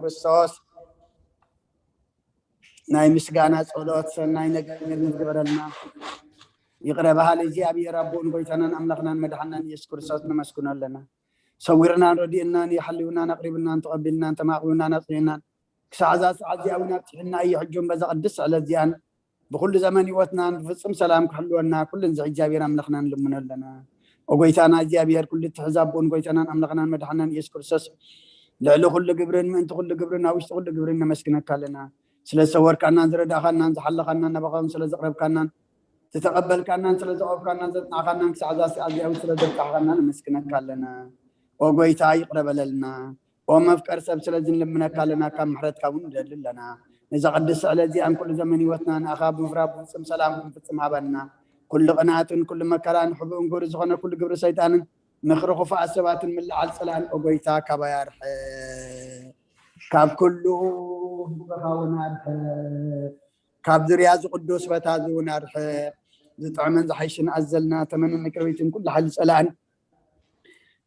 ክርስቶስ ናይ ምስጋና ጸሎት ሰናይ ነገር ንግበረልና። ይቕረ በሃሊ እግዚኣብሔር ኣቦን ጎይታናን ኣምላኽናን መድሓናን ኢየሱስ ክርስቶስ ነመስግኖ ኣለና። ሰዊርናን ረዲእናን እዩ፣ ሓልዩናን ኣቕሪብናን ተቐቢልናን ተማዕቢውናን ኣጽኒዕናን ክሳዕ እዛ ሰዓት እዚኣ እውን ኣብጺሑና እዩ። ሕጂ እውን በዛ ቅድስቲ ዕለት እዚኣን ብኹሉ ዘመን ህይወትናን ብፍጹም ሰላም ክሕልወና ኩሉ ንዚ እግዚኣብሔር ኣምላኽና ንልምኖ ኣለና። ኦ ጎይታና እግዚኣብሔር ኩሉ እትሕዝ ኣቦን ጎይታናን ኣምላኽናን መድሓናን ኢየሱስ ክርስቶስ ልዕሊ ኩሉ ግብርን ምእንቲ ኩሉ ግብርን ኣብ ውሽጢ ኩሉ ግብርን ነመስግነካ ኣለና። ስለ ዝሰወርካናን ዝረዳእኻናን ዝሓለኻናን ናባኻውን ስለ ዘቕረብካናን ዝተቐበልካናን ስለ ዘቐብካናን ዘጽናዕካናን ክሳዕ እዛ ሰዓት እዚኣ እውን ስለ ዘብቃሕኻና ነመስግነካ ኣለና። ኦ ጎይታ ይቕረ በለልና። ኦ መፍቀር ሰብ ስለዚ ንልምነካ ኣለና፣ ካብ ምሕረትካ እውን ንደሊ ኣለና። ነዛ ቅድስቲ ዕለት እዚኣን ኩሉ ዘመን ህይወትና ንኣኻ ብምፍራብ ብፍጹም ሰላም ክንፍጽም ሃበና። ኩሉ ቅንኣትን ኩሉ መከራን ሕቡእን ግብሪ ዝኾነ ኩሉ ግብሪ ሰይጣንን ምኽሪ ክፉኣት ሰባትን ምልዓል ጸላእን ኦ ጎይታ ካባይ ኣርሕቕ። ካብ ኩሉ ህዝብኻ እውን ኣርሕቕ። ካብ ዙርያ እዚ ቅዱስ ቦታ እዚ እውን ኣርሕቕ። ዝጥዕምን ዝሓይሽን ኣዘልና ተመንን ቅርቢትን ኩሉ ሓይሊ ጸላእን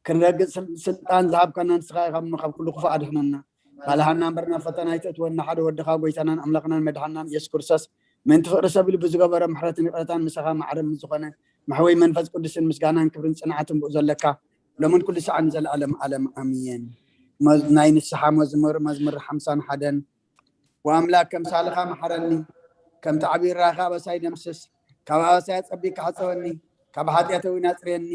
ክንረግጽ ስል-፣ ስልጣን ዝሃብካና ንስኻ ኢኻ እሞ ካብ ኩሉ ክፉእ ኣድሕነና። ካልሃና እምበርና ፈተና ኣይተእትወና ሓደ ወድኻ ጎይታናን ኣምላኽናን መድሓናን ኢየሱስ ክርስቶስ ምእንቲ ፍቕሪ ሰብ ኢሉ ብዝገበሮ ምሕረትን ይቕረታን ምሳኻ ማዕረ ምስ ዝኾነ መሕወይ መንፈስ ቅዱስን ምስጋናን ክብርን ጽንዓትን ብኡ ዘለካ ሎምን ኩሉ ሰዓን ንዘለኣለም ዓለም ኣሜን። መዝ-፣ ናይ ንስሓ መዝሙር፣ መዝሙር ሓምሳን ሓደን። ወኣምላክ ከምሳልኻ መሓረኒ፣ ከምቲ ዓብዪ ራኻ ኣበሳይ ደምስስ፣ ካብ ኣበሳይ ኣጸቢካ ሕጸወኒ፣ ካብ ሓጢኣተይ እውን ኣጽርየኒ።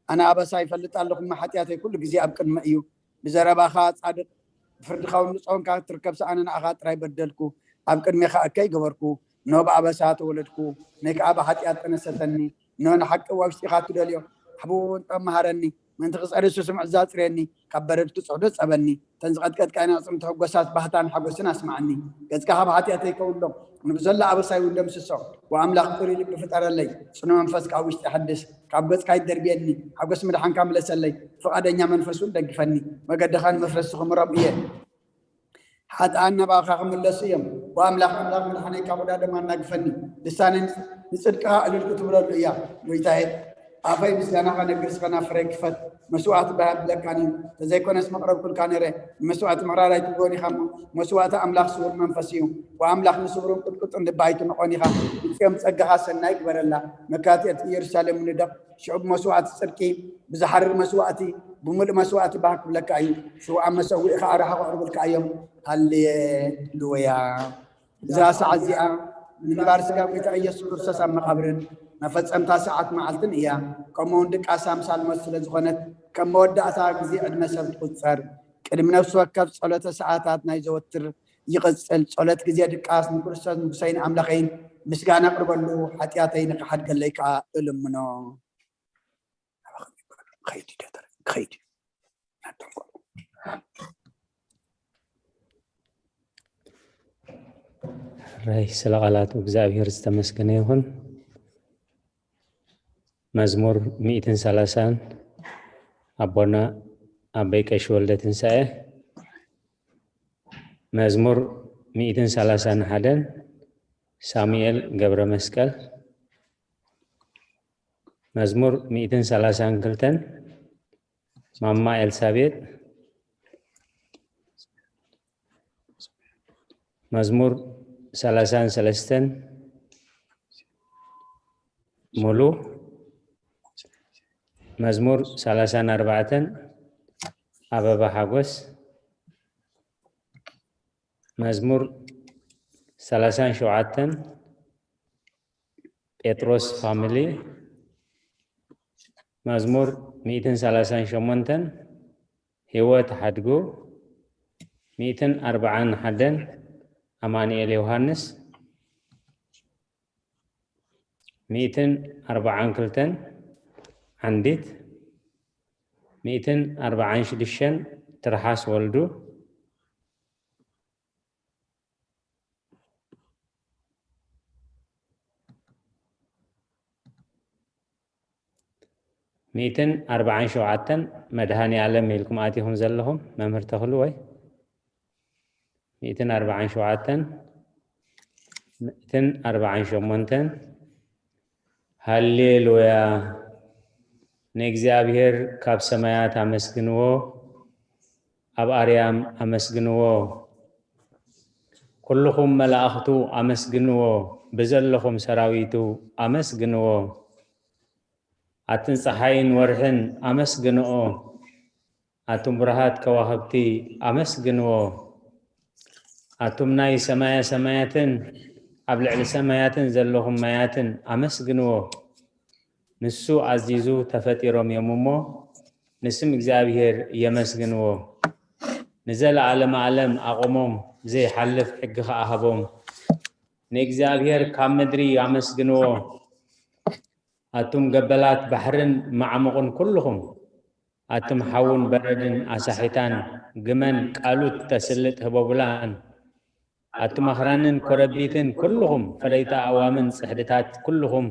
ኣነ ኣበሳ ይፈልጥ ኣለኹ፣ እሞ ሓጢኣተይ ኩሉ ግዜ ኣብ ቅድመይ እዩ። ብዘረባኻ ጻድቕ፣ ብፍርድኻ እውን ንጹህ ኾንካ ክትርከብ፣ ኣነ ንዓኻ ጥራይ በደልኩ፣ ኣብ ቅድሜኻ እከይ ገበርኩ፣ እነሆ ብኣበሳ ተወለድኩ፣ ነይ ከኣ ብሓጢኣት ጠነሰተኒ። እነሆ ንሓቂ ኣብ ውሽጢኻ ትደልዮ፣ ኣሕብቦ እውን ጠብ መሃረኒ፣ ምእንቲ ክጸሪ ስሱዕ ምዕዛዝ ኣጽርየኒ፣ ካብ በረድ ክጽሕዶ ጸበኒ። እተን ዝቐጥቀጥካየን ኣዕጽምቲ ሕጎሳት ባህታን ሓጎስን ኣስምዓኒ። ገጽካ ካብ ሓጢኣተይ ከውሎ፣ ንብዘሎ ኣበሳይ እውን ደምስሶ። ወኣምላኽ ጽሩይ ልቢ ፍጠረለይ፣ ጽኑዕ መንፈስ ከኣ ኣብ ውሽጠይ ሓድስ። ካብ ገጽካ ኣይትደርብየኒ፣ ሓጎስ ምድሓንካ ምለሰለይ። ፍቓደኛ መንፈስ እውን ደግፈኒ፣ መገድኻ ንመፍረስቲ ክምሮም እየ። ሓጥኣን ናባኻ ክምለሱ እዮም። ወኣምላኽ ኣምላኽ መድሓነይ ካብ ቁዳ ደም ኣናግፈኒ። ልሳነይ ንጽድቅኻ ዕልል ክትብለሉ እያ። ጎይታየ፣ ኣፈይ ምስጋናኻ ነግር፣ ስኸና ፍረይ ክፈት። መስዋእቲ ባህ ኣብለካን እዩ። ተዘይኮነስ መቕረብኩልካ ነይረ። ንመስዋእቲ ምሕራር ኣይትብሎን ኢኻ እሞ፣ መስዋእቲ ኣምላኽ ስዉር መንፈስ እዩ። ወኣምላኽ ንስውርን ቅጥቅጥን ልቢ ኣይትንቖን ኢኻ። ንጽዮን ጸጋኻ ሰናይ ግበረላ። መካትዕቲ ኢየሩሳሌም ንደቕ። ሽዑ ብመስዋእቲ ጽድቂ፣ ብዝሓርር መስዋእቲ፣ ብምሉእ መስዋእቲ ባህ ክብለካ እዩ። ሽውዓ መሰውኢ ኸዓ ርሓቕ ኣቕርብልካ እዮም። ሃሌሉያ። እዛ ሰዓት እዚኣ ንምግባር ስጋ ጎይታ ኢየሱስ ክርስቶስ ኣብ መቓብርን መፈጸምታ ሰዓት መዓልትን እያ። ከምኡ እውን ድቃስ ኣምሳል ሞት ስለ ዝኾነት፣ ከም መወዳእታ ግዜ ዕድመ ሰብ ትቑጸር። ቅድሚ ነፍሲ ወከፍ ጸሎተ ሰዓታት ናይ ዘወትር ይቕጽል። ጸሎት ግዜ ድቃስ ንክርስቶስ ንጉሰይን ኣምላኸይን ምስጋና ኣቕርበሉ፣ ሓጢኣተይ ንኽሓድገለይ ከኣ እልምኖ። ክኸይድ እዩ፣ ደተረ፣ ክኸይድ እዩ። ናቶም ቆልዑ። ሕራይ ስለ ቃላቱ እግዚኣብሔር ዝተመስገነ ይኹን። መዝሙር ሚእትን ሰላሳን ኣቦና ኣበይ ቀሺ ወልደ ትንሳኤ። መዝሙር ሚእትን ሰላሳን ሓደን ሳሙኤል ገብረ መስቀል። መዝሙር ሚእትን ሰላሳን ክልተን ማማ ኤልሳቤጥ። መዝሙር ሰላሳን ሰለስተን ሙሉ። መዝሙር ሰላሳን ኣርባዕተን ኣበባ ሓጎስ። መዝሙር ሰላሳን ሸውዓተን ጴጥሮስ ፋሚሊ። መዝሙር ሚእትን ሰላሳን ሸሞንተን ህይወት ሓድጉ። ሚእትን ኣርባዓን ሓደን ኣማኑኤል ዮሃንስ። ሚእትን ኣርባዓን ክልተን ዓንዲት። ሚእትን ኣርባዓን ሽዱሽተን ትርሓስ ወልዱ። ሚእትን ኣርባዓን ሸውዓተን መድሃኔ ኣለም ኢልኩም ኣቲኹም ዘለኹም መምህር ተኽሉ ወይ? ሚእትን ኣርባዓን ሸውዓተን፣ ሚእትን ኣርባዓን ሸሞንተን። ሃሌሉያ! ንእግዚኣብሔር ካብ ሰማያት ኣመስግንዎ፣ ኣብ ኣርያም ኣመስግንዎ፣ ኩልኹም መላእኽቱ ኣመስግንዎ፣ ብዘለኹም ሰራዊቱ ኣመስግንዎ። ኣትን ጸሓይን ወርሕን ኣመስግንኦ፣ ኣቱም ብሩሃት ከዋኽብቲ ኣመስግንዎ። ኣቱም ናይ ሰማየ ሰማያትን ኣብ ልዕሊ ሰማያትን ዘለኹም ማያትን ኣመስግንዎ። ንሱ ኣዚዙ ተፈጢሮም እዮም እሞ፣ ንስም እግዚኣብሔር የመስግንዎ። ንዘለዓለመ ዓለም ኣቑሞም ዘይሓልፍ ሕጊ ኸኣ ሃቦም። ንእግዚኣብሔር ካብ ምድሪ ኣመስግንዎ። ኣቱም ገበላት ባሕርን መዓሙቕን ኩልኹም፣ ኣቱም ሓውን በረድን ኣሳሒታን ግመን ቃሉት ተስልጥ ህቦብላን፣ ኣቱም ኣኽራንን ኮረቢትን ኩልኹም ፈለይቲ ኣእዋምን ጽሕድታት ኩልኹም፣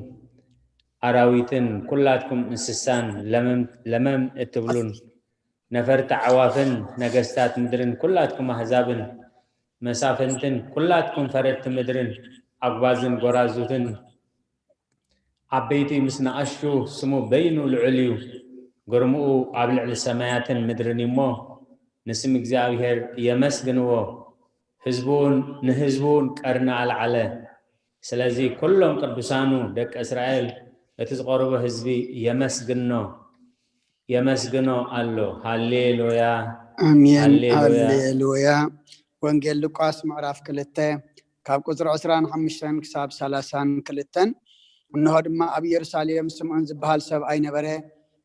ኣራዊትን ኩላትኩም እንስሳን ለመም ለመም እትብሉን፣ ነፈርቲ ኣዕዋፍን ነገስታት ምድርን ኩላትኩም ኣህዛብን መሳፍንትን ኩላትኩም ፈረድቲ ምድርን ኣጉባዝን ጎራዙትን ዓበይቲ ምስ ንኣሽቱ ስሙ በይኑ ልዑል እዩ። ግርምኡ ኣብ ልዕሊ ሰማያትን ምድርን እዩ እሞ፣ ንስም እግዚኣብሔር የመስግንዎ። ህዝቡን ንህዝቡን ቀርኒ ኣልዓለ። ስለዚ ኩሎም ቅዱሳኑ ደቂ እስራኤል እቲ ዝቐረቦ ህዝቢ የመስግኖ፣ የመስግኖ ኣሎ። ሃሌሉያ፣ ኣሜን። ሃሌሉያ። ሃሌሉያ። ወንጌል ሉቃስ ምዕራፍ ክልተ ካብ ቁፅሪ ዕስራን ሓሙሽተን ክሳብ ሰላሳን ክልተን። እንሆ ድማ ኣብ ኢየሩሳሌም ስምዖን ዝበሃል ሰብኣይ ነበረ።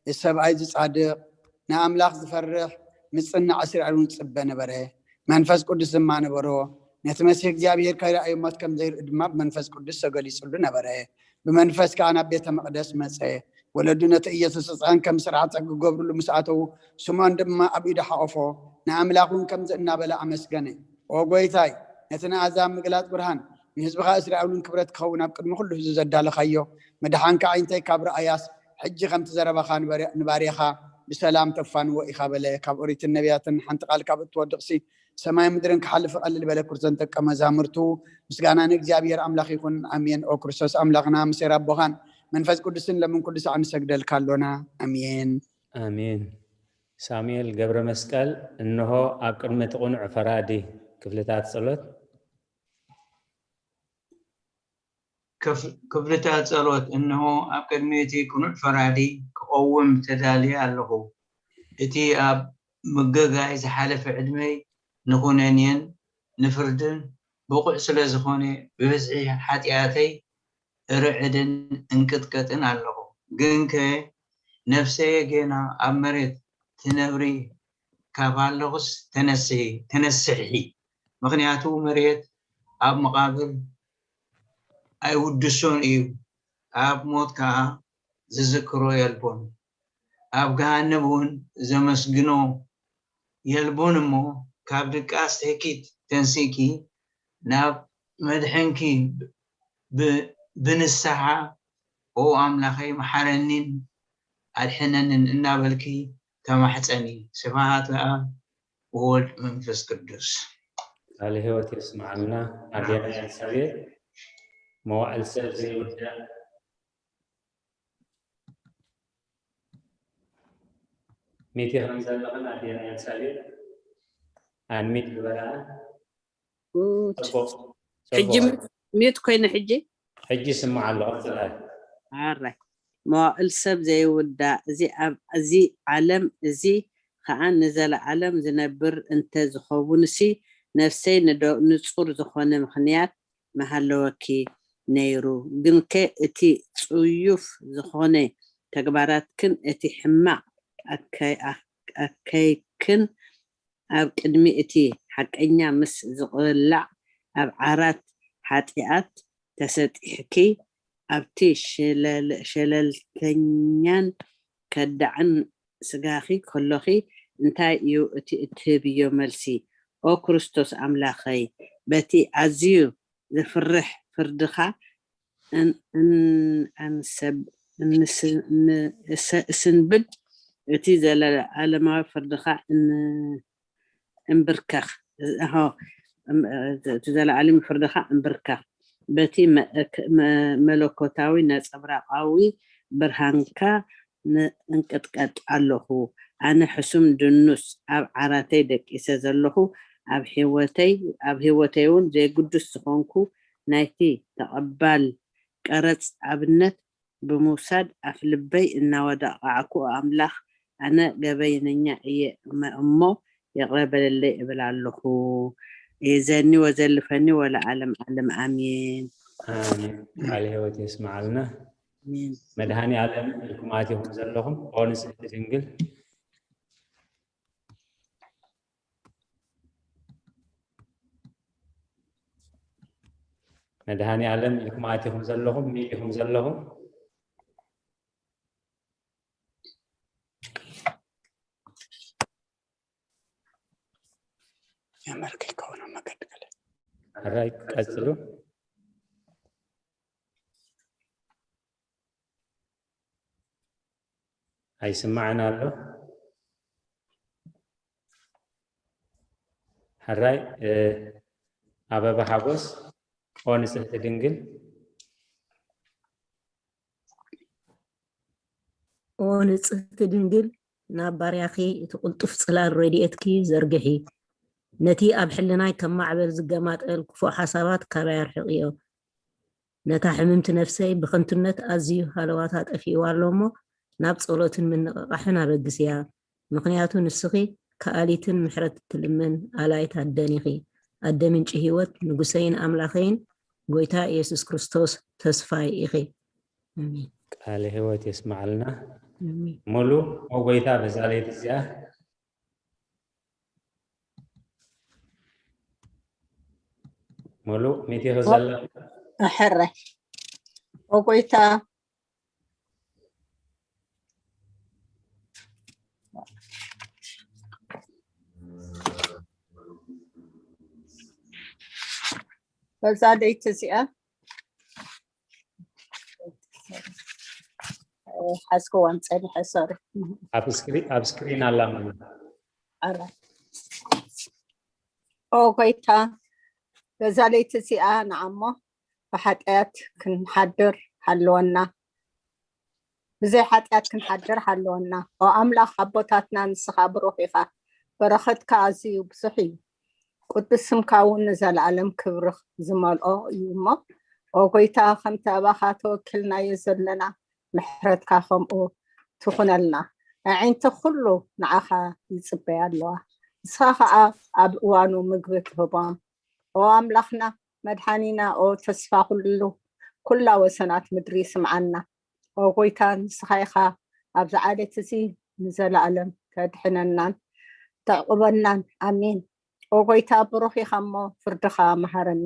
እዚ ሰብኣይ እዚ ጻድቕ፣ ንኣምላኽ ዝፈርሕ፣ ምጽናዕ እስራኤል እውን ዝጽበ ነበረ። መንፈስ ቅዱስ ድማ ነበሮ። ነቲ መሲሕ እግዚኣብሔር ከይረኣዩ ሞት ከም ዘይርኢ ድማ ብመንፈስ ቅዱስ ተገሊጹሉ ነበረ። ብመንፈስ ከኣ ናብ ቤተ መቕደስ መጸ። ወለዱ ነቲ ኢየሱስ ሕጻን ከም ስርዓት ሕጊ ክገብርሉ ምስ ኣተዉ፣ ስምዖን ድማ ኣብ ኢዱ ሓቖፎ፣ ንኣምላኽ እውን ከምዚ እናበለ ኣመስገነ። ኦ ጐይታይ፣ ነቲ ንኣህዛብ ምግላጽ ብርሃን፣ ንህዝብኻ እስራኤል እውን ክብረት ክኸውን ኣብ ቅድሚ ኩሉ ህዝቢ ዘዳለኻዮ፣ ምድሓንካ ኣዒንተይ ካብ ረኣያስ፣ ሕጂ ከምቲ ዘረባኻ ንበሪ- ንባርያኻ ብሰላም ተፋንዎ ኢኻ በለ። ካብ ኦሪትን ነቢያትን ሓንቲ ቃል ካብ እትወድቕሲ፣ ሰማይ ምድርን ክሓልፍ ቀልል በለ። ኩርተን ደቀ መዛሙርቱ፣ ምስጋና ንእግዚኣብሔር ኣምላኽ ይኹን፣ ኣሜን። ኦ ክርስቶስ ኣምላኽና፣ ምሴር ኣቦኻን መንፈስ ቅዱስን ለምን ኩሉ ሳዕ ንሰግደልካ ኣሎና። ኣሜን። ኣሜን። ሳሙኤል ገብረ መስቀል፣ እንሆ ኣብ ቅድሚ እቲ ቅኑዕ ፈራዲ ክፍልታት ጸሎት። ክፍ- ክፍልታት ጸሎት። እንሆ ኣብ ቅድሚ እቲ ቅኑዕ ፈራዲ ክቐውም ተዳልየ ኣለኹ። እቲ ኣብ ምግጋይ ዝሓለፈ ዕድመይ ንኹነኔን ንፍርድን ብቑዕ ስለ ዝኾነ፣ ብብዝሒ ሓጢኣተይ እርዕድን እንቅጥቀጥን ኣለኹ። ግንከ ነፍሰየ ጌና ኣብ መሬት ትነብሪ ካብ ኣለኹስ ተነስሒ፣ ተነስሒ። ምኽንያቱ መሬት ኣብ መቓብር ኣይውድሶን እዩ፣ ኣብ ሞት ከኣ ዝዝክሮ የልቦን። ኣብ ገሃነም እውን ዘመስግኖ የልቦን እሞ፣ ካብ ድቃስ ህኪት ተንሲእኪ ናብ መድሕንኪ ብ- ብንስሓ፣ ኦ ኣምላኸይ መሓረኒን ኣድሕነንን እናበልኪ ተማሕጸኒ። ስብሃት ለኣብ ወወልድ መንፈስ ቅዱስ። ቃለ ሕይወት የስምዓልና። ኣዴና ኤልሳቤጥ፣ መዋዕል ሰብ ዘይውዳእ ሚቲ ከም ዘለኽን ኣዴና ኤልሳቤጥ ኣንሚት ዝበላ። ኡ፣ ጽቡቕ፣ ሕጂ ጽቡቕ። ሚት- ሚት ኮይነ ሕጂ። ሕጂ ይስማዕ ኣሎ። ቀጽላ። ኣራይ፣ መዋእል ሰብ ዘይውዳእ፣ እዚ ኣብ እዚ ዓለም እዚ ኸኣ ንዘለዓለም ዝነብር እንተ ዝኸውንሲ፣ ነፍሰይ ንዶ- ንጹር ዝኾነ ምኽንያት ምሃለወኪ ነይሩ። ግንከ እቲ ጽዩፍ ዝኾነ ተግባራትክን እቲ ሕማቕ ኣከይ- ኣከይክን ኣብ ቅድሚ እቲ ሓቀኛ ምስ ዝቕላዕ፣ ኣብ ዓራት ሓጢኣት ተሰጢሕኪ፣ ኣብቲ ሸለል- ሸለልተኛን ከዳዕን ስጋኺ ከሎኺ፣ እንታይ እዩ እቲ እትህብዮ መልሲ? ኦ ክርስቶስ ኣምላኸይ፣ በቲ ኣዝዩ ዘፍርሕ ፍርድኻ እን- እን- ኣንሰብ- እንስ- ን- እሰ- እስንብድ፣ እቲ ዘለኣለማዊ ፍርድኻ እን- እንብርከኽ። እሆ፣ እም- እቲ ዘለኣለማዊ ፍርድኻ እንብርከኽ። በቲ መ- መ- መለኮታዊ ነጸብራቓዊ ብርሃንካ ን- እንቅጥቀጥ ኣለኹ። ኣነ ሕሱም ድኑስ ኣብ ዓራተይ ደቂሰ ዘለኹ፣ ኣብ ህይወተይ ኣብ ህይወተይ እውን ዘይግዱስ ዝኾንኩ ናይቲ ተቐባል ቀረጽ ኣብነት ብምውሳድ ኣፍልበይ እናወዳቓዕኩ ኣምላኽ ኣነ ገበነኛ እየ እመ- እሞ ይቕረ በለለይ እብል ኣለኹ። የዘኒ ወዘልፈኒ ወለዓለም ዓለም ኣሜን። ኣሜን። ቃለ ህይወት የስምዓልና። ኣሜን። መድሃኒ ዓለም ኢልኩም ኣቲኹም ዘለኹም ኦ ንጽሕቲ ድንግል መድሃኒ ዓለም ኢልኩም ኣቲኹም ዘለኹም ሚሊኹም ዘለኹም የመልከይ ከሆነ መገድ ገለ ሕራይ ቀጽሉ። ኣይስማዕን ኣሎ። ሕራይ እ፣ ኣበባ ሓጎስ ኦ ንጽሕቲ ድንግል ኦ ንጽህቲ ድንግል ናብ ባርያኺ እቲ ቅልጡፍ ጽላል ረድኤትኪ ዘርግሒ። ነቲ ኣብ ሕልናይ ከም ማዕበል ዝገማጠል ክፉእ ሓሳባት ካባይ ኣርሕቕዮ። ነታ ሕምምቲ ነፍሰይ ብኸንቱነት ኣዝዩ ሃለዋታ ጠፊእዋ ኣሎ እሞ ናብ ጸሎትን ምንቕቓሕን ኣበግስያ። ምኽንያቱ ንስኺ ከኣሊትን ምሕረት ትልምን ኣላይት ኣደን ኢኺ። ኣደ ምንጪ ህይወት ንጉሰይን ኣምላኸይን ጎይታ ኢየሱስ ክርስቶስ ተስፋይ ኢኺ። ኣሜን። ቃለ ህይወት የስማዓልና። ኣሜን። ሙሉ ኦ ጎይታ በዛ ለይቲ እዚኣ ሙሉ ሚቲ ክዘላ ሕራይ ኦ ጎይታ በዛ ለይቲ እዚኣ ሓዝክዋን ፀኒሐ ሶሪ ኣብ ስክሪ- ኣብ ስክሪን ኣላ ማለት ኣረ ኦ ጎይታ በዛ ለይቲ እዚኣ ንዓሞ ብሓጢኣት ክንሓድር ሃለወና ብዘይ ሓጢኣት ክንሓድር ሃለወና ኦ ኣምላኽ ኣቦታትና ንስኻ ብሩኽ ኢኻ በረኸትካ ኣዝዩ ብዙሕ እዩ ቅዱስ ስምካ እውን ንዘለኣለም ክብሪ ዝመልኦ እዩ እሞ ኦ ጎይታ ከምቲ ኣባኻ ተወኪልናዮ ዘለና ምሕረትካ ከምኡ ትኹነልና ኣዒንቲ ኩሉ ንዓኻ ይጽበያ ኣለዋ ንስኻ ከዓ ኣብ እዋኑ ምግቢ ትህቦም ኦ ኣምላኽና መድሓኒና ኦ ተስፋ ኩሉ ኩላ ወሰናት ምድሪ ስምዓና ኦ ጎይታ ንስኻ ኢኻ ኣብዚ ዓሌት እዚ ንዘለኣለም ተድሕነናን ተዕቁበናን ኣሜን ኦ ጎይታ ብሩኽ ኢኻ እሞ ፍርድኻ መሃረኒ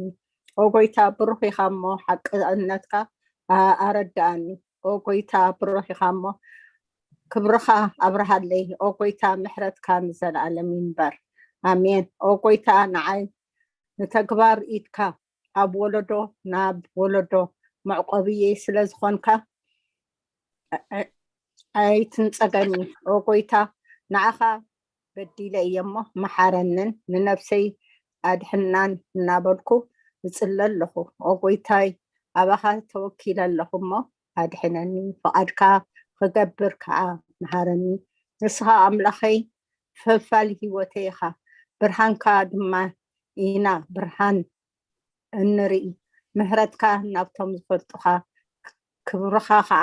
ኦ ጎይታ ብሩኽ ኢኻ እሞ ሓቅነትካ ኣረድኣኒ ኦ ጎይታ ብሩኽ ኢኻ እሞ ክብርኻ ኣብርሃለይ ኦ ጎይታ ምሕረትካ ንዘለኣለም ይንበር ኣሜን ኦ ጎይታ ንዓይ ንተግባር ኢድካ ኣብ ወለዶ ናብ ወለዶ መዕቆብየይ ስለ ዝኾንካ ኣይትንፀገኒ ኦ ጎይታ ንዓኻ በዲለ እየ እሞ መሓረንን ንነብሰይ ኣድሕናን እናበልኩ እፅለ ኣለኹ ኦ ጎይታይ ኣባኻ ተወኪለ ኣለኹ እሞ ኣድሕነኒ ፍቓድካ ክገብር ከዓ መሃረኒ ንስኻ ኣምላኸይ ፈፋሊ ህይወተይ ኢኻ ብርሃንካ ድማ ኢና ብርሃን እንርኢ ምሕረትካ ናብቶም ዝፈልጡኻ ክብርኻ ከዓ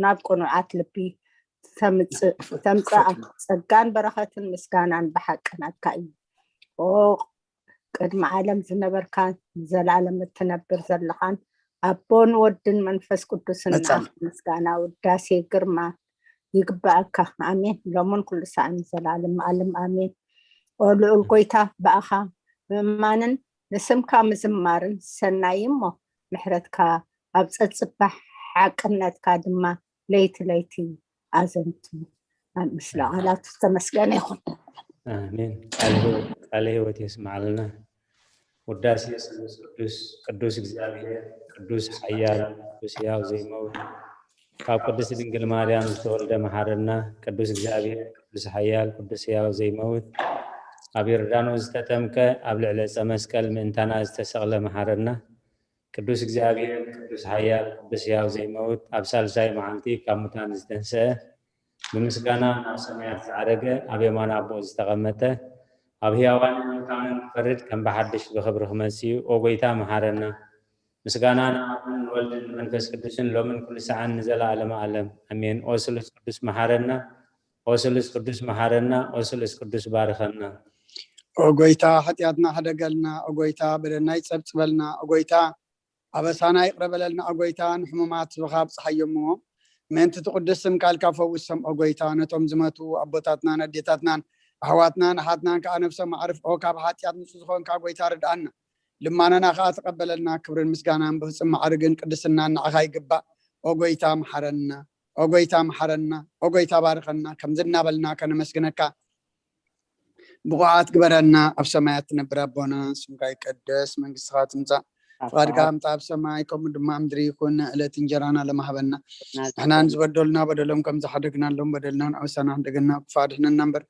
ናብ ቅኑዓት ልቢ ተምፅኣ ፀጋን በረኸትን ምስጋናን ብሓቂ ናትካ እዩ ኦ ቅድሚ ዓለም ዝነበርካ ንዘላለም እትነብር ዘለኻን ኣቦን ወድን መንፈስ ቅዱስን ንዓኻ ምስጋና ውዳሴ ግርማ ይግባኣካ ኣሜን ሎምን ኩሉ ሰዓን ዘላለም ኣለም ኣሜን ኦ ልዑል ጎይታ ብኣኻ ምእማንን ንስምካ ምዝማርን ሰናይ እሞ ምሕረትካ ኣብ ፀፅባ ሓቅነትካ ድማ ለይቲ ለይቲ ኣዘንቱ ኣብ ምስለ ቃላቱ ዝተመስገነ ይኹን ኣሜን። ቃለ ህይወት የስምዓልና። ውዳሴ ስሉስ ቅዱስ ቅዱስ እግዚኣብሔር ቅዱስ ሓያል ቅዱስ ሕያው ዘይመውት ካብ ቅድስት ድንግል ማርያም ዝተወልደ መሓረና ቅዱስ እግዚኣብሔር ቅዱስ ሓያል ቅዱስ ሕያው ዘይመውት ኣብ ዮርዳኖስ ዝተጠምቀ ኣብ ልዕሊ ዕፀ መስቀል ምእንታና ዝተሰቕለ መሓረና ቅዱስ እግዚኣብሔር ቅዱስ ሓያል ቅዱስ ሕያው ዘይመውት ኣብ ሳልሳይ መዓልቲ ካብ ሙታን ዝተንስአ ብምስጋና ናብ ሰማያት ዝዓረገ ኣብ የማን ኣቦ ዝተቐመጠ ኣብ ህያዋንን ሙታንን ክፈርድ ከም ብሓድሽ ብኽብሪ ክመጽእ እዩ። ኦ ጐይታ፣ መሓረና። ምስጋና ንኣብን ንወልድን ንመንፈስ ቅዱስን ሎምን ኩሉ ሰዓን ንዘለኣለመ ዓለም። ኣሜን። ኦ ስሉስ ቅዱስ፣ መሓረና። ኦ ስሉስ ቅዱስ፣ መሓረና። ኦ ስሉስ ቅዱስ፣ ባርኸና። ኦ ጐይታ፣ ሓጢኣትና ሕደገልና። ኦ ጐይታ፣ በደልና ይጸብጽበልና። ኦ ጐይታ፣ ኣበሳና ይቕረ በለልና። ኦ ጐይታ፣ ንሕሙማት ህዝብኻ ኣብጽሓዮም እሞ፣ ምእንቲ እቲ ቅዱስ ስምካ ኢልካ ፈውሶም። ኦ ጐይታ፣ ነቶም ዝመቱ ኣቦታትናን ኣዴታትናን ኣሕዋትናን ኣሓትናን ከኣ ነፍሶም ኣዕርፍ። ኦ ካብ ሓጢኣት ንጹህ ዝኾንካ ጐይታ፣ ርድኣና። ልማናና ከኣ ተቐበለልና። ክብርን ምስጋናን ብፍጹም ማዕርግን ቅድስናን ንዓኻ ይግባእ። ኦ ጐይታ፣ መሓረና። ኦ ጐይታ፣ መሓረና። ኦ ጐይታ፣ ባርኸና። ከምዚ እናበልና ከነመስግነካ ብቑዓት ግበረና። ኣብ ሰማያት ትነብር ኣቦና፣ ስምካ ይቀደስ፣ መንግስትኻ ትምጻእ፣ ፍቓድካ ምጻእ ኣብ ሰማይ ከምኡ ድማ ኣብ ምድሪ ይኹን። ዕለት እንጀራና ለማህበና። ንሕና ንዝበደሉና በደሎም ከም ዝሓደግናሎም በደልና ንኣውሳና፣ ሕደገና ክፉእ ኣድሕነና እምበር፣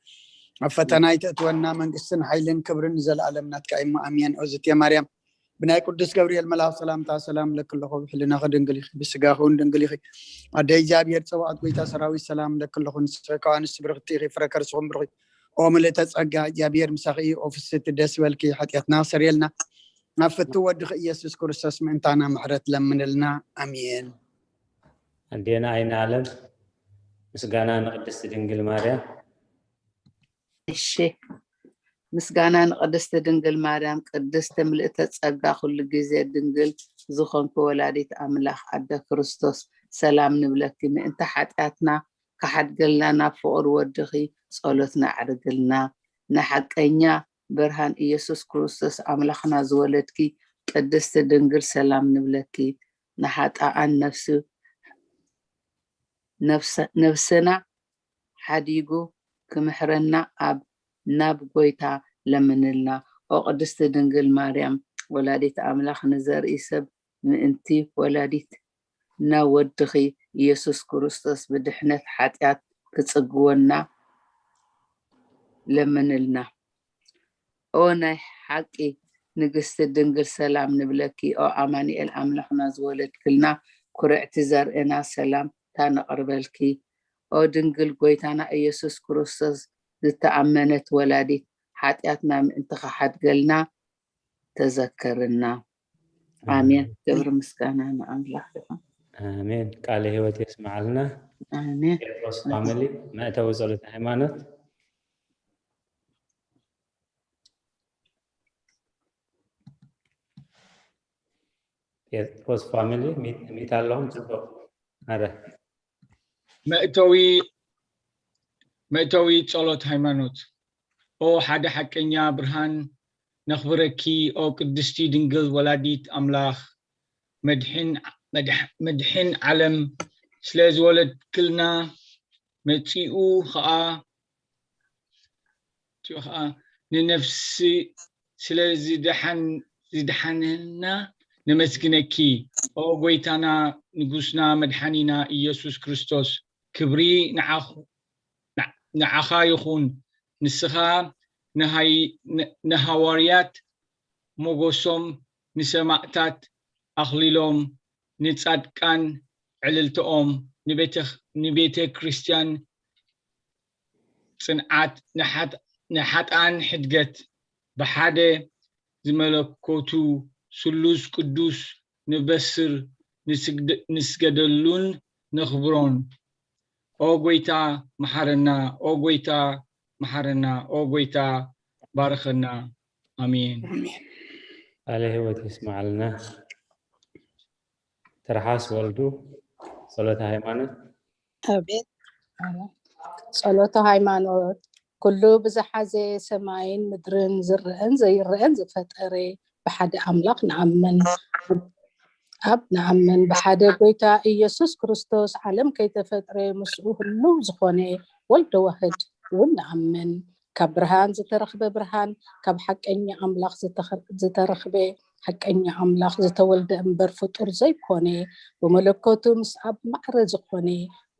ኣብ ፈተና ይተእትወና። መንግስትን ሓይልን ክብርን ንዘለኣለም ናትካ እዩ እሞ፣ ኣሜን። ኦዝቴ ማርያም፣ ብናይ ቅዱስ ገብርኤል መልኣኽ ሰላምታ ሰላም ለኪ ኣለኹ፣ ብሕልናኺ ድንግል ኢኺ፣ ብስጋኺ እውን ድንግል ኢኺ። ኣደ እግዚኣብሔር ጸባኦት፣ ጐይታ ሰራዊት፣ ሰላም ለኪ ኣለኹ፣ ንስኺ ካብ ኣንስቲ ብርኽቲ ኢኺ፣ ፍረ ከርስኹም ብሩኽ እዩ። ኦ ምልእተ ጸጋ፣ እግዚኣብሔር ምሳኺ እዩ። ኦ ፍስቲ ደስ በልኪ፣ ሓጢኣትና ሰሪየልና፣ ናብ ፍቱ ወድኺ ኢየሱስ ክርስቶስ ምእንታና ምሕረት ለምንልና። ኣሜን። ኣዴና ኣይነ ዓለም፣ ምስጋና ንቅድስቲ ድንግል ማርያም። እሺ፣ ምስጋና ንቅድስቲ ድንግል ማርያም፣ ቅድስቲ ምልእተ ጸጋ፣ ኩሉ ግዜ ድንግል ዝኾንኪ ወላዲት ኣምላኽ ኣደ ክርስቶስ፣ ሰላም ንብለኪ። ምእንቲ ሓጢኣትና ክሓድገልና ናብ ፍቑር ወድኺ ጸሎት ነዕርግልና። ንሓቀኛ ብርሃን ኢየሱስ ክርስቶስ ኣምላኽና ዝወለድኪ ቅድስቲ ድንግል ሰላም ንብለኪ። ንሓጣኣን ነፍሲ ነፍሰ- ነፍስና ሓዲጉ ክምሕረና ኣብ ናብ ጐይታ ለምንልና። ኦ ቅድስቲ ድንግል ማርያም ወላዲት ኣምላኽ፣ ንዘርኢ ሰብ ምእንቲ ወላዲትና ወድኺ ኢየሱስ ክርስቶስ ብድሕነት ሓጢኣት ክጽግወና ለምንልና። ኦ ናይ ሓቂ ንግስቲ ድንግል ሰላም ንብለኪ። ኦ ኣማኑኤል ኣምላኽና ዝወለድክልና ኩርዕቲ ዘርእና ሰላምታ ነቕርበልኪ። ኦ ድንግል ጐይታና ኢየሱስ ክርስቶስ ዝተኣመነት ወላዲት ሓጢኣትና ምእንቲ ክሓድገልና ተዘከርና። ኣሜን። ክብሪ ምስጋና ንኣምላኽ ይኹን። ኣሜን። ቃለ ህይወት የስምዓልና። ኣሜን። ጴጥሮስ ፋሚሊ መእተዊ ጸሎት ሃይማኖት። ጴጥሮስ ፋሚሊ ሚት ኣለኹም ጽቡቕ። ኣረ መእተዊ መእተዊ ጸሎት ሃይማኖት። ኦ ሓደ ሓቀኛ ብርሃን ነኽብረኪ። ኦ ቅድስቲ ድንግል ወላዲት ኣምላኽ፣ መድሕን ዓለም ስለ ዝወለድክልና፣ መጺኡ ኸኣ ንነፍሲ ስለ ዝደሓንና ነመስግነኪ። ኦ ጐይታና ንጉስና መድሓኒና ኢየሱስ ክርስቶስ፣ ክብሪ ንዓኻ ይኹን። ንስኻ ንሃዋርያት ሞገሶም፣ ንሰማእታት ኣኽሊሎም፣ ንጻድቃን ዕልልትኦም፣ ንቤተ ክርስቲያን ጽንዓት፣ ንሓጥኣን ሕድገት፣ ብሓደ ዝመለኮቱ ስሉስ ቅዱስ ንበስር፣ ንስገደሉን ነኽብሮን። ኦ ጐይታ መሓረና፣ ኦ ጐይታ መሓረና፣ ኦ ጐይታ ባርኸና። ኣሜን። ቃለ ህይወት የስምዓልና። ትርሓስ ወልዱ ጸሎተ ሃይማኖት። ኣሜን። ጸሎተ ሃይማኖት። ኩሉ ብዝሓዘ ሰማይን ምድርን ዝረአን ዘይረአን ዝፈጠረ ብሓደ ኣምላኽ ንኣምን። ኣብ ንኣምን ብሓደ ጐይታ ኢየሱስ ክርስቶስ ዓለም ከይተፈጥረ ምስኡ ህልው ዝኾነ ወልደ ዋህድ እውን ንኣምን። ካብ ብርሃን ዝተረኽበ ብርሃን፣ ካብ ሓቀኛ ኣምላኽ ዝተረኽበ ሓቀኛ ኣምላኽ ዝተወልደ እምበር ፍጡር ዘይኮነ፣ ብመለኮቱ ምስ ኣብ ማዕረ ዝኾነ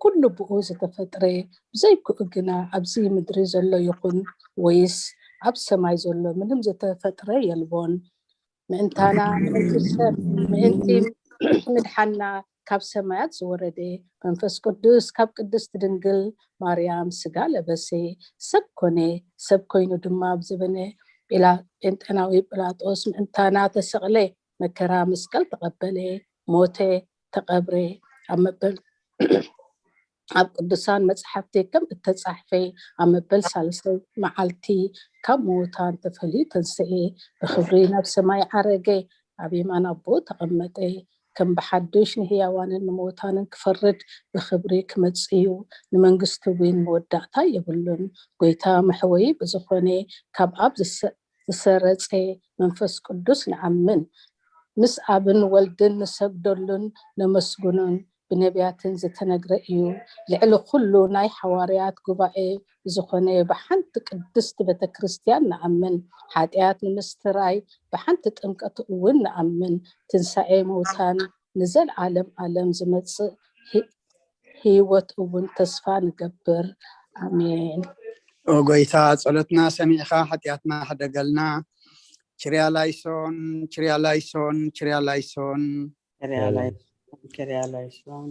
ኩሉ ብኡ ዝተፈጥረ፣ ብዘይክኡ ግና ኣብዚ ምድሪ ዘሎ ይኹን ወይስ ኣብ ሰማይ ዘሎ ምንም ዝተፈጥረ የልቦን። ምእንታና፣ ምእንቲ ሰብ፣ ምእንቲ ምድሓና ካብ ሰማያት ዝወረደ መንፈስ ቅዱስ ካብ ቅድስት ድንግል ማርያም ስጋ ለበሰ፣ ሰብ ኮነ። ሰብ ኮይኑ ድማ ኣብ ዘበነ ጲላ- ጴንጠናዊ ጲላጦስ ምእንታና ተሰቕለ፣ መከራ መስቀል ተቐበለ፣ ሞተ፣ ተቐብረ። ኣብ መበል ኣብ ቅዱሳን መጽሓፍቲ ከም እተጻሕፈ፣ ኣብ መበል ሳልሰይ መዓልቲ ካብ ምዉታን ተፈልዩ ተንስኤ፣ ብኽብሪ ናብ ሰማይ ዓረገ፣ ኣብ የማን ኣቦ ተቐመጠ። ከም ብሓድሽ ንህያዋንን ንምዉታንን ክፈርድ ብኽብሪ ክመጽእ እዩ። ንመንግስቱ እውን መወዳእታ የብሉን። ጎይታ መሕወዪ ብዝኾነ ካብ ኣብ ዝሰ- ዝሰረጸ መንፈስ ቅዱስ ንኣምን። ምስ ኣብን ወልድን ንሰግደሉን ነመስግኖን ብነቢያትን ዝተነግረ እዩ። ልዕሊ ኩሉ ናይ ሓዋርያት ጉባኤ ዝኾነ ብሓንቲ ቅድስቲ ቤተ ክርስቲያን ንኣምን። ሓጢኣት ንምስትራይ ብሓንቲ ጥምቀት እውን ንኣምን። ትንሳኤ ምውታን ንዘለዓለም ዓለም ዝመጽእ ህይወት እውን ተስፋ ንገብር። ኣሜን። ኦ ጎይታ፣ ጸሎትና ሰሚዕኻ ሓጢኣትና ሕደገልና። ችርያ ላይሶን፣ ችርያ ላይሶን፣ ችርያ ላይሶን። ችርያ ላይሶን፣ ችርያ ላይሶን፣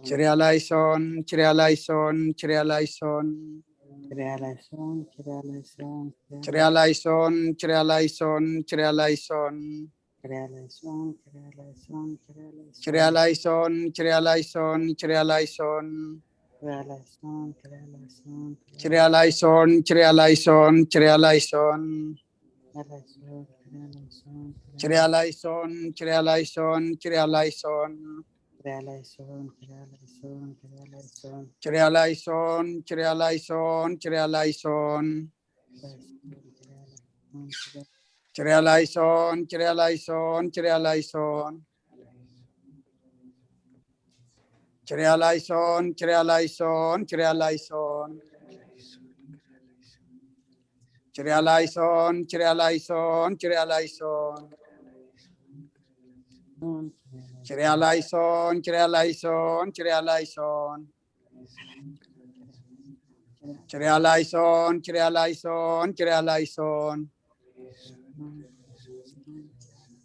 ችርያ ላይሶን፣ ችርያ ላይሶን፣ ችርያ ላይሶን። ችርያ ላይሶን፣ ችርያ ላይሶን፣ ችርያ ላይሶን፣ ችርያ ላይሶን፣ ችርያ ላይሶን። ችርያ ላይሶን፣ ችርያ ላይሶን፣ ችርያ ላይሶን። ችርያ ላይሶን፣ ችርያ ላይሶን፣ ችርያ ላይሶን። ችርያ ላይሶን፣ ችርያ ላይሶን፣ ችርያ ላይሶን። ችርያ ላይሶን፣ ችርያ ላይሶን፣ ችርያ ላይሶን። ችርያ ላይሶን፣ ችርያ ላይሶን፣ ችርያ ላይሶን። ችርያ ላይሶን፣ ችርያ ላይሶን፣ ችርያ ላይሶን። ችርያ ላይሶን፣ ችርያ ላይሶን፣ ችርያ ላይሶን። ችርያ ላይሶን፣ ችርያ ላይሶን፣ ችርያ ላይሶን። ችርያ ላይሶን፣ ችርያ ላይሶን፣ ችርያ ላይሶን።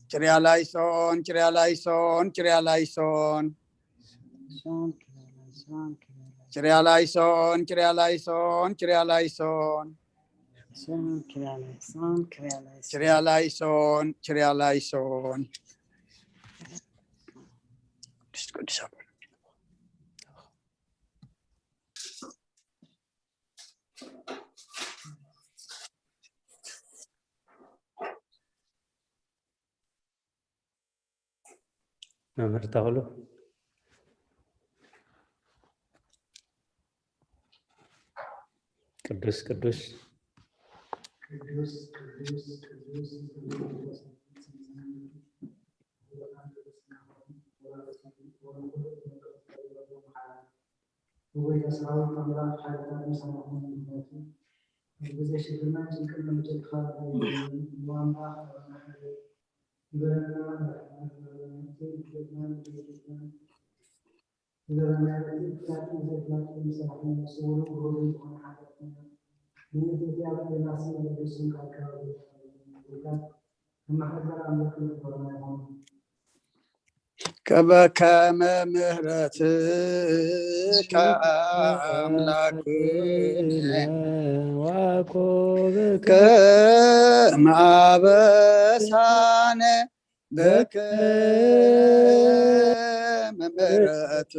ችርያ ላይሶን፣ ችርያ ላይሶን፣ ችርያ ላይሶን። ችርያ ላይሶን፣ ችርያ ላይሶን፣ ችርያ ላይሶን። ችርያ ላይሶን፣ ችርያ ላይሶን። ቅዱስ ቅዱስ ኣቦና። መምህር ተኽሉ። ቅዱስ ቅዱስ ቅዱስ ቅዱስ ቅዱስ ንጎይታ ሰራዊት ኣምላኽ ሓይልታት ምሳናኹም ይኹን። ኣብ ግዜ ሽግርና ጭንቅና መቸልካ ንኣምላኽ ንበረና። ከበከመ ምህረትከ ኣምላክ ከማበሳነ በከመ ምሕረትከ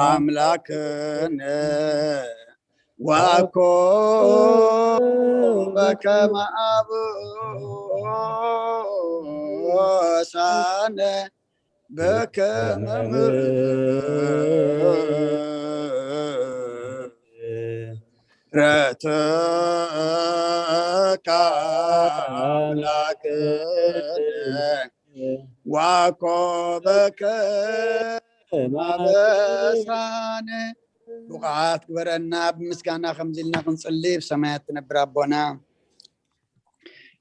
ኣምላክነ ዋኮ በከመ ኣበሳነ በከመ ምሕረትከ ኣምላክነ ዋኮ በከመ ኣበሳነ። ብቑዓት ግበረና። ብምስጋና ከምዚ ኢልና ክንጽሊ፣ ብሰማያት ትነብር ኣቦና፣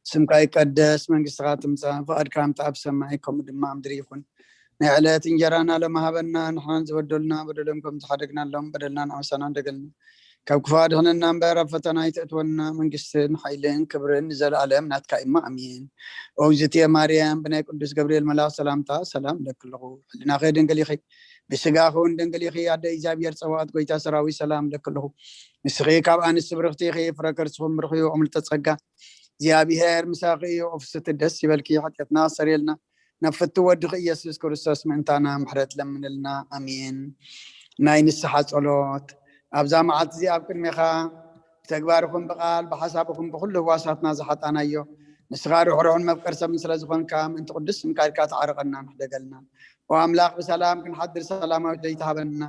ስምካ ይቀደስ፣ መንግስትኻ ትምጻእ፣ ፍቓድካ ምጻእ ኣብ ሰማይ ከምኡ ድማ ኣብ ምድሪ ይኹን። ናይ ዕለት እንጀራና ሎሚ ሃበና፣ ንሕናን ዝበደሉና በደሎም ከም ዝሓደግናሎም በደልና ንዓውሳና እንደገልና ካብ ክፉእ ኣድሕነና እምበር፣ ኣብ ፈተና ኣይተእትወና። መንግስትን ሓይልን ክብርን ንዘለኣለም ናትካ እማ፣ ኣሜን። ኦግዝእትየ ማርያም፣ ብናይ ቅዱስ ገብርኤል መልኣኽ ሰላምታ ሰላም እለኪ ኣለኹ። ሕልናኺ ድንግል ኢኺ፣ ብስጋኺ እውን ድንግል ኢኺ። ኣደ እግዚኣብሔር ጸባኦት፣ ጎይታ ሰራዊት፣ ሰላም እለኪ ኣለኹ። ንስኺ ካብ ኣንስቲ ብርኽቲ ኢኺ፣ ፍረ ከርስኹም ብሩኽ እዩ። ኦም ልተጸጋ፣ እግዚኣብሔር ምሳኺ እዩ። ኦፍስቲ ደስ ይበልኪ፣ ሓጢኣትና ኣስተሰርየልና፣ ናብ ፍቱ ወድኺ ኢየሱስ ክርስቶስ ምእንታና ምሕረት ለምንልና። ኣሜን። ናይ ንስሓ ጸሎት። ኣብዛ መዓልቲ እዚኣ ኣብ ቅድሜኻ ብተግባርኹም ብቓል ብሓሳብኹም ብኹሉ ህዋሳትና ዝሓጣናዮ፣ ንስኻ ርሕሩሕን መፍቀር ሰብን ስለ ዝኾንካ፣ ምእንቲ ቅዱስ ስምካ ኢልካ ተዓረቐና፣ ንሕደገልና። ኦ ኣምላኽ፣ ብሰላም ክንሓድር ሰላማዊት ለይቲ ሃበና።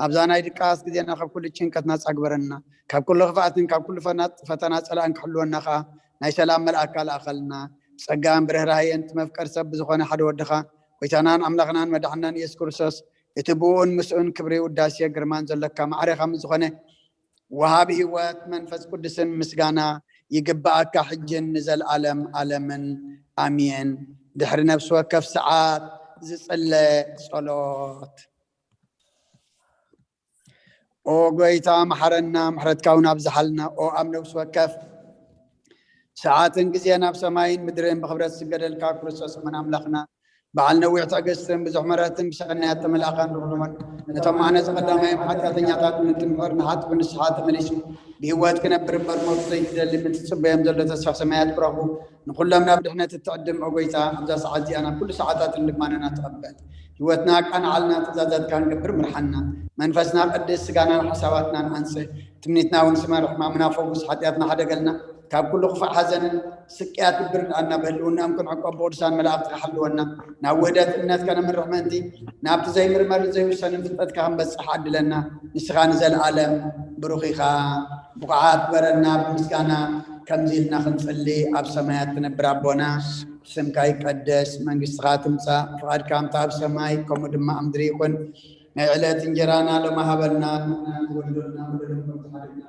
ኣብዛ ናይ ድቃስ ግዜና ካብ ኩሉ ጭንቀት ናጻ ግበረና። ካብ ኩሉ ክፍኣትን ካብ ኩሉ ፈና-፣ ፈተና ጸላእን ክሕልወና ኸኣ ናይ ሰላም መልኣካ ለኣኸልና። ብጸጋን ብርህራሄን እቲ መፍቀር ሰብ ብዝኾነ ሓደ ወድኻ፣ ጎይታናን ኣምላኽናን መድሓናን ኢየሱስ ክርስቶስ፣ እቲ ብኡን ምስኡን ክብሪ፣ ውዳሴ፣ ግርማን ዘለካ ማዕረ ከም ዝኾነ፣ ወሃቢ ህይወት መንፈስ ቅዱስን ምስጋና ይግብኣካ፣ ሕጅን ንዘለኣለም ኣለምን። ኣሜን። ድሕሪ ነፍሲ ወከፍ ሰዓት ዝጽለ ጸሎት። ኦ ጎይታ፣ መሓረና፣ ምሕረትካ እውን ኣብዝሓልና። ኦ ኣብ ነፍሲ ወከፍ ሰዓትን ግዜን ኣብ ሰማይን ምድርን ብኽብረት ዝስገደልካ ክርስቶስ እመን ኣምላኽና፣ በዓል ነዊሕ ትዕግስትን ብዙሕ ምሕረትን ብሰናያት ተመልኣኻን ርህሩህን፣ ነቶም ኣነ ዝቐዳማዮም ሓጢኣተኛታት ምእንቲ ምሕር ንሓጥብ ንስሓ ተመሊሱ ብህይወት ክነብር እምበር ሞት ዘይትደሊ ምእንቲ ትጽበዮም ዘሎ ተስፋ ሰማያት ክረኽቡ ንኹሎም ናብ ድሕነት እትዕድም ኦ ጎይታ፣ ኣብዛ ሰዓት እዚኣ ናብ ኩሉ ሰዓታትን ልማነና ተቐበል። ህይወትና ኣቃንዓልና፣ ትእዛዛትካ ንገብር ምርሓና። መንፈስና ቀድስ፣ ስጋናን ሓሳባትናን ኣንጽህ። ትምኒትና እውን ስመር፣ ሕማምና ፈውስ፣ ሓጢኣትና ሓደገልና፣ ካብ ኩሉ ክፉእ ሓዘንን ስቅያት ልቢ ርድኣና፣ ብህልውናኦም ክንዕቆብ ብቅዱሳን መላእኽትካ ሓልወና፣ ናብ ውህደት እምነት ከነምርሕ ምእንቲ ናብቲ ዘይምርመርን ዘይውሰንን ፍልጠትካ ክንበጽሕ ዓድለና። ንስኻ ንዘለኣለም ብሩኽ ኢኻ። ብቑዓት ግበረና ብምስጋና ከምዚ ኢልና ክንጽሊ፣ ኣብ ሰማያት ትነብር ኣቦና፣ ስምካ ይቀደስ፣ መንግስትኻ ትምጻእ፣ ፍቓድካ ከምቲ ኣብ ሰማይ ከምኡ ድማ ኣብ ምድሪ ይኹን። ናይ ዕለት እንጀራና ሎሚ ሃበና፣ ንሕና ንበደለና በደሎም ከም ዝሓደግና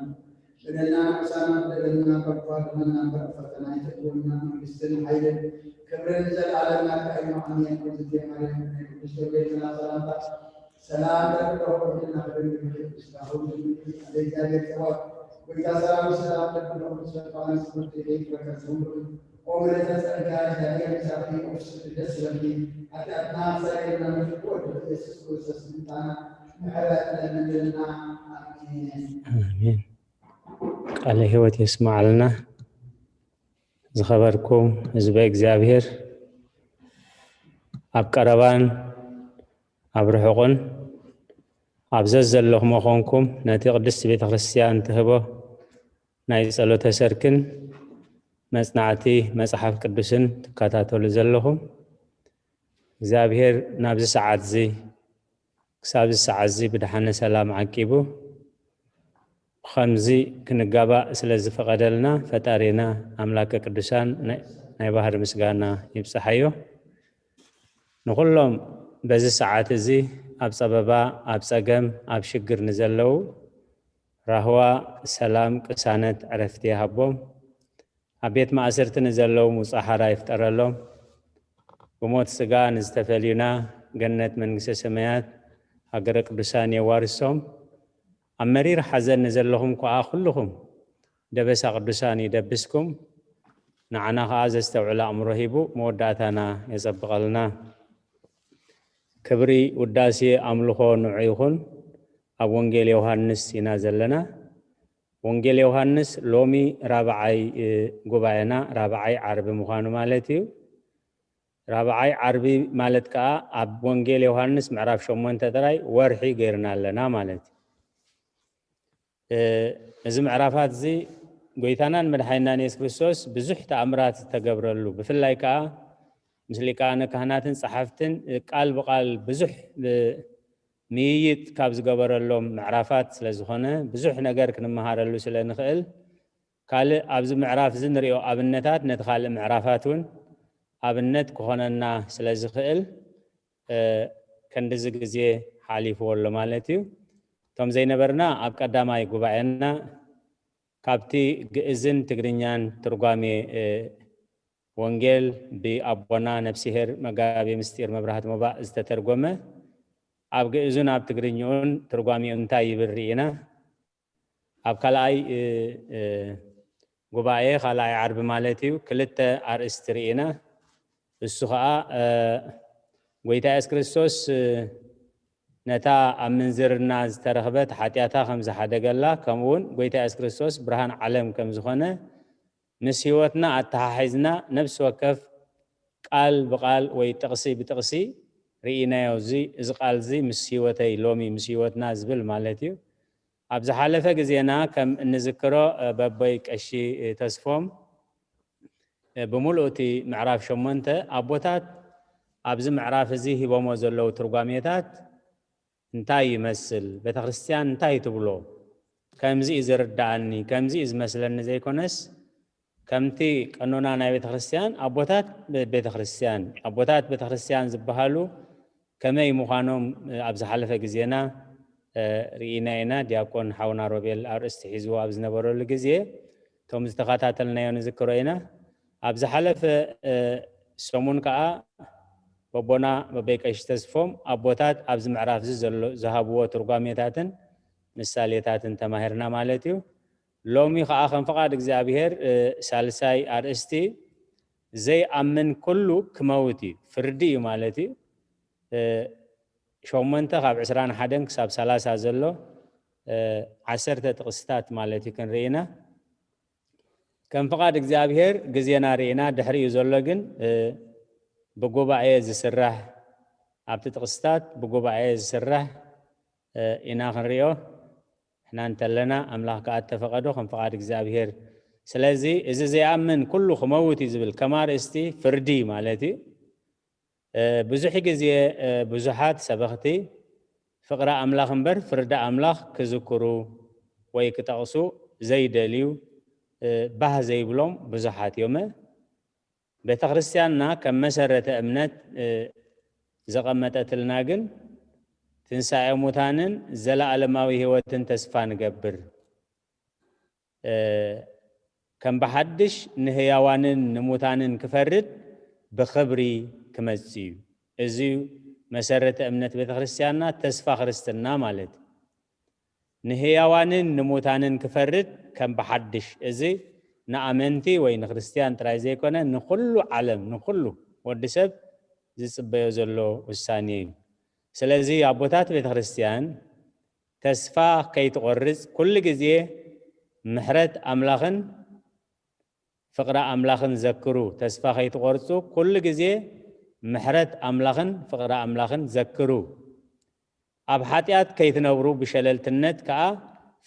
በደልና ንሳና በደለና፣ ካብ ክፉእ ኣድሕነና እምበር፣ ኣብ ፈተና ኣይተእትወና። መንግስትን ሓይልን ክብርን ንዘለኣለም ናትካ እዩ። ኣሜን። እግዝእትየ ማርያም፣ ናይ ቅዱስ ገብርኤል መልኣኽ ሰላምታ ሰላም ለኪ፣ ብሩኽቲ ሕልና ክብርን ይብልኪ፣ ብስጋኺ እውን ድንግል ኢኺ፣ ኣደ እግዚኣብሔር ጸባኦት፣ ጎይታ ሰራዊት ሰላም ለኪ፣ ብሩኽቲ ፍሬ ከርሥኪ ብሩክ እዩ። ኦ ምልዕተ ጸጋ፣ እግዚኣብሔር ምሳኺ፣ ኦ ፍስሕቲ ደስ ይበልኪ፣ ሓጢኣትና ኣስተሰርየልና፣ ንፍቁር ወድኺ ኢየሱስ ክርስቶስ ምእንታና ምሕረት ለምንልና። ኣሜን። ኣሜን። ቃለ ሕይወት የስምዓልና። ዝኸበርኩም ህዝበ እግዚኣብሔር፣ ኣብ ቀረባን ኣብ ርሑቕን፣ ኣብ ዘዘለኹም ኮንኩም ነቲ ቅድስቲ ቤተ ክርስቲያን ትህቦ ናይ ጸሎተ ሰርክን መጽናዕቲ መጽሓፍ ቅዱስን ትከታተሉ ዘለኹም፣ እግዚኣብሔር ናብዚ ሰዓት እዚ፣ ክሳብ እዚ ሰዓት እዚ ብድሓነ ሰላም ዓቂቡ፣ ከምዚ ክንጋባእ ስለ ዝፈቐደልና፣ ፈጣሪና ኣምላከ ቅዱሳን ናይ፣ ናይ ባህሪ ምስጋና ይብጽሓዮ። ንኹሎም በዚ ሰዓት እዚ ኣብ ጸበባ፣ ኣብ ጸገም፣ ኣብ ሽግር ንዘለዉ ራህዋ፣ ሰላም፣ ቅሳነት፣ ዕረፍቲ ይሃቦም። ኣብ ቤት ማእሰርቲ ንዘለዉ ውጻእ ሓራ ይፍጠረሎም። ብሞት ስጋ ንዝተፈልዩና ገነት መንግስተ ሰማያት ሃገረ ቅዱሳን የዋርሶም። ኣብ መሪር ሓዘን ንዘለኹም ከኣ ኩልኹም ደበሳ ቅዱሳን ይደብስኩም። ንዓና ከኣ ዘስተውዕል ኣእምሮ ሂቡ መወዳእታና የጸብቐልና። ክብሪ፣ ውዳሴ፣ ኣምልኾ ንዑ ይኹን። ኣብ ወንጌል ዮሃንስ ኢና ዘለና። ወንጌል ዮሃንስ ሎሚ ራብዓይ፣ እ፣ ጉባኤና፣ ራብዓይ ዓርቢ ምዃኑ ማለት እዩ። ራብዓይ ዓርቢ ማለት ከኣ ኣብ ወንጌል ዮሃንስ ምዕራፍ ሸሞንተ ጥራይ ወርሒ ገይርና ኣለና ማለት እዩ። እ፣ እዚ ምዕራፋት እዚ ጎይታናን መድሓኒናን የሱስ ክርስቶስ ብዙሕ ተኣምራት ዝተገብረሉ፣ ብፍላይ ከኣ ምስ ሊቃነ ካህናትን ጸሓፍትን ቃል ብቓል ብዙሕ፣ እ፣ ምይይጥ ካብ ዝገበረሎም ምዕራፋት ስለ ዝኾነ፣ ብዙሕ ነገር ክንመሃረሉ ስለ ንኽእል፣ ካልእ ኣብዚ ምዕራፍ እዚ ንሪኦ ኣብነታት ነቲ ካልእ ምዕራፋት እውን ኣብነት ክኾነና ስለ ዝኽእል፣ እ፣ ክንድዚ ግዜ ሓሊፍዎ ኣሎ ማለት እዩ። እቶም ዘይነበርና ኣብ ቀዳማይ ጉባኤና ካብቲ ግእዝን ትግርኛን ትርጓሜ፣ እ፣ ወንጌል ብኣቦና ነፍስሄር መጋቤ ምስጢር መብራህቲ ሞባእ ዝተተርጎመ፣ ኣብ ግእዙን ኣብ ትግርኛኡን ትርጓሜኡ እንታይ ይብል ርኢና። ኣብ ካልኣይ እ፣ እ፣ ጉባኤ ካልኣይ ዓርቢ ማለት እዩ ክልተ ኣርእስቲ ርኢና። እሱ ኸዓ እ፣ ጎይታ የሱስ ክርስቶስ እ፣ ነታ ኣብ ምንዝርና ዝተረኽበት ሓጢኣታ ከም ዝሓደገላ፣ ከምኡ እውን ጎይታ የሱስ ክርስቶስ ብርሃን ዓለም ከም ዝኾነ ምስ ህይወትና ኣተሓሒዝና ነፍሲ ወከፍ ቃል ብቃል ወይ ጥቕሲ ብጥቕሲ ርኢናዮ። እዚ እዚ ቃል እዚ ምስ ህይወተይ ሎሚ ምስ ህይወትና ዝብል ማለት እዩ። ኣብ ዝሓለፈ ግዜና ከም እንዝክሮ እ፣ በቦይ ቀሺ እ፣ ተስፎም እ፣ ብምሉእ እቲ ምዕራፍ ሸሞንተ ኣቦታት ኣብዚ ምዕራፍ እዚ ሂቦሞ ዘለዉ ትርጓሜታት እንታይ ይመስል፣ ቤተ ክርስቲያን እንታይ ትብሎ፣ ከምዚ እዩ ዝርድኣኒ፣ ከምዚ እዩ ዝመስለኒ ዘይኮነስ ከምቲ ቀኖና ናይ ቤተ ክርስቲያን ኣቦታት ቤተ ክርስቲያን ኣቦታት ቤተ ክርስቲያን ዝበሃሉ ከመይ ምዃኖም ኣብ ዝሓለፈ ግዜና ርኢና ኢና። ዲያቆን ሓውና ሮቤል ኣርእስቲ ሒዝዎ ኣብ ዝነበረሉ ግዜ እቶም ዝተኸታተልናዮ ንዝክሮ ኢና። ኣብ ዝሓለፈ ሰሙን ከዓ በቦና በበይ ቀሺ ተስፎም ኣቦታት ኣብዚ ምዕራፍ እዚ ዘሎ ዝሃብዎ ትርጓሜታትን ምሳሌታትን ተማሂርና ማለት እዩ። ሎሚ ከዓ ከም ፍቓድ እግዚኣብሔር ሳልሳይ ኣርእስቲ ዘይኣምን ኩሉ ክመውት እዩ፣ ፍርዲ እዩ ማለት እዩ። ሸሞንተ ካብ ዕስራን ሓደን ክሳብ ሰላሳ ዘሎ ዓሰርተ ጥቕስታት ማለት እዩ ክንርኢ ኢና። ከም ፍቓድ እግዚኣብሔር ግዜና ርኢና ድሕሪኡ ዘሎ ግን ብጉባኤ ዝስራሕ ኣብቲ ጥቕስታት ብጉባኤ ዝስራሕ ኢና ክንሪኦ። ንሕና እንተለና ኣምላኽ ከዓ እተፈቐዶ ከም ፍቓድ እግዚኣብሔር። ስለዚ እዚ ዘይኣምን ኩሉ ክመውት እዩ ዝብል ከም ኣርእስቲ ፍርዲ ማለት እዩ። ብዙሕ ግዜ ብዙሓት ሰበኽቲ ፍቕሪ ኣምላኽ እምበር ፍርዲ ኣምላኽ ክዝክሩ ወይ ክጠቕሱ ዘይደልዩ ባህ ዘይብሎም ብዙሓት እዮም። ቤተ ክርስቲያንና ከም መሰረተ እምነት ዘቐመጠትልና ግን ትንሳኤ ሙታንን ዘለኣለማዊ ህይወትን ተስፋ ንገብር። ከም ብሓድሽ ንህያዋንን ንሙታንን ክፈርድ ብኽብሪ ክመጽእ እዩ። እዚ መሰረተ እምነት ቤተ ክርስቲያንና ተስፋ ክርስትና ማለት እዩ። ንህያዋንን ንሙታንን ክፈርድ ከም ብሓድሽ። እዚ ንኣመንቲ ወይ ንክርስትያን ጥራይ ዘይኮነ ንኹሉ ዓለም ንኹሉ ወዲ ሰብ ዝጽበዮ ዘሎ ውሳኔ እዩ። ስለዚ ኣቦታት ቤተ ክርስቲያን ተስፋ ከይትቆርጽ ኩሉ ግዜ ምሕረት ኣምላኽን ፍቕሪ ኣምላኽን ዘክሩ። ተስፋ ከይትቆርጹ ኩሉ ግዜ ምሕረት ኣምላኽን ፍቕሪ ኣምላኽን ዘክሩ። ኣብ ሓጢኣት ከይትነብሩ ብሸለልትነት ከኣ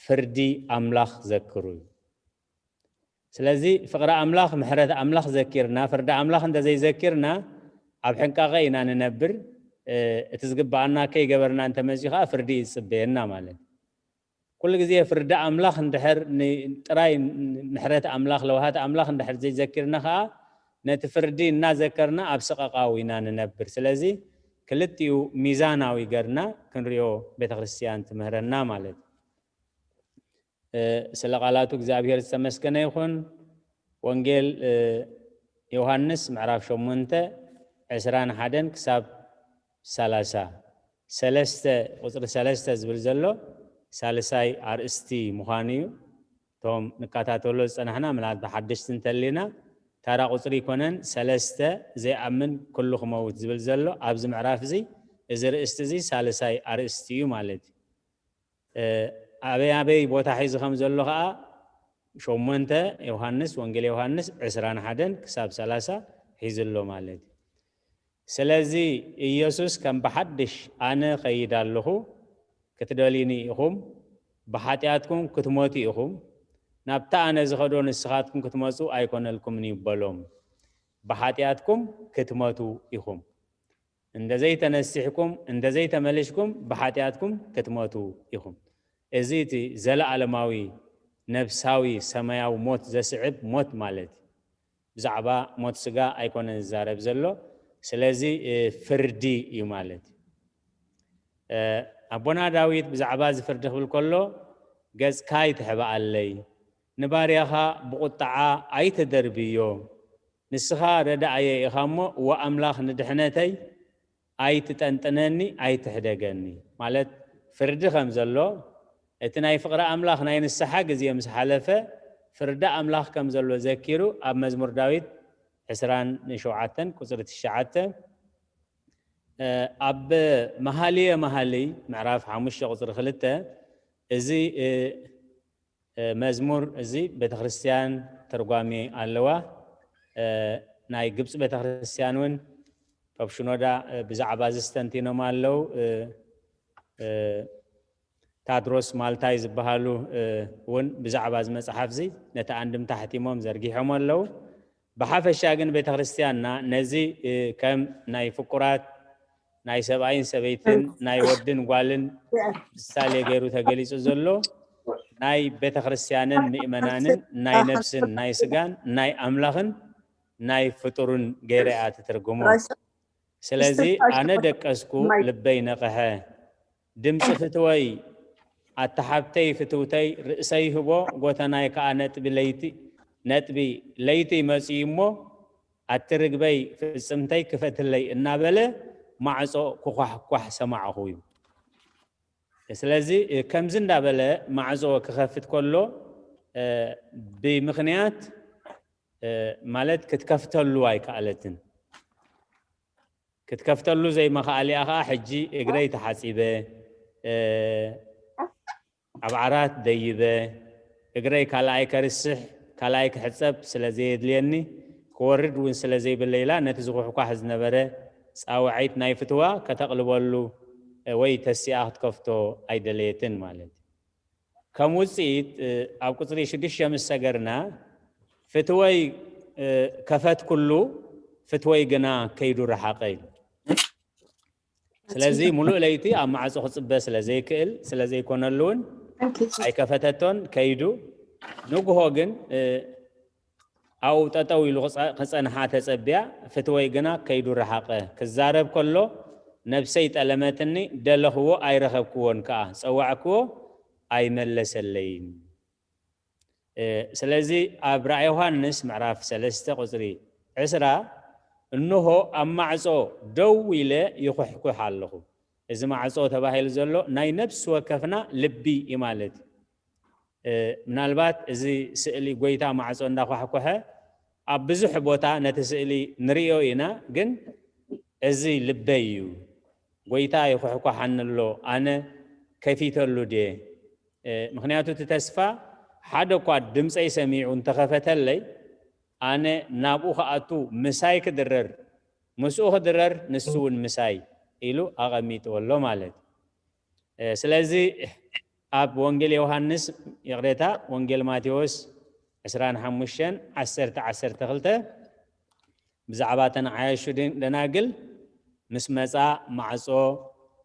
ፍርዲ ኣምላኽ ዘክሩ። ስለዚ ፍቕሪ ኣምላኽ ምሕረት ኣምላኽ ዘኪርና ፍርዲ ኣምላኽ እንተዘይዘኪርና ኣብ ሕንቃቐ ኢና ንነብር። እቲ ዝግብኣና ከይገበርና እንተመፅኡ ከዓ ፍርዲ ይፅበየና ማለት እዩ። ኩሉ ግዜ ፍርዲ ኣምላኽ እንድሕር ጥራይ ምሕረት ኣምላኽ ለውሃት ኣምላኽ እንድሕር ዘይዘኪርና ከዓ ነቲ ፍርዲ እናዘከርና ኣብ ሰቐቓዊ ኢና ንነብር። ስለዚ ክልቲኡ ሚዛናዊ ገርና ክንሪኦ ቤተክርስትያን ትምህረና ማለት እዩ። ስለ ቃላቱ እግዚኣብሔር ዝተመስገነ ይኹን። ወንጌል ዮሃንስ ምዕራፍ ሸሞንተ ዕስራን ሓደን ክሳብ ሰላሳ ሰለስተ ቁፅሪ ሰለስተ ዝብል ዘሎ ሳልሳይ ኣርእስቲ ምዃኑ እዩ። እቶም ንከታተሎ ዝፀናሕና ምናልባት ሓደሽቲ እንተሊና ታራ ቁፅሪ ይኮነን። ሰለስተ ዘይኣምን ኩሉ ክመውት ዝብል ዘሎ ኣብዚ ምዕራፍ እዚ እዚ ርእስቲ እዚ ሳልሳይ ኣርእስቲ እዩ ማለት እዩ። ኣበይ ኣበይ ቦታ ሒዙ ከም ዘሎ ከዓ ሸሞንተ ዮሃንስ ወንጌል ዮሃንስ ዕስራን ሓደን ክሳብ ሰላሳ ሒዙ ኣሎ ማለት እዩ። ስለዚ ኢየሱስ ከም ብሓድሽ ኣነ ኸይድ ኣለኹ ክትደልዩኒ ኢኹም ብሓጢኣትኩም ክትሞቱ ኢኹም ናብቲ ኣነ ዝኸዶ ንስኻትኩም ክትመፁ ኣይኮነልኩምን እዩ በሎም። ብሓጢኣትኩም ክትመቱ ኢኹም እንደ ዘይተነሲሕኩም እንደ ዘይተመልሽኩም ብሓጢኣትኩም ክትመቱ ኢኹም። እዚ እቲ ዘለኣለማዊ ነብሳዊ ሰማያዊ ሞት ዘስዕብ ሞት ማለት እዩ። ብዛዕባ ሞት ስጋ ኣይኮነን ዝዛረብ ዘሎ። ስለዚ ፍርዲ እዩ ማለት እዩ። ኣቦና ዳዊት ብዛዕባ እዚ ፍርዲ ክብል ከሎ ገጽካ ኣይትሕብኣለይ ንባርያኻ ብቁጣዓ ኣይትደርብዮ። ንስኻ ረዳእየ ኢኻ እሞ እወ ኣምላኽ ንድሕነተይ ኣይትጠንጥነኒ ኣይትሕደገኒ። ማለት ፍርዲ ከም ዘሎ እቲ ናይ ፍቕሪ ኣምላኽ ናይ ንስሓ ግዜ ምስ ሓለፈ፣ ፍርዲ ኣምላኽ ከም ዘሎ ዘኪሩ፣ ኣብ መዝሙር ዳዊት ዕስራን ሸውዓተን ቁጽሪ ትሽዓተ፣ እ፣ ኣብ መሃልየ መሃልይ ምዕራፍ ሓሙሽተ ቁጽሪ ክልተ፣ እዚ፣ እ፣ እ፣ መዝሙር እዚ ቤተክርስትያን ተርጓሚ ኣለዋ። እ፣ ናይ ግብፂ ቤተክርስትያን እውን ፖፕ ሽኖዳ፣ እ፣ ብዛዕባ እዚ ዝተንቲኖም ኣለዉ። እ፣ እ፣ ታድሮስ ማልታይ ዝበሃሉ፣ እ፣ እውን ብዛዕባ እዚ መፅሓፍ እዚ ነቲ ኣንድምታ ሕቲሞም ዘርጊሖም ኣለዉ። ብሓፈሻ ግን ቤተክርስትያንና ነዚ፣ እ፣ ከም ናይ ፍቁራት፣ ናይ ሰብኣይን ሰበይትን፣ ናይ ወድን ጓልን ምሳሌ ገይሩ ተገሊጹ ዘሎ፣ ናይ ቤተክርስትያንን ምእመናንን፣ ናይ ነፍስን ናይ ስጋን፣ ናይ ኣምላኽን ናይ ፍጡርን ገይራ እያ ትትርጉሞ። ስለዚ፣ "ኣነ ደቀስኩ፣ ልበይ ነቕሐ፣ ድምጺ ፍትወይ ኣታ ሓብተይ ፍትውተይ፣ ርእሰይ ህቦ፣ ጎተናይ ከኣ ነጥቢ ለይቲ፣ ነጥቢ ለይቲ መጺኡ እሞ፣ ኣቲ ርግበይ ፍጽምተይ ክፈትለይ" እናበለ ማዕጾ ክኳሕኳሕ ሰማዕኹ እዩ። ስለዚ፣ እ፣ ከምዚ እንዳበለ ማዕጾ ክኸፍት ከሎ፣ እ፣ ብምኽንያት፣ እ፣ ማለት ክትከፍተሉ ኣይከኣለትን። ክትከፍተሉ ዘይመኽኣሊኣ ኸዓ፣ "ሕጂ እግረይ ተሓጺበ፣ እ፣ ኣብ ዓራት ደይበ፣ እግረይ ካልኣይ ከርስሕ፣ ካልኣይ ክሕጸብ ስለ ዘየድልየኒ፣ ክወርድ እውን ስለ ዘይብለይ" ኢላ፣ ነቲ ዝኹሕኳሕ ዝነበረ ጻውዒት ናይ ፍትዋ ከተቕልበሉ፣ እ፣ ወይ ተሲኣ ክትከፍቶ ኣይደለየትን ማለት እዩ። ከም ውጽኢት፣ እ፣ ኣብ ቁጽሪ ሽዱሽተ ምስ ሰገርና፣ "ፍትወይ፣ እ፣ ከፈትኩሉ፣ ፍትወይ ግና ከይዱ ረሓቐ" ኢሉ። ስለዚ፣ ሙሉእ ለይቲ ኣብ ማዕጾ ክጽበ ስለ ዘይክእል፣ ስለ ዘይኮነሉ እውን ኣይከፈተቶን፣ ከይዱ። ንግሆ ግን፣ እ፣ ኣብኡ ጠጠው ኢሉ ክጸ-፣ ክጸንሓ ተጸብያ፣ ፍትወይ ግና ከይዱ ረሓቐ። ክዛረብ ከሎ ነብሰይ ጠለመትኒ፣ ደለኽዎ ኣይረኸብክዎን ከኣ፣ ጸዋዕክዎ ኣይመለሰለይን። እ፣ ስለዚ ኣብ ራእይ ዮሃንስ ምዕራፍ ሰለስተ ቁጽሪ ዕስራ፣ "እንሆ ኣብ ማዕጾ ደው ኢለ ይኹሕኩሕ ኣለኹ።" እዚ ማዕጾ ተባሂሉ ዘሎ ናይ ነፍሲ ወከፍና ልቢ እዩ ማለት እዩ። እ፣ ምናልባት እዚ ስእሊ ጎይታ ማዕጾ እንዳኳሕኮሐ ኣብ ብዙሕ ቦታ ነቲ ስእሊ ንርእዮ ኢና፣ ግን እዚ ልበይ እዩ። ጎይታ ይኹሕኳሓኒ ኣሎ፣ ኣነ ከፊተሉ ድየ? እ፣ ምኽንያቱ እቲ ተስፋ ሓደ እኳ ድምፀይ ሰሚዑ እንተኸፈተለይ፣ ኣነ ናብኡ ክኣቱ ምሳይ ክድረር፣ ምስኡ ክድረር ንሱ እውን ምሳይ ኢሉ ኣቐሚጥዎ ኣሎ ማለት እዩ። እ፣ ስለዚ ኣብ ወንጌል ዮሃንስ፣ ይቕሬታ፣ ወንጌል ማቴዎስ ዕስራን ሓሙሽተን፣ ዓሰርተ፣ ዓሰርተ ክልተ፣ ብዛዕባ እተን ዓያሹ ደ-፣ ደናግል ምስ መጻ ማዕጾ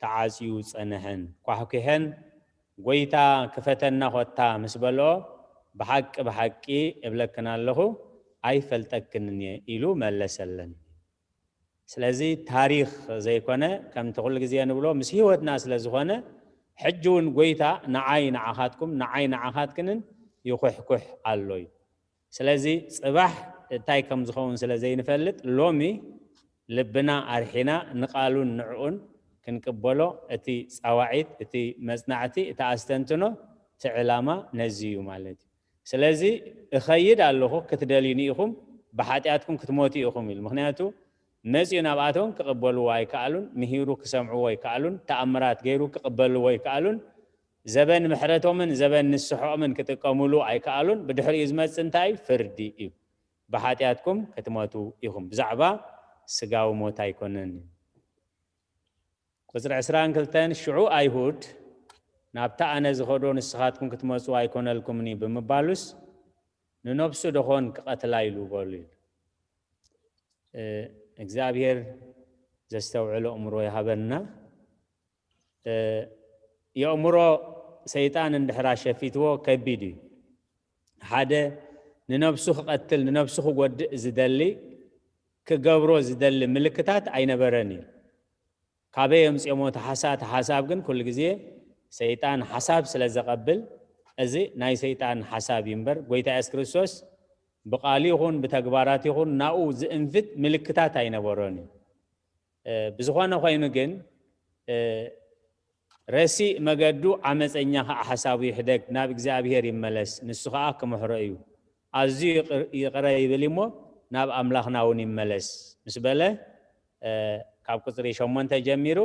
ተዓጽዩ ጸንሐን ኳሕኲሐን፣ "ጎይታ ክፈተና ኾታ" ምስ በልኦ፣ "ብሓቂ፣ ብሓቂ እብለክን ኣለኹ፣ ኣይፈልጠክንን እየ" ኢሉ መለሰለን። ስለዚ ታሪኽ ዘይኮነ፣ ከምቲ ኩሉ ግዜ ንብሎ፣ ምስ ህይወትና ስለ ዝኾነ፣ ሕጂ እውን ጎይታ ንዓይ ንዓኻትኩም፣ ንዓይ ንዓኻትክንን ይኹሕኩሕ ኣሎ እዩ። ስለዚ ጽባሕ እንታይ ከም ዝኸውን ስለ ዘይንፈልጥ፣ ሎሚ ልብና ኣርሒና ንቓሉን ንዕኡን ክንቅበሎ፣ እቲ ጻዋዒት፣ እቲ መጽናዕቲ፣ እቲ ኣስተንትኖ፣ እቲ ዕላማ ነዚ እዩ ማለት እዩ። ስለዚ እኸይድ ኣለኹ፣ ክትደልዩኒ ኢኹም፣ ብሓጢኣትኩም ክትሞቱ ኢኹም ኢሉ። ምኽንያቱ መጺኡ ናብኣቶም ክቕበልዎ ኣይከኣሉን፣ ምሂሩ ክሰምዕዎ ኣይከኣሉን፣ ተኣምራት ገይሩ ክቕበልዎ ኣይከኣሉን፣ ዘበን ምሕረቶምን ዘበን ንስሐኦምን ክጥቀሙሉ ኣይከኣሉን። ብድሕሪኡ ዝመጽእ እንታይ እዩ? ፍርዲ እዩ። "ብሓጢኣትኩም ክትሞቱ ኢኹም"፣ ብዛዕባ ስጋዊ ሞት ኣይኮነን እዩ። ቁጽሪ ዕስራን ክልተን፣ "ሽዑ ኣይሁድ፣ 'ናብታ ኣነ ዝኸዶ ንስኻትኩም ክትመጹ ኣይኮነልኩምን እዩ' ብምባሉስ፣ ንነብሱ ደኾን ክቐትላ ኢሉ?" በሉ ኢሉ። እ፣ እግዚኣብሔር ዘስተውዕሎ ኣእምሮ ይሃበና። እ፣ የእምሮ ሰይጣን እንድሕር ኣሸፊትዎ ከቢድ እዩ። ሓደ ንነብሱ ክቐትል፣ ንነብሱ ክጎድእ ዝደሊ፣ ክገብሮ ዝደሊ ምልክታት ኣይነበረን እዩ። ካበይ የምጽኦሞ እቲ ሓሳ-፣ እቲ ሓሳብ ግን ኩሉ ግዜ ሰይጣን ሓሳብ ስለ ዘቐብል፣ እዚ ናይ ሰይጣን ሓሳብ እዩ እምበር፣ ጎይታ የሱስ ክርስቶስ ብቓሉ ይኹን ብተግባራት ይኹን ናኡ ዝእንፍት ምልክታት ኣይነበሮን እዩ። እ፣ ብዝኾነ ኮይኑ ግን፣ እ፣ ረሲእ መገዱ ዓመፀኛ ከዓ ሓሳቡ ይሕደግ፣ ናብ እግዚኣብሔር ይመለስ፣ ንሱ ከዓ ክምሕሮ እዩ። ኣዝዩ ይቕር- ይቕረ ይብል እሞ ናብ ኣምላኽና እውን ይመለስ ምስ በለ፣ እ፣ ካብ ቁፅሪ ሸሞንተ ጀሚሩ፣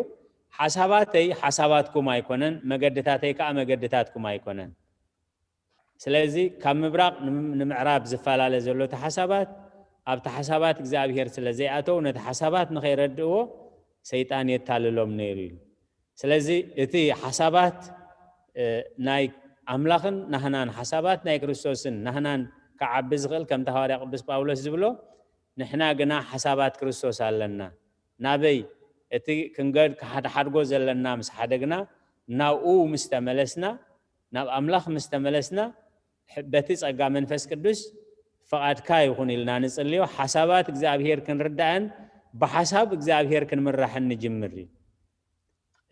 ሓሳባተይ ሓሳባትኩም ኣይኮነን፣ መገድታተይ ከዓ መገድታትኩም ኣይኮነን። ስለዚ ካብ ምብራቕ ንም- ንምዕራብ ዝፈላለ ዘሎ እቲ ሓሳባት ኣብቲ ሓሳባት እግዚኣብሔር ስለ ዘይኣተው፣ ነቲ ሓሳባት ንኸይረድእዎ ሰይጣን የታልሎም ነይሩ ኢሉ። ስለዚ እቲ ሓሳባት፣ እ፣ ናይ ኣምላኽን ናህናን ሓሳባት ናይ ክርስቶስን ናህናን ክዓቢ ዝኽእል፣ ከምቲ ሃዋርያ ቅዱስ ጳውሎስ ዝብሎ፣ ንሕና ግና ሓሳባት ክርስቶስ ኣለና። ናበይ? እቲ ክንገድ ክሓድሓድጎ ዘለና ምስ ሓደግና፣ ናብኡ ምስ ተመለስና፣ ናብ ኣምላኽ ምስ ተመለስና፣ ሕ- በቲ ጸጋ መንፈስ ቅዱስ ፍቓድካ ይኹን ኢልና ንጽልዮ፣ ሓሳባት እግዚኣብሔር ክንርዳእን ብሓሳብ እግዚኣብሔር ክንምራሕን ንጅምር እዩ።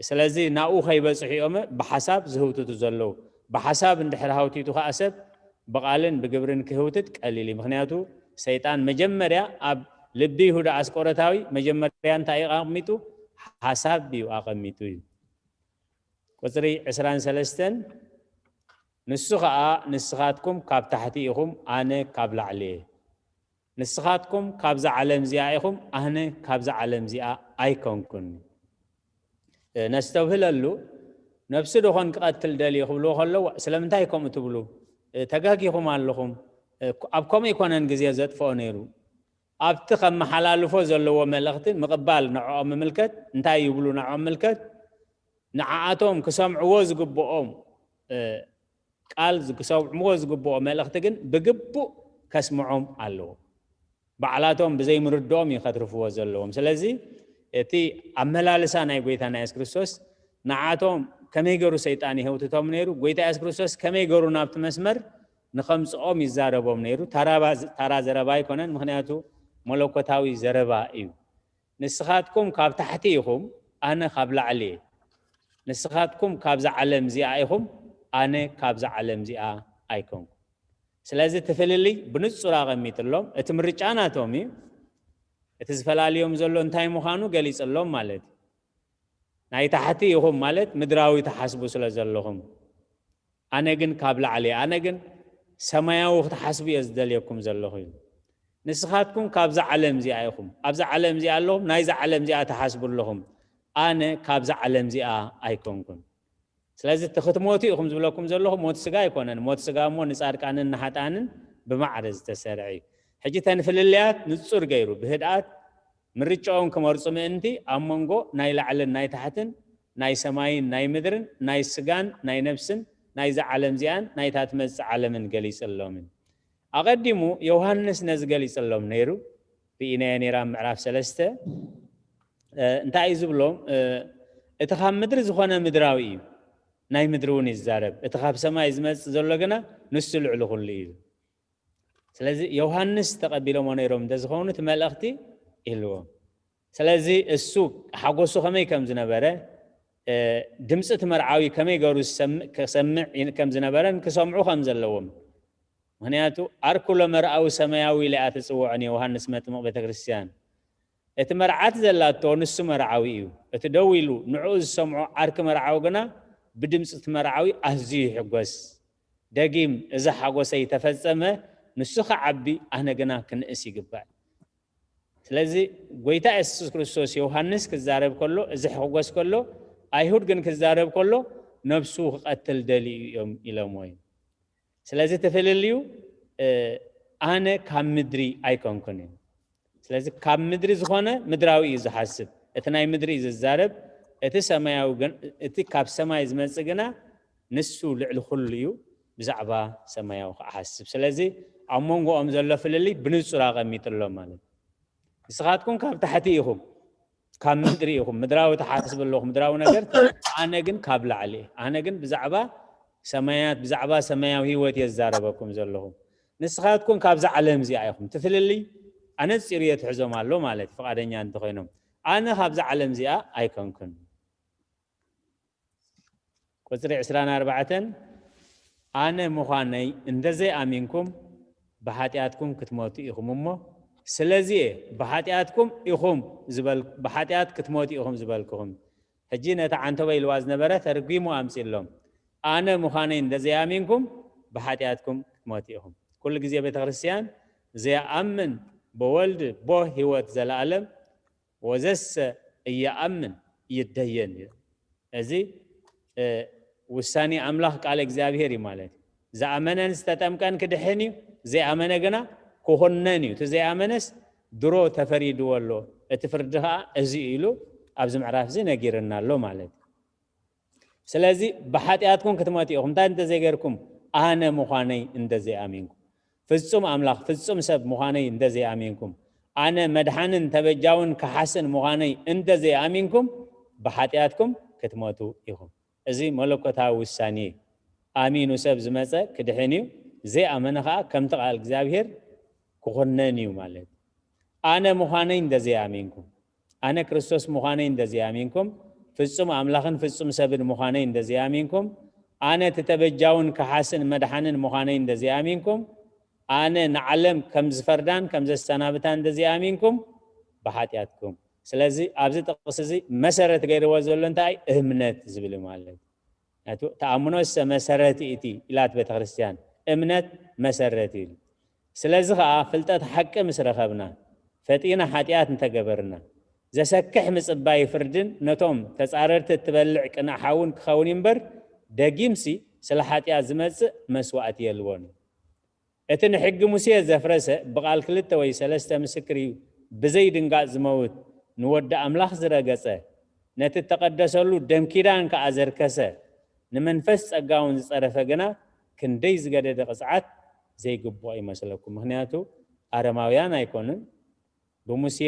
ስለዚ ናብኡ ከይበጽሑ እዮም ብሓሳብ ዝህውትቱ ዘለዉ። ብሓሳብ እንድሕር ሃውቲቱ ከኣ ሰብ ብቓልን ብግብርን ክህውትት ቀሊል እዩ። ምኽንያቱ ሰይጣን መጀመርያ ኣብ ልቢ ይሁዳ ኣስቆረታዊ መጀመርያ እንታይ እዩ ኣቐሚጡ? ሓሳብ እዩ ኣቐሚጡ እዩ። ቁጽሪ ዕስራን ሰለስተን፣ ንሱ ኸኣ ንስኻትኩም ካብ ታሕቲ ኢኹም፣ ኣነ ካብ ላዕሊ እየ። ንስኻትኩም ካብዛ ዓለም እዚኣ ኢኹም፣ ኣነ ካብዛ ዓለም እዚኣ ኣይኮንኩን። እ፣ ነስተብህለሉ፣ ነብሱ ዶኾን ክቐትል ደልዩ ክብልዎ ከለዉ፣ ስለምንታይ ከምኡ ትብሉ? እ፣ ተጋጊኹም ኣለኹም። እ፣ ኣብ ከምኡ ኣይኮነን ግዜ ዘጥፍኦ ነይሩ። ኣብቲ ከመሓላልፎ ዘለዎ መልእኽቲ ምቕባል ንዕኦም ምምልከት፣ እንታይ ይብሉ ንዕኦም ምልከት? ንዓኣቶም ክሰምዕዎ ዝግብኦም፣ እ፣ ቃል ዝ- ክሰምዕዎ ዝግብኦ መልእኽቲ ግን ብግቡእ ከስምዖም ኣለዎ። ባዕላቶም ብዘይምርድኦም እዩ ከትርፍዎ ዘለዎም። ስለዚ እቲ ኣመላልሳ ናይ ጎይታና የሱስ ክርስቶስ ንዓኣቶም ከመይ ገሩ ሰይጣን ይህውትቶም ነይሩ፣ ጎይታ የሱስ ክርስቶስ ከመይ ገሩ ናብቲ መስመር ንኸምጽኦም ይዛረቦም ነይሩ። ታራባ- ታራ ዘረባ ኣይኮነን፣ ምኽንያቱ መለኮታዊ ዘረባ እዩ። ንስኻትኩም ካብ ታሕቲ ኢኹም፣ ኣነ ካብ ላዕሊ እየ። ንስኻትኩም ካብዛ ዓለም እዚኣ ኢኹም፣ ኣነ ካብዛ ዓለም እዚኣ ኣይኮንኩ። ስለዚ እቲ ፍልልይ ብንጹር ኣቐሚጥሎም፣ እቲ ምርጫ ናቶም እዩ። እቲ ዝፈላልዮም ዘሎ እንታይ ምዃኑ ገሊጽሎም ማለት እዩ። ናይ ታሕቲ ኢኹም ማለት ምድራዊ ትሓስቡ ስለ ዘለኹም፣ ኣነ ግን ካብ ላዕሊ እየ፣ ኣነ ግን ሰማያዊ ክትሓስቡ እየ ዝደልየኩም ዘለኹ እዩ። ንስኻትኩም ካብዛ ዓለም እዚኣ ኢኹም። ኣብዛ ዓለም እዚኣ ኣለኹም፣ ናይዛ ዓለም እዚኣ ትሓስቡ ኣለኹም። ኣነ ካብዛ ዓለም እዚኣ ኣይኮንኩን። ስለዚ እቲ ክትሞቱ ኢኹም ዝብለኩም ዘለኹ ሞት ስጋ ኣይኮነን። ሞት ስጋ እሞ ንጻድቃንን ንሓጥኣንን ብማዕረ ዝተሰርዐ እዩ። ሕጂ እተን ፍልልያት ንጹር ገይሩ ብህድኣት ምርጫኦም ክመርጹ ምእንቲ ኣብ መንጎ ናይ ላዕልን ናይ ታሕትን ናይ ሰማይን ናይ ምድርን ናይ ስጋን ናይ ነፍስን ናይዛ ዓለም እዚኣን ናይታ ትመጽእ ዓለምን ገሊጽሎም እዩ። ኣቐዲሙ ዮሃንስ ነዚ ገሊጽሎም ነይሩ። ርኢናዮ ነይራ ኣብ ምዕራፍ ሰለስተ። እ፣ እንታይ እዩ ዝብሎም? እ፣ እቲ ካብ ምድሪ ዝኾነ ምድራዊ እዩ፣ ናይ ምድሪ እውን ይዛረብ። እቲ ካብ ሰማይ ዝመጽእ ዘሎ ግና ንሱ ልዕሊ ኩሉ እዩ። ስለዚ ዮሃንስ ተቐቢሎሞ ነይሮም እንተዝኸውን እቲ መልእኽቲ ይህልዎም። ስለዚ እሱ ሓጎሱ ከመይ ከም ዝነበረ፣ እ፣ ድምፂ እቲ መርዓዊ ከመይ ገሩ ዝሰምዕ- ክሰምዕ ይን- ከም ዝነበረን ክሰምዑ ከም ዘለዎም። ምኽንያቱ ኣርኩሎ መርኣዊ ሰማያዊ ኢላ እያ ትጽውዖ ንዮሃንስ መጥምቕ ቤተ ክርስቲያን። እቲ መርዓት ዘላቶ ንሱ መርዓዊ እዩ። እቲ ደው ኢሉ ንዕኡ ዝሰምዖ ዓርኪ መርዓዊ ግና ብድምፂ እቲ መርዓዊ ኣዝዩ ይሕጎስ። ደጊም፣ "እዚ ሓጎሰይ ተፈጸመ፣ ንሱ ክዓቢ፣ ኣነ ግና ክንእስ ይግባእ." ስለዚ ጎይታ የሱስ ክርስቶስ ዮሃንስ ክዛረብ ከሎ፣ እዚ ሕጎስ ከሎ፣ ኣይሁድ ግን ክዛረብ ከሎ፣ ነብሱ ክቐትል ደልዩ እዮም ኢሎምዎ እዩ። ስለዚ እቲ ፍልልዩ፣ እ፣ ኣነ ካብ ምድሪ ኣይኮንኩን እዩ። ስለዚ ካብ ምድሪ ዝኾነ ምድራዊ እዩ ዝሓስብ፣ እቲ ናይ ምድሪ እዩ ዝዛረብ፣ እቲ ሰማያዊ ግን፣ እቲ ካብ ሰማይ ዝመጽእ ግና ንሱ ልዕሊ ኩሉ እዩ፣ ብዛዕባ ሰማያዊ ክሓስብ። ስለዚ ኣብ መንጎኦም ዘሎ ፍልልይ ብንጹር ኣቐሚጥሎ ማለት እዩ። ንስኻትኩም ካብ ታሕቲ ኢኹም፣ ካብ ምድሪ ኢኹም፣ ምድራዊ ትሓስቡ ኣለኹም፣ ምድራዊ ነገር፣ ኣነ ግን ካብ ላዕሊ እየ። ኣነ ግን ብዛዕባ ሰማያት፣ ብዛዕባ ሰማያዊ ህይወት እየ ዝዛረበኩም ዘለኹ። ንስኻትኩም ካብዛ ዓለም እዚኣ ኢኹም። እቲ ፍልልይ ኣነጺሩ የትሕዞም ኣሎ ማለት እዩ፣ ፍቓደኛ እንተኾይኖም። ኣነ ካብዛ ዓለም እዚኣ ኣይኮንኩን። ቁጽሪ ዕስራን ኣርባዕተን፣ ኣነ ምዃነይ እንተዘይኣሚንኩም ብሓጢኣትኩም ክትሞቱ ኢኹም እሞ፣ ስለዚ እየ ብሓጢኣትኩም ኢኹም ዝበል-፣ ብሓጢኣት ክትሞቱ ኢኹም ዝበልኩኹም። ሕጂ ነቲ ዓንተቦ ኢልዋ ዝነበረ ተርጒሙ ኣምጺሎም። ኣነ ምዃነይ እንተዘይኣሚንኩም ብሓጢኣትኩም ክትሞቱ ኢኹም። ኩሉ ግዜ ቤተ ክርስቲያን ዘይኣምን ብወልድ ቦ ህይወት ዘለኣለም ወዘሰ እየኣምን ይደየን እዩ። እዚ ውሳኔ ኣምላኽ ቃል እግዚኣብሔር እዩ ማለት እዩ። ዝኣመነን ዝተጠምቀን ክድሕን እዩ፣ ዘይኣመነ ግና ክኹነን እዩ። እቲ ዘይኣመነስ ድሮ ተፈሪድዎ ኣሎ፣ እቲ ፍርዲ ኸዓ እዚ እዩ ኢሉ ኣብዚ ምዕራፍ እዚ ነጊርና ኣሎ ማለት እዩ። ስለዚ ብሓጢኣትኩም ክትመቱ ኢኹም። እንታይ እንተዘይገርኩም? ኣነ ምዃነይ እንተዘይኣሚንኩም፣ ፍጹም ኣምላኽ ፍጹም ሰብ ምዃነይ እንተዘይኣሚንኩም፣ ኣነ መድሓንን ተበጃውን ከሓስን ምዃነይ እንተዘይኣሚንኩም፣ ብሓጢኣትኩም ክትመቱ ኢኹም። እዚ መለኮታዊ ውሳኔ እዩ። ኣሚኑ ሰብ ዝመጸ ክድሕን እዩ፣ ዘይኣመነ ኸዓ ከምቲ ቃል እግዚኣብሔር ክኹነን እዩ ማለት እዩ። ኣነ ምዃነይ እንተዘይኣሚንኩም፣ ኣነ ክርስቶስ ምዃነይ እንተዘይኣሚንኩም፣ ፍጹም ኣምላኽን ፍጹም ሰብን ምዃነይ እንተዘይኣሚንኩም፣ ኣነ እቲ ተበጃውን ከሓስን መድሓንን ምዃነይ እንተዘይኣሚንኩም፣ ኣነ ንዓለም ከም ዝፈርዳን ከም ዘሰናብታን እንተዘይኣሚንኩም፣ ብሓጢኣትኩም። ስለዚ ኣብዚ ጥቕሲ እዚ መሰረት ገይርዎ ዘሎ እንታይ? እምነት ዝብል እዩ ማለት እዩ። ናቱ ተኣምኖሰ መሰረት እቲ ኢላት ቤተ ክርስቲያን፣ እምነት መሰረት እዩ። ስለዚ ኸዓ ፍልጠት ሓቂ ምስ ረኸብና፣ ፈጢና ሓጢኣት እንተገበርና፣ ዘሰክሕ ምጽባይ ፍርድን ነቶም ተጻረርቲ እትበልዕ ቅንእ ሓውን ክኸውን እዩ እምበር፣ ደጊምሲ ስለ ሓጢኣት ዝመጽእ መስዋእቲ የልቦን። እቲ ንሕጊ ሙሴ ዘፍረሰ፣ ብቓል ክልተ ወይ ሰለስተ ምስክር እዩ ብዘይድንጋጽ ዝመውት፣ ንወዲ ኣምላኽ ዝረገጸ፣ ነቲ እተቐደሰሉ ደም ኪዳን ከኣ ዘርከሰ፣ ንመንፈስ ጸጋ እውን ዝጸረፈ ግና ክንደይ ዝገደደ ቅጽዓት ዘይግብኦ ይመስለኩም። ምኽንያቱ ኣረማውያን ኣይኮኑን። ብሙሴ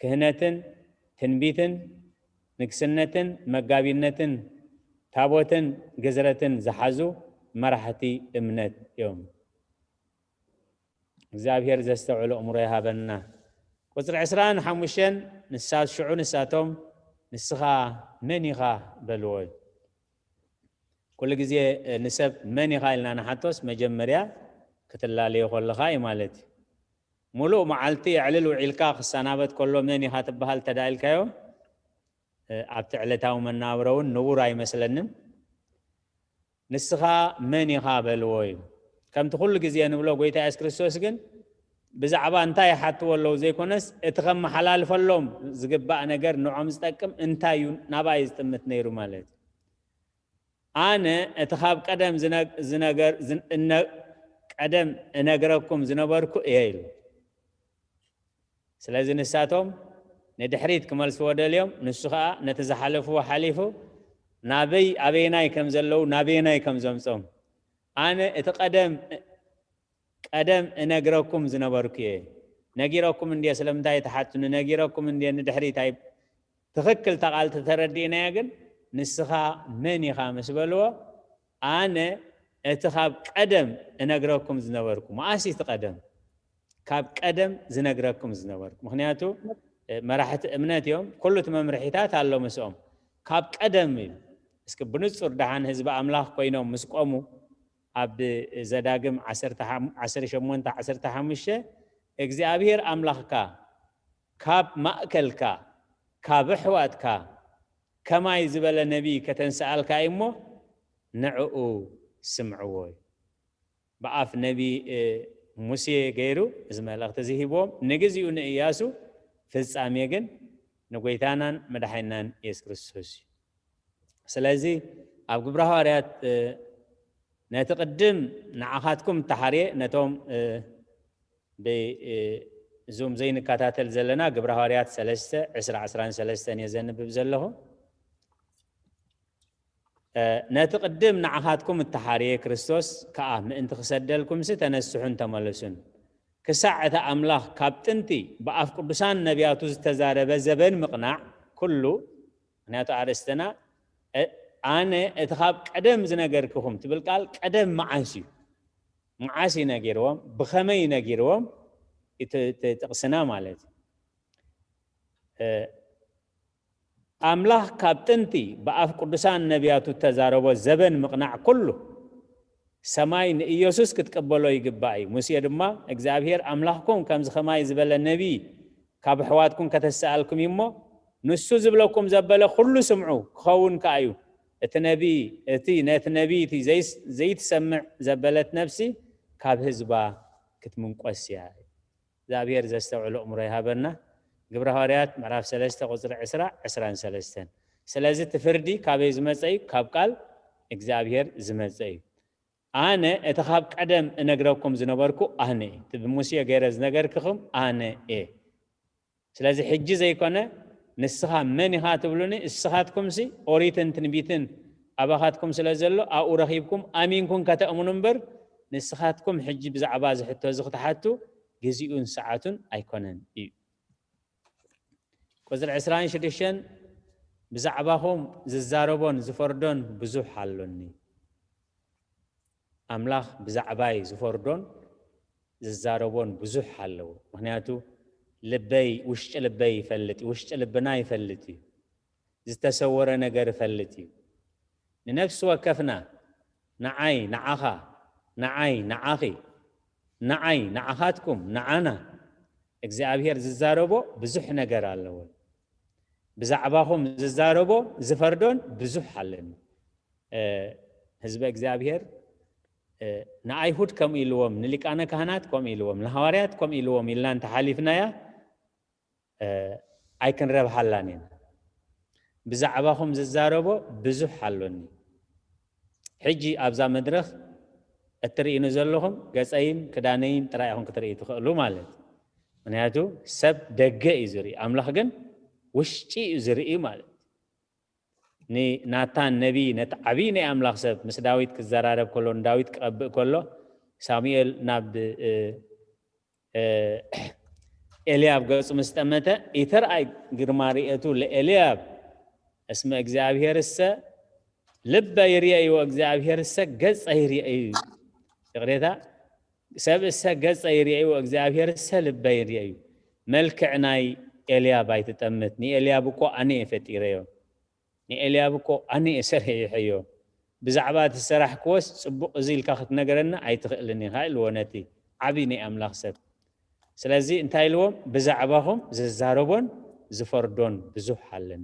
ክህነትን ትንቢትን ንግስነትን መጋቢነትን ታቦትን ግዝረትን ዝሓዙ መራሕቲ እምነት እዮም። እግዚኣብሔር ዘስተውዕሎ እምሮ ይሃበና። ቁጽሪ ዕስራን ሓሙሽተን ንሳ ሽዑ ንሳቶም ንስኻ መን ኢኻ በልዎ እዩ። ኩሉ ግዜ ንሰብ መን ኢኻ ኢልና ንሓቶስ መጀመርያ ክትላለዮ ከለኻ እዩ ማለት እዩ። ሙሉእ መዓልቲ የዕልል ውዒልካ ክሰናበት ከሎ መን ኢኻ ትበሃል ተዳኢልካዮ ኣብቲ ዕለታዊ መናብሮ እውን ንቡር ኣይመስለንን። ንስኻ መን ኢኻ በልዎ እዩ። ከምቲ ኩሉ ግዜ ንብሎ ጎይታ የሱስ ክርስቶስ ግን ብዛዕባ እንታይ ይሓትዎ ኣለዉ ዘይኮነስ እቲ ከመሓላልፈሎም ዝግባእ ነገር ንዖም ዝጠቅም እንታይ እዩ ናባይ ዝጥምት ነይሩ ማለት እዩ። ኣነ እቲ ካብ ቀደም ቀደም እነግረኩም ዝነበርኩ እየ ኢሉ። ስለዚ ንሳቶም ንድሕሪት ክመልስዎ ደልዮም፣ ንሱ ኸኣ ነቲ ዝሓለፍዎ ሓሊፉ ናበይ ኣበየናይ ከም ዘለዉ ናበየናይ ከም ዘምጾም ኣነ እቲ ቀደም ቀደም እነግረኩም ዝነበርኩ እየ። ነጊረኩም እንድየ፣ ስለምንታይ ትሓቱኒ? ነጊረኩም እንድየ ንድሕሪት ኣይ ትኽክል እታ ቃል ተተረዲእናያ ግን ንስኻ መን ኢኻ ምስ በልዎ ኣነ እቲ ካብ ቀደም እነግረኩም ዝነበርኩ። መኣስ እቲ ቀደም? ካብ ቀደም ዝነግረኩም ዝነበርኩ። ምኽንያቱ መራሕቲ እምነት እዮም። ኩሉ እቲ መምርሒታት ኣሎ ምስኦም። ካብ ቀደም እዩ። እስኪ ብንጹር ደሓን ህዝቢ ኣምላኽ ኮይኖም ምስ ቆሙ ኣብ ዘዳግም ዓሰርተ ሸሞንተ ዓሰርተ ሓሙሽተ እግዚኣብሔር ኣምላኽካ ካብ ማእከልካ ካብ ኣሕዋትካ ከማይ ዝበለ ነቢይ ከተንስኣልካ እዩ እሞ ንዕኡ ስምዕዎ እዩ። ብኣፍ ነቢ ሙሴ ገይሩ እዚ መልእኽቲ እዚ ሂብዎም። ንግዚኡ ንእያሱ፣ ፍጻሜ ግን ንጎይታናን መድሓኒናን የሱስ ክርስቶስ እዩ። ስለዚ ኣብ ግብረ ሃዋርያት ነቲ ቅድም ንዓኻትኩም እተሓርየ ነቶም ብዙም ዘይንከታተል ዘለና ግብረ ሃዋርያት ሰለስተ ዕስራ ዕስራን ሰለስተን እየ ዘንብብ ዘለኹ። ነቲ ቅድም ንዓኻትኩም እተሓርየ ክርስቶስ ከኣ ምእንቲ ክሰደልኩምሲ ተነስሑን ተመለሱን። ክሳዕ እቲ ኣምላኽ ካብ ጥንቲ ብኣፍ ቅዱሳን ነቢያቱ ዝተዛረበ ዘበን ምቕናዕ ኩሉ፣ ምኽንያቱ ኣርእስትና ኣነ እቲ ካብ ቀደም ዝነገርክኹም ትብል ቃል ቀደም መዓስ እዩ? መዓስ እዩ ነጊርዎም? ብኸመይ እዩ ነጊርዎም? እቲ ጥቕስና ማለት እዩ። ኣምላኽ ካብ ጥንቲ ብኣፍ ቅዱሳን ነቢያቱ እተዛረቦ ዘበን ምቕናዕ ኩሉ ሰማይ ንኢየሱስ ክትቅበሎ ይግባእ እዩ። ሙሴ ድማ እግዚኣብሔር ኣምላኽኩም ከምዚ ኸማይ ዝበለ ነቢይ ካብ ኣሕዋትኩም ከተሰኣልኩም እዩ እሞ ንሱ ዝብለኩም ዘበለ ኩሉ ስምዑ፣ ክኸውን ከኣ እዩ። እቲ ነቢ፣ እቲ ነቲ ነቢ እቲ ዘይስ-፣ ዘይትሰምዕ ዘበለት ነፍሲ ካብ ህዝባ ክትምንቆስ እያ። እግዚኣብሔር ዘስተውዕሎ እምሮ ይሃበና። ግብረ ሃዋርያት ምዕራፍ ሰለስተ ቁፅሪ ዕስራ፣ ዕስራን ሰለስተን። ስለዚ እቲ ፍርዲ ካበይ ዝመፀ እዩ? ካብ ቃል እግዚኣብሔር ዝመፀ እዩ። ኣነ እቲ ካብ ቀደም እነግረኩም ዝነበርኩ ኣነ እየ። እቲ ብሙሴ ገይረ ዝነገርክኹም ኣነ እየ። ስለዚ ሕጂ ዘይኮነ ንስኻ መን ኢኻ ትብሉኒ፣ እስኻትኩምሲ ኦሪትን ትንቢትን ኣባኻትኩም ስለ ዘሎ ኣብኡ ረኺብኩም ኣሚንኩም ከተእምኑ እምበር፣ ንስኻትኩም ሕጂ ብዛዕባ እዚ ሕቶ እዚ ክትሓቱ ግዜኡን ሰዓቱን ኣይኮነን እዩ። ቁፅሪ ዕስራን ሽዱሽተን፣ ብዛዕባኹም ዝዛረቦን ዝፈርዶን ብዙሕ ኣሎኒ። ኣምላኽ ብዛዕባይ ዝፈርዶን ዝዛረቦን ብዙሕ ኣለዎ። ምኽንያቱ ልበይ፣ ውሽጢ ልበይ ይፈልጥ እዩ፣ ውሽጢ ልብና ይፈልጥ እዩ። ዝተሰወረ ነገር ይፈልጥ እዩ። ንነፍሲ ወከፍና፣ ንዓይ፣ ንዓኻ፣ ንዓይ፣ ንዓኺ፣ ንዓይ፣ ንዓኻትኩም፣ ንዓና እግዚኣብሔር ዝዛረቦ ብዙሕ ነገር ኣለዎ። ብዛዕባኹም ዝዛረቦ ዝፈርዶን ብዙሕ ኣለኒ። እ፣ ህዝበ እግዚኣብሔር፣ እ፣ ንኣይሁድ ከምኡ ኢልዎም፣ ንሊቃነ ካህናት ከምኡ ኢልዎም፣ ንሃዋርያት ከምኡ ኢልዎም ኢልና እንተሓሊፍናያ፣ እ፣ ኣይክንረብሓላን ኢና። ብዛዕባኹም ዝዛረቦ ብዙሕ ኣሎኒ። ሕጂ ኣብዛ መድረኽ እትርእዩኒ ዘለኹም ገጸይን ክዳነይን ጥራይ ኢኹም ክትርእዩ ትኽእሉ ማለት እዩ። ምኽንያቱ ሰብ ደገ እዩ ዝርኢ፣ ኣምላኽ ግን ውሽጢ እዩ ዝርኢ ማለት እዩ። ንናታን ነቢ፣ ነቲ ዓብዪ ናይ ኣምላኽ ሰብ፣ ምስ ዳዊት ክዘራረብ ከሎ፣ ንዳዊት ክቐብእ ከሎ፣ ሳሙኤል ናብ፣ እ፣ እ፣ ኤልያብ ገጹ ምስ ጠመተ፣ "ኢተርኣይ ግርማ ርእየቱ ለኤልያብ፣ እስመ እግዚኣብሔርሰ ልበ ይርእዮ፣ እግዚኣብሔርሰ ገጸ ይርእዮ" እዩ። ይቕሬታ፣ "ሰብእሰ ገጸ ይርእዮ፣ እግዚኣብሔርሰ ልበ ይርእዮ" እዩ። መልክዕ ናይ ኤልያብ ኣይትጠምት። ንኤልያብ እኮ ኣነ እየ ፈጢረዮ። ንኤልያብ እኮ ኣነ እየ ሰሪሐዮ። ብዛዕባ እቲ ዝሰራሕክዎስ ጽቡቕ እዚ ኢልካ ክትነግረና ኣይትኽእልን ኢኻ ኢልዎ ነቲ ዓቢ ናይ ኣምላኽ ሰብ። ስለዚ እንታይ ኢልዎም? "ብዛዕባኹም ዝዛረቦን ዝፈርዶን ብዙሕ ኣለን።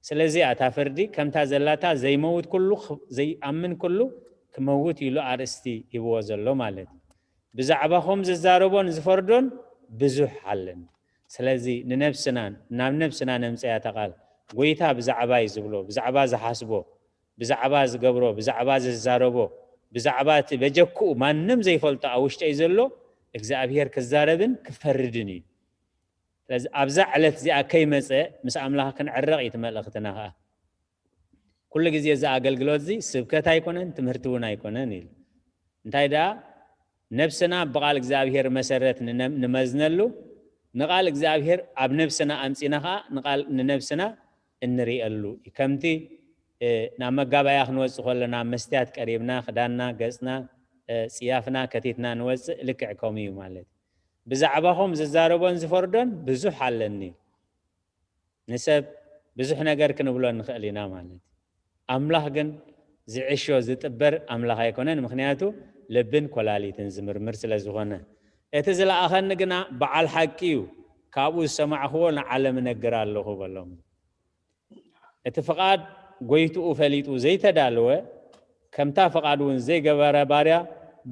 ስለዚ እታ ፍርዲ ከምታ ዘላታ ዘይመውት ኩሉ፣ ዘይኣምን ኩሉ ክመውት" ኢሉ ኣርእስቲ ሂብዎ ዘሎ ማለት እዩ። ብዛዕባኹም ዝዛረቦን ዝፈርዶን ብዙሕ ኣለን። ስለዚ ንነብስና፣ ናብ ነብስና ነምጽያ እታ ቃል። ጎይታ ብዛዕባይ ዝብሎ፣ ብዛዕባ ዝሓስቦ፣ ብዛዕባ ዝገብሮ፣ ብዛዕባ ዝዛረቦ፣ ብዛዕባ እቲ በጀክኡ ማንም ዘይፈልጦ ኣብ ውሽጠይ ዘሎ እግዚኣብሔር ክዛረብን ክፈርድን እዩ። ስለዚ ኣብዛ ዕለት እዚኣ ከይመጸ ምስ ኣምላኽ ክንዕረቕ እዩ እቲ መልእኽትና ኸኣ። ኩሉ ግዜ እዚ ኣገልግሎት እዚ ስብከት ኣይኮነን፣ ትምህርቲ እውን ኣይኮነን ኢሉ። እንታይ ደኣ ነብስና ብቓል እግዚኣብሔር መሰረት ንነ-፣ ንመዝነሉ፣ ንቓል እግዚኣብሔር ኣብ ነብስና ኣምጺና ኸኣ ንቓል ንነብስና እንርእየሉ እዩ። ከምቲ፣ እ፣ ናብ መጋባእያ ክንወጽእ ከለና መስትያት ቀሪብና፣ ክዳንና፣ ገጽና፣ እ፣ ጽያፍና ከቲትና ንወጽእ፣ ልክዕ ከምኡ እዩ ማለት እዩ። ብዛዕባኹም ዝዛረቦን ዝፈርዶን ብዙሕ ኣለኒ። ንሰብ ብዙሕ ነገር ክንብሎ ንኽእል ኢና ማለት እዩ። ኣምላኽ ግን ዝዕሾ ዝጥበር ኣምላኽ ኣይኮነን፣ ምኽንያቱ ልብን ኮላሊትን ዝምርምር ስለ ዝኾነ። እቲ ዝለኣኸኒ ግና በዓል ሓቂ እዩ፣ ካብኡ ዝሰማዕኽዎ ንዓለም እነግር ኣለኹ በሎም። እቲ ፍቓድ ጎይትኡ ፈሊጡ ዘይተዳለወ፣ ከምታ ፍቓድ እውን ዘይገበረ ባርያ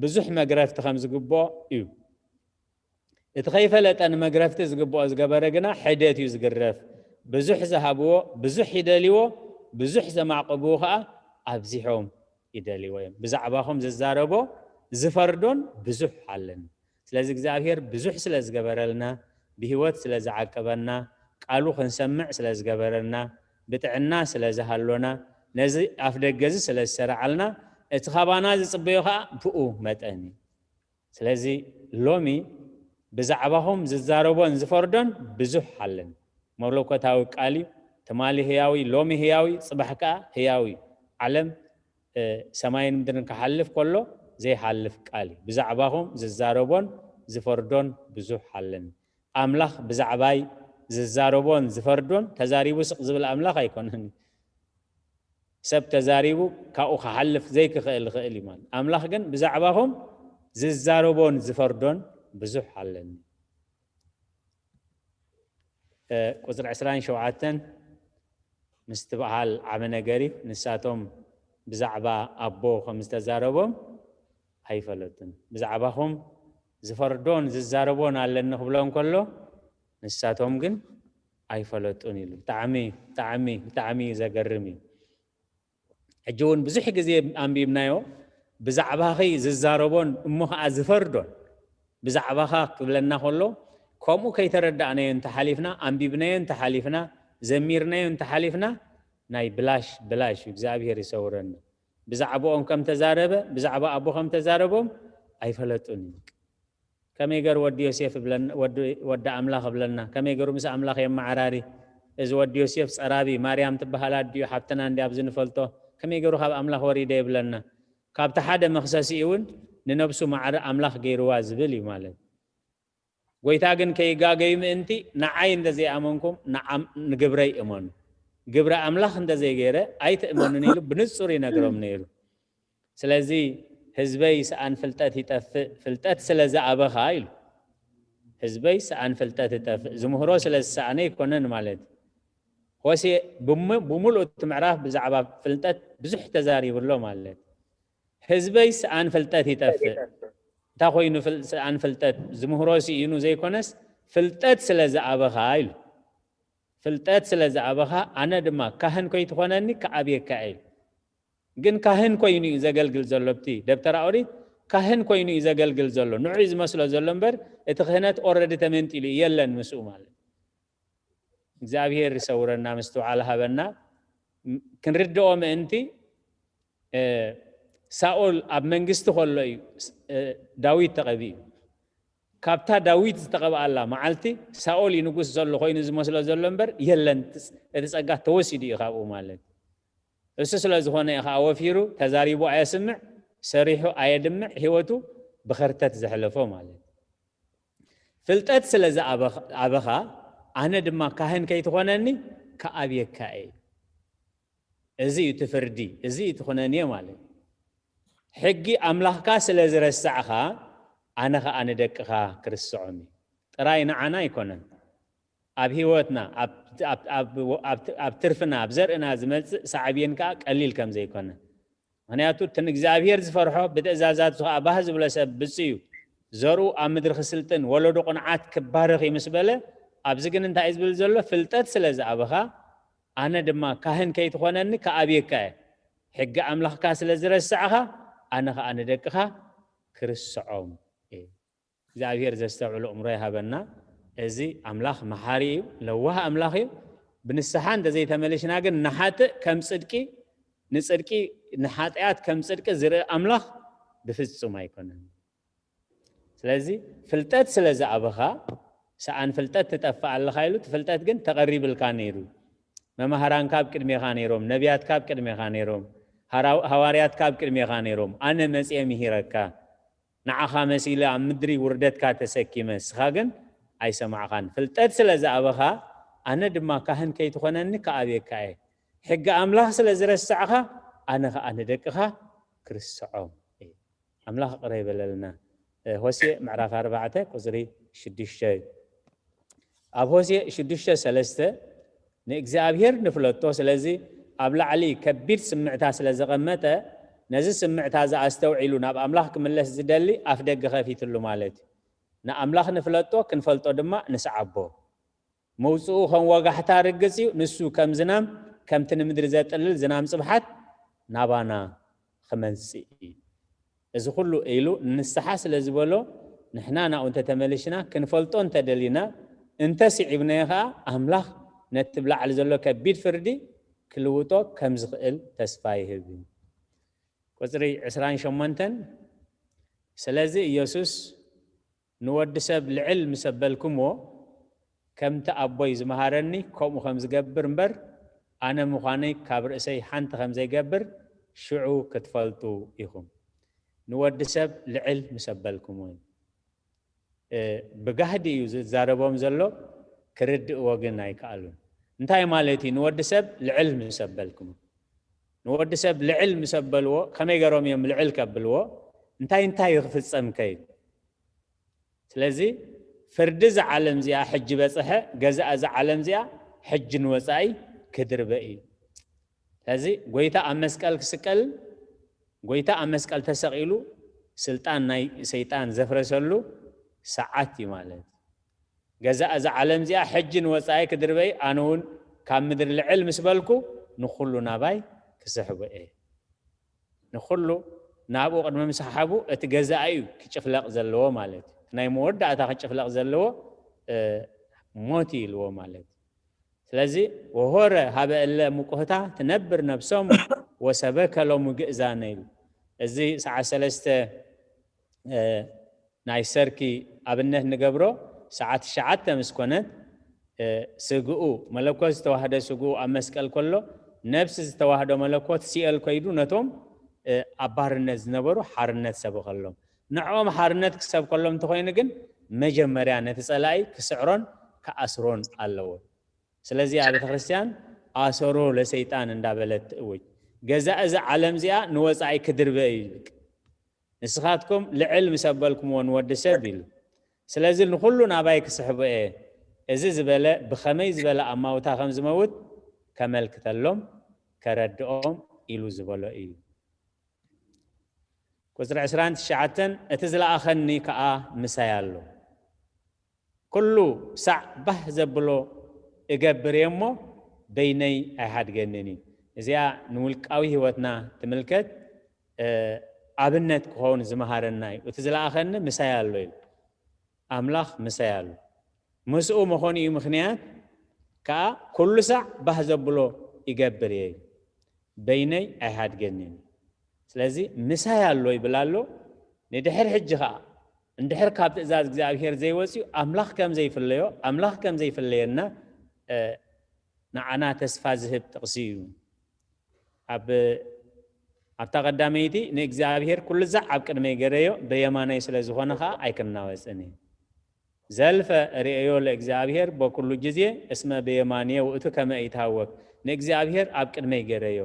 ብዙሕ መግረፍቲ ከም ዝግብኦ እዩ። እቲ ከይፈለጠ ንመግረፍቲ ዝግብኦ ዝገበረ ግና ሕደት እዩ ዝግረፍ። ብዙሕ ዝሃብዎ ብዙሕ ይደልይዎ፣ ብዙሕ ዘማዕቆብዎ ኸኣ ኣብዚሖም ይደልይዎ እዮም። ብዛዕባኹም ዝዛረቦ ዝፈርዶን ብዙሕ ኣለኒ። ስለዚ እግዚኣብሔር ብዙሕ ስለ ዝገበረልና፣ ብህይወት ስለ ዝዓቀበና፣ ቃሉ ክንሰምዕ ስለ ዝገበረልና፣ ብጥዕና ስለ ዝሃሎና፣ ነዚ ኣፍ ደገ እዚ ስለ ዝሰራዓልና፣ እቲ ካባና ዝጽበዮ ኸኣ ብኡ መጠን እዩ። ስለዚ ሎሚ ብዛዕባኹም ዝዛረቦን ዝፈርዶን ብዙሕ ኣለን። መለኮታዊ ቃል እዩ። ትማሊ ህያዊ፣ ሎሚ ህያዊ፣ ጽባሕ ከኣ ህያዊ እዩ። ዓለም፣ እ፣ ሰማይን ምድርን ክሓልፍ ከሎ ዘይሓልፍ ቃል እዩ። ብዛዕባኹም ዝዛረቦን ዝፈርዶን ብዙሕ ኣለን። ኣምላኽ ብዛዕባይ ዝዛረቦን ዝፈርዶን ተዛሪቡ ስቕ ዝብል ኣምላኽ ኣይኮነን። ሰብ ተዛሪቡ ካብኡ ክሓልፍ ዘይክኽእል ይኽእል እዩ ማለት። ኣምላኽ ግን ብዛዕባኹም ዝዛረቦን ዝፈርዶን ብዙሕ ኣለኒ። እ፣ ቁጽሪ ዕስራን ሸውዓተን፣ ምስትብሃል ዓቢ ነገር እዩ። ንሳቶም ብዛዕባ ኣቦ ከም ዝተዛረቦም ኣይፈለጡን። ብዛዕባኹም ዝፈርዶን ዝዛረቦን ኣለኒ ክብሎ እንከሎ፣ ንሳቶም ግን ኣይፈለጡን ኢሉ። ብጣዕሚ፣ ብጣዕሚ፣ ብጣዕሚ ዘገርም እዩ። ሕጂ እውን ብዙሕ ግዜ ኣንቢብናዮ፣ ብዛዕባኺ ዝዛረቦን እሞ ኸዓ ዝፈርዶን ብዛዕባኻ ክብለና ከሎ፣ ከምኡ ከይተረዳእናዮ እንተሓሊፍና፣ ኣንቢብናዮ እንተሓሊፍና፣ ዘሚርናዮ እንተሓሊፍና፣ ናይ ብላሽ ብላሽ እዩ። እግዚኣብሔር ይሰውረና። ብዛዕባኦም ከም ተዛረበ፣ ብዛዕባ ኣቦ ከም ተዛረቦም ኣይፈለጡን እዩ። ከመይ ገሩ ወዲ ዮሴፍ እብለና፣ ወዲ፣ ወዲ ኣምላኽ እብለና፣ ከመይ ገሩ ምስ ኣምላኽ የመዓራሪ? እዚ ወዲ ዮሴፍ ጸራቢ፣ ማርያም ትበሃል ኣዲኡ ሓብትና እንዲ ኣብዚ ንፈልጦ፣ ከመይ ገሩ ካብ ኣምላኽ ወሪደ ይብለና? ካብቲ ሓደ መኽሰሲኡ እውን ንነብሱ ማዕረ ኣምላኽ ገይርዋ ዝብል እዩ ማለት። ጎይታ ግን ከይጋገዩ ምእንቲ፣ ንዓይ እንተ ዘይኣመንኩም፣ ንዓም-፣ ንግብረይ እመኑ። ግብረ ኣምላኽ እንተ ዘይገይረ ኣይትእመኑን ኢሉ ብንጹር ይነግሮም ነይሩ። ስለዚ ህዝበይ ሰኣን ፍልጠት ይጠፍእ፣ ፍልጠት ስለ ዝኣበኻ ኢሉ። ህዝበይ ሰኣን ፍልጠት ይጠፍእ፣ ዝምህሮ ስለ ዝሰኣነ ኣይኮነን ማለት እዩ። ሆሴ ብሙ-፣ ብምሉእ እቲ ምዕራፍ ብዛዕባ ፍልጠት ብዙሕ ተዛሪቡ ኣሎ ማለት እዩ። ህዝበይ ሰኣን ፍልጠት ይጠፍእ። እንታይ ኮይኑ ፍል-፣ ሰኣን ፍልጠት? ዝምህሮ ስኢኑ ዘይኮነስ፣ ፍልጠት ስለ ዝኣበኻ ኢሉ። ፍልጠት ስለ ዝኣበኻ፣ ኣነ ድማ ካህን ከይትኾነኒ ክኣብየካ እየ። ግን ካህን ኮይኑ እዩ ዘገልግል ዘሎ። ኣብቲ ደብተራ ኦሪት ካህን ኮይኑ እዩ ዘገልግል ዘሎ። ንዑ እዩ ዝመስሎ ዘሎ እምበር፣ እቲ ክህነት ኦረዲ ተመንጢሉ እዩ፣ የለን ምስኡ ማለት። እግዚኣብሔር ይሰውረና፣ ምስትውዓል ሃበና። ም-፣ ክንርድኦ ምእንቲ፣ እ፣ ሳኦል ኣብ መንግስቲ ከሎ እዩ ስ-፣ እ፣ ዳዊት ተቐቢኡ። ካብታ ዳዊት ዝተቐብኣላ መዓልቲ ሳኦል እዩ ንጉስ ዘሎ ኮይኑ ዝመስሎ ዘሎ እምበር፣ የለን፣ እቲ ጸ-፣ እቲ ጸጋ ተወሲዱ እዩ ካብኡ ማለት። እሱ ስለ ዝኾነ እዩ ከዓ ወፊሩ፣ ተዛሪቡ ኣየስምዕ፣ ሰሪሑ ኣየድምዕ፣ ህይወቱ ብኸርተት ዘሕለፎ ማለት። ፍልጠት ስለ ዝኣበኻ፣ ኣነ ድማ ካህን ከይትኾነኒ ክኣብየካ እየ። እዚ እዩ እቲ ፍርዲ፣ እዚ እዩ እቲ ኩነኔ ማለት። ሕጊ ኣምላኽካ ስለ ዝረሳዕኻ፣ ኣነ ኸኣ ንደቅኻ ክርስዖም እየ። ጥራይ ንዓና ኣይኮነን። ኣብ ህይወትና፣ ኣብ፣ ኣብ፣ ኣብ፣ ኣብ፣ ኣብ ትርፍና፣ ኣብ ዘርእና ዝመጽእ ሳዕቤን ከኣ ቀሊል ከም ዘይኮነ። ምኽንያቱ፣ እቲ ንእግዚኣብሔር ዝፈርሖ፣ ብትእዛዛቱ ከኣ ባህ ዝብሎ ሰብ ብፁዕ እዩ። ዘርኡ ኣብ ምድሪ ክስልጥን፣ ወለዶ ቅኑዓት ክባረኽ እዩ ምስ በለ፣ ኣብዚ ግን እንታይ እዩ ዝብል ዘሎ? ፍልጠት ስለ ዝኣበኻ፣ ኣነ ድማ ካህን ከይትኾነኒ ክኣብየካ እየ። ሕጊ ኣምላኽካ ስለ ዝረሳዕኻ፣ ኣነ ኸኣ ንደቅኻ ክርስዖም እየ። እግዚኣብሔር ዘስተውዕሎ እምሮ ይሃበና። እዚ ኣምላኽ መሓሪ እዩ፣ ለዋህ ኣምላኽ እዩ። ብንስሓ እንተዘይተመሊሽና ግን ንሓጥእ ከም ጽድቂ፣ ንጽድቂ፣ ንሓጢኣት ከም ጽድቂ ዝርኢ ኣምላኽ ብፍጹም ኣይኮነን። ስለዚ ፍልጠት ስለ ዝኣበኻ፣ ሰኣን ፍልጠት ትጠፍእ ኣለኻ ኢሉ፣ እቲ ፍልጠት ግን ተቐሪብልካ ነይሩ። መማህራንካ ኣብ ቅድሜኻ ነይሮም፣ ነቢያትካ ኣብ ቅድሜኻ ነይሮም፣ ሃራ-፣ ሃዋርያትካ ኣብ ቅድሜኻ ነይሮም። ኣነ መጺኤ ምሂረካ፣ ንዓኻ መሲለ ኣብ ምድሪ ውርደትካ ተሰኪመ፣ ንስኻ ግን ኣይሰማዕኻን። ፍልጠት ስለ ዝኣበኻ፣ ኣነ ድማ ካህን ከይትኾነኒ ክኣብየካ እየ። ሕጊ ኣምላኽ ስለ ዝረሳዕኻ፣ ኣነ ኸኣ ንደቅኻ ክርስዖም እየ። ኣምላኽ ይቕረ ይበለልና። እ፣ ሆሴዕ ምዕራፍ ኣርባዕተ ቁጽሪ ሽዱሽተ እዩ። ኣብ ሆሴዕ ሽዱሽተ ሰለስተ ንእግዚኣብሔር ንፍለጦ፣ ስለዚ ኣብ ላዕሊ ከቢድ ስምዕታ ስለ ዘቐመጠ፣ ነዚ ስምዕታ እዚ ኣስተውዒሉ ናብ ኣምላኽ ክምለስ ዝደሊ ኣፍ ደገ ከፊትሉ ማለት እዩ። ንኣምላኽ ንፍለጦ፣ ክንፈልጦ ድማ ንስዓቦ። መውጽኡ ከም ወጋሕታ ርግጽ እዩ፣ ንሱ ከም ዝናም፣ ከምቲ ንምድሪ ዘጥልል ዝናም ጽብሓት ናባና ክመጽእ እዩ። እዚ ኩሉ ኢሉ ንስሓ ስለ ዝበሎ፣ ንሕና ናብኡ እንተተመሊሽና፣ ክንፈልጦ እንተደሊና፣ እንተስዒብናዮ ኸኣ፣ ኣምላኽ ነቲ ብላዕሊ ዘሎ ከቢድ ፍርዲ ክልውጦ ከም ዝኽእል ተስፋ ይህብ እዩ። ቁጽሪ ዕስራን ሸሞንተን፣ ስለዚ ኢየሱስ ንወዲ ሰብ ልዕል ምስ ኣበልኩምዎ፣ ከምቲ ኣቦይ ዝመሃረኒ ከምኡ ከም ዝገብር እምበር፣ ኣነ ምዃነይ ካብ ርእሰይ ሓንቲ ከም ዘይገብር ሽዑ ክትፈልጡ ኢኹም። ንወዲ ሰብ ልዕል ምስ ኣበልኩምዎ። እ፣ ብጋህዲ እዩ ዝዛረቦም ዘሎ፣ ክርድእዎ ግን ኣይከኣሉን። እንታይ ማለት እዩ? ንወዲ ሰብ ልዕል ምስ ኣበልኩሞ። ንወዲ ሰብ ልዕል ምስ ኣበልዎ፣ ከመይ ገሮም እዮም ልዕል ከብልዎ? እንታይ እንታይ ክፍጸም ከይድ? ስለዚ ፍርዲ እዛ ዓለም እዚኣ ሕጂ በጽሐ፣ ገዛእ እዛ ዓለም እዚኣ ሕጂ ንወጻኢ ክድርበ እዩ። ስለዚ ጎይታ ኣብ መስቀል ክስቀል፣ ጎይታ ኣብ መስቀል ተሰቒሉ ስልጣን ናይ ሰይጣን ዘፍረሰሉ ሰዓት እዩ ማለት። ገዛ እዛ ዓለም እዚኣ ሕጂ ንወፃኢ ክድርበይ፣ ኣነ እውን ካብ ምድሪ ልዕል ምስ በልኩ ንኹሉ ናባይ ክስሕቦ እየ። ንኹሉ ናብኡ ቅድሚ ምስሓቡ እቲ ገዛኢ እዩ ክጭፍለቕ ዘለዎ ማለት እዩ። ናይ መወዳእታ ክጭፍለቕ ዘለዎ ሞት እዩ ኢልዎ ማለት እዩ። ስለዚ ወሆረ ሀበ እለ ምቁህታ ትነብር ነብሶም ወሰበከ ሎሙ ግእዛነ ኢሉ። እዚ ሰዓት ሰለስተ ናይ ሰርኪ ኣብነት ንገብሮ። ሰዓት ትሽዓተ ምስ ኮነት ስግኡ፣ መለኮት ዝተዋህደ ስግኡ ኣብ መስቀል ከሎ፣ ነብሲ ዝተዋህዶ መለኮት ሲኦል ከይዱ ነቶም ኣብ ባርነት ዝነበሩ ሓርነት ሰበኸሎም። ንዕኦም ሓርነት ክሰብከሎም እንተኾይኑ ግን መጀመርያ ነቲ ጸላኢ ክስዕሮን ክኣስሮን ኣለዎ። ስለዚ ኣብ ቤተክርስትያን ኣሰሮ ለሰይጣን እንዳበለት ትእውጅ። ገዛ እዚ ዓለም እዚኣ ንወጻኢ ክድርበ እዩ ይብል። ንስኻትኩም ልዕል ምስ ኣበልኩምዎ ንወዲ ሰብ ኢሉ። ስለዚ ንኹሉ ናባይ ክስሕቦ እየ። እዚ ዝበለ ብኸመይ ዝበለ ኣማውታ ከም ዝመውት ከመልክተሎም ከረድኦም ኢሉ ዝበሎ እዩ። ቁጽሪ ዕስራን ትሽዓተን፣ እቲ ዝለኣኸኒ ከኣ ምሳይ ኣሎ። ኩሉ ሳዕ ባህ ዘብሎ እገብር እየ እሞ በይነይ ኣይሓድገንን እዩ። እዚኣ ንውልቃዊ ህይወትና ትምልከት ኣብነት ክኸውን ዝመሃረና እዩ። እቲ ዝለኣኸኒ ምሳይ ኣሎ ኢሉ። ኣምላኽ ምሳይ ኣሎ። ምስኡ ምኾኑ እዩ ምኽንያት ከኣ ኩሉ ሳዕ ባህ ዘብሎ ይገብር እየ እዩ። በይነይ ኣይሃድገንን። ስለዚ ምሳይ ኣሎ ይብል ኣሎ። ንድሕር ሕጂ ከኣ እንድሕር ካብ ትእዛዝ እግዚኣብሔር ዘይወፅዩ ኣምላኽ ከም ዘይፍለዮ፣ ኣምላኽ ከም ዘይፍለየና ንዓና ተስፋ ዝህብ ጥቕሲ እዩ። ኣብ ኣብታ ቀዳመይቲ ንእግዚኣብሔር ኩሉ ዛዕ ኣብ ቅድመይ ገረዮ፣ በየማነይ ስለ ዝኾነ ኸኣ ኣይክናወጽን እየ። ዘልፈ ርእዮ ለእግዚኣብሔር በኩሉ ግዜ እስመ በየማንየ ውእቱ ከመ ኢታወክ። ንእግዚኣብሔር ኣብ ቅድመይ ገረዮ፣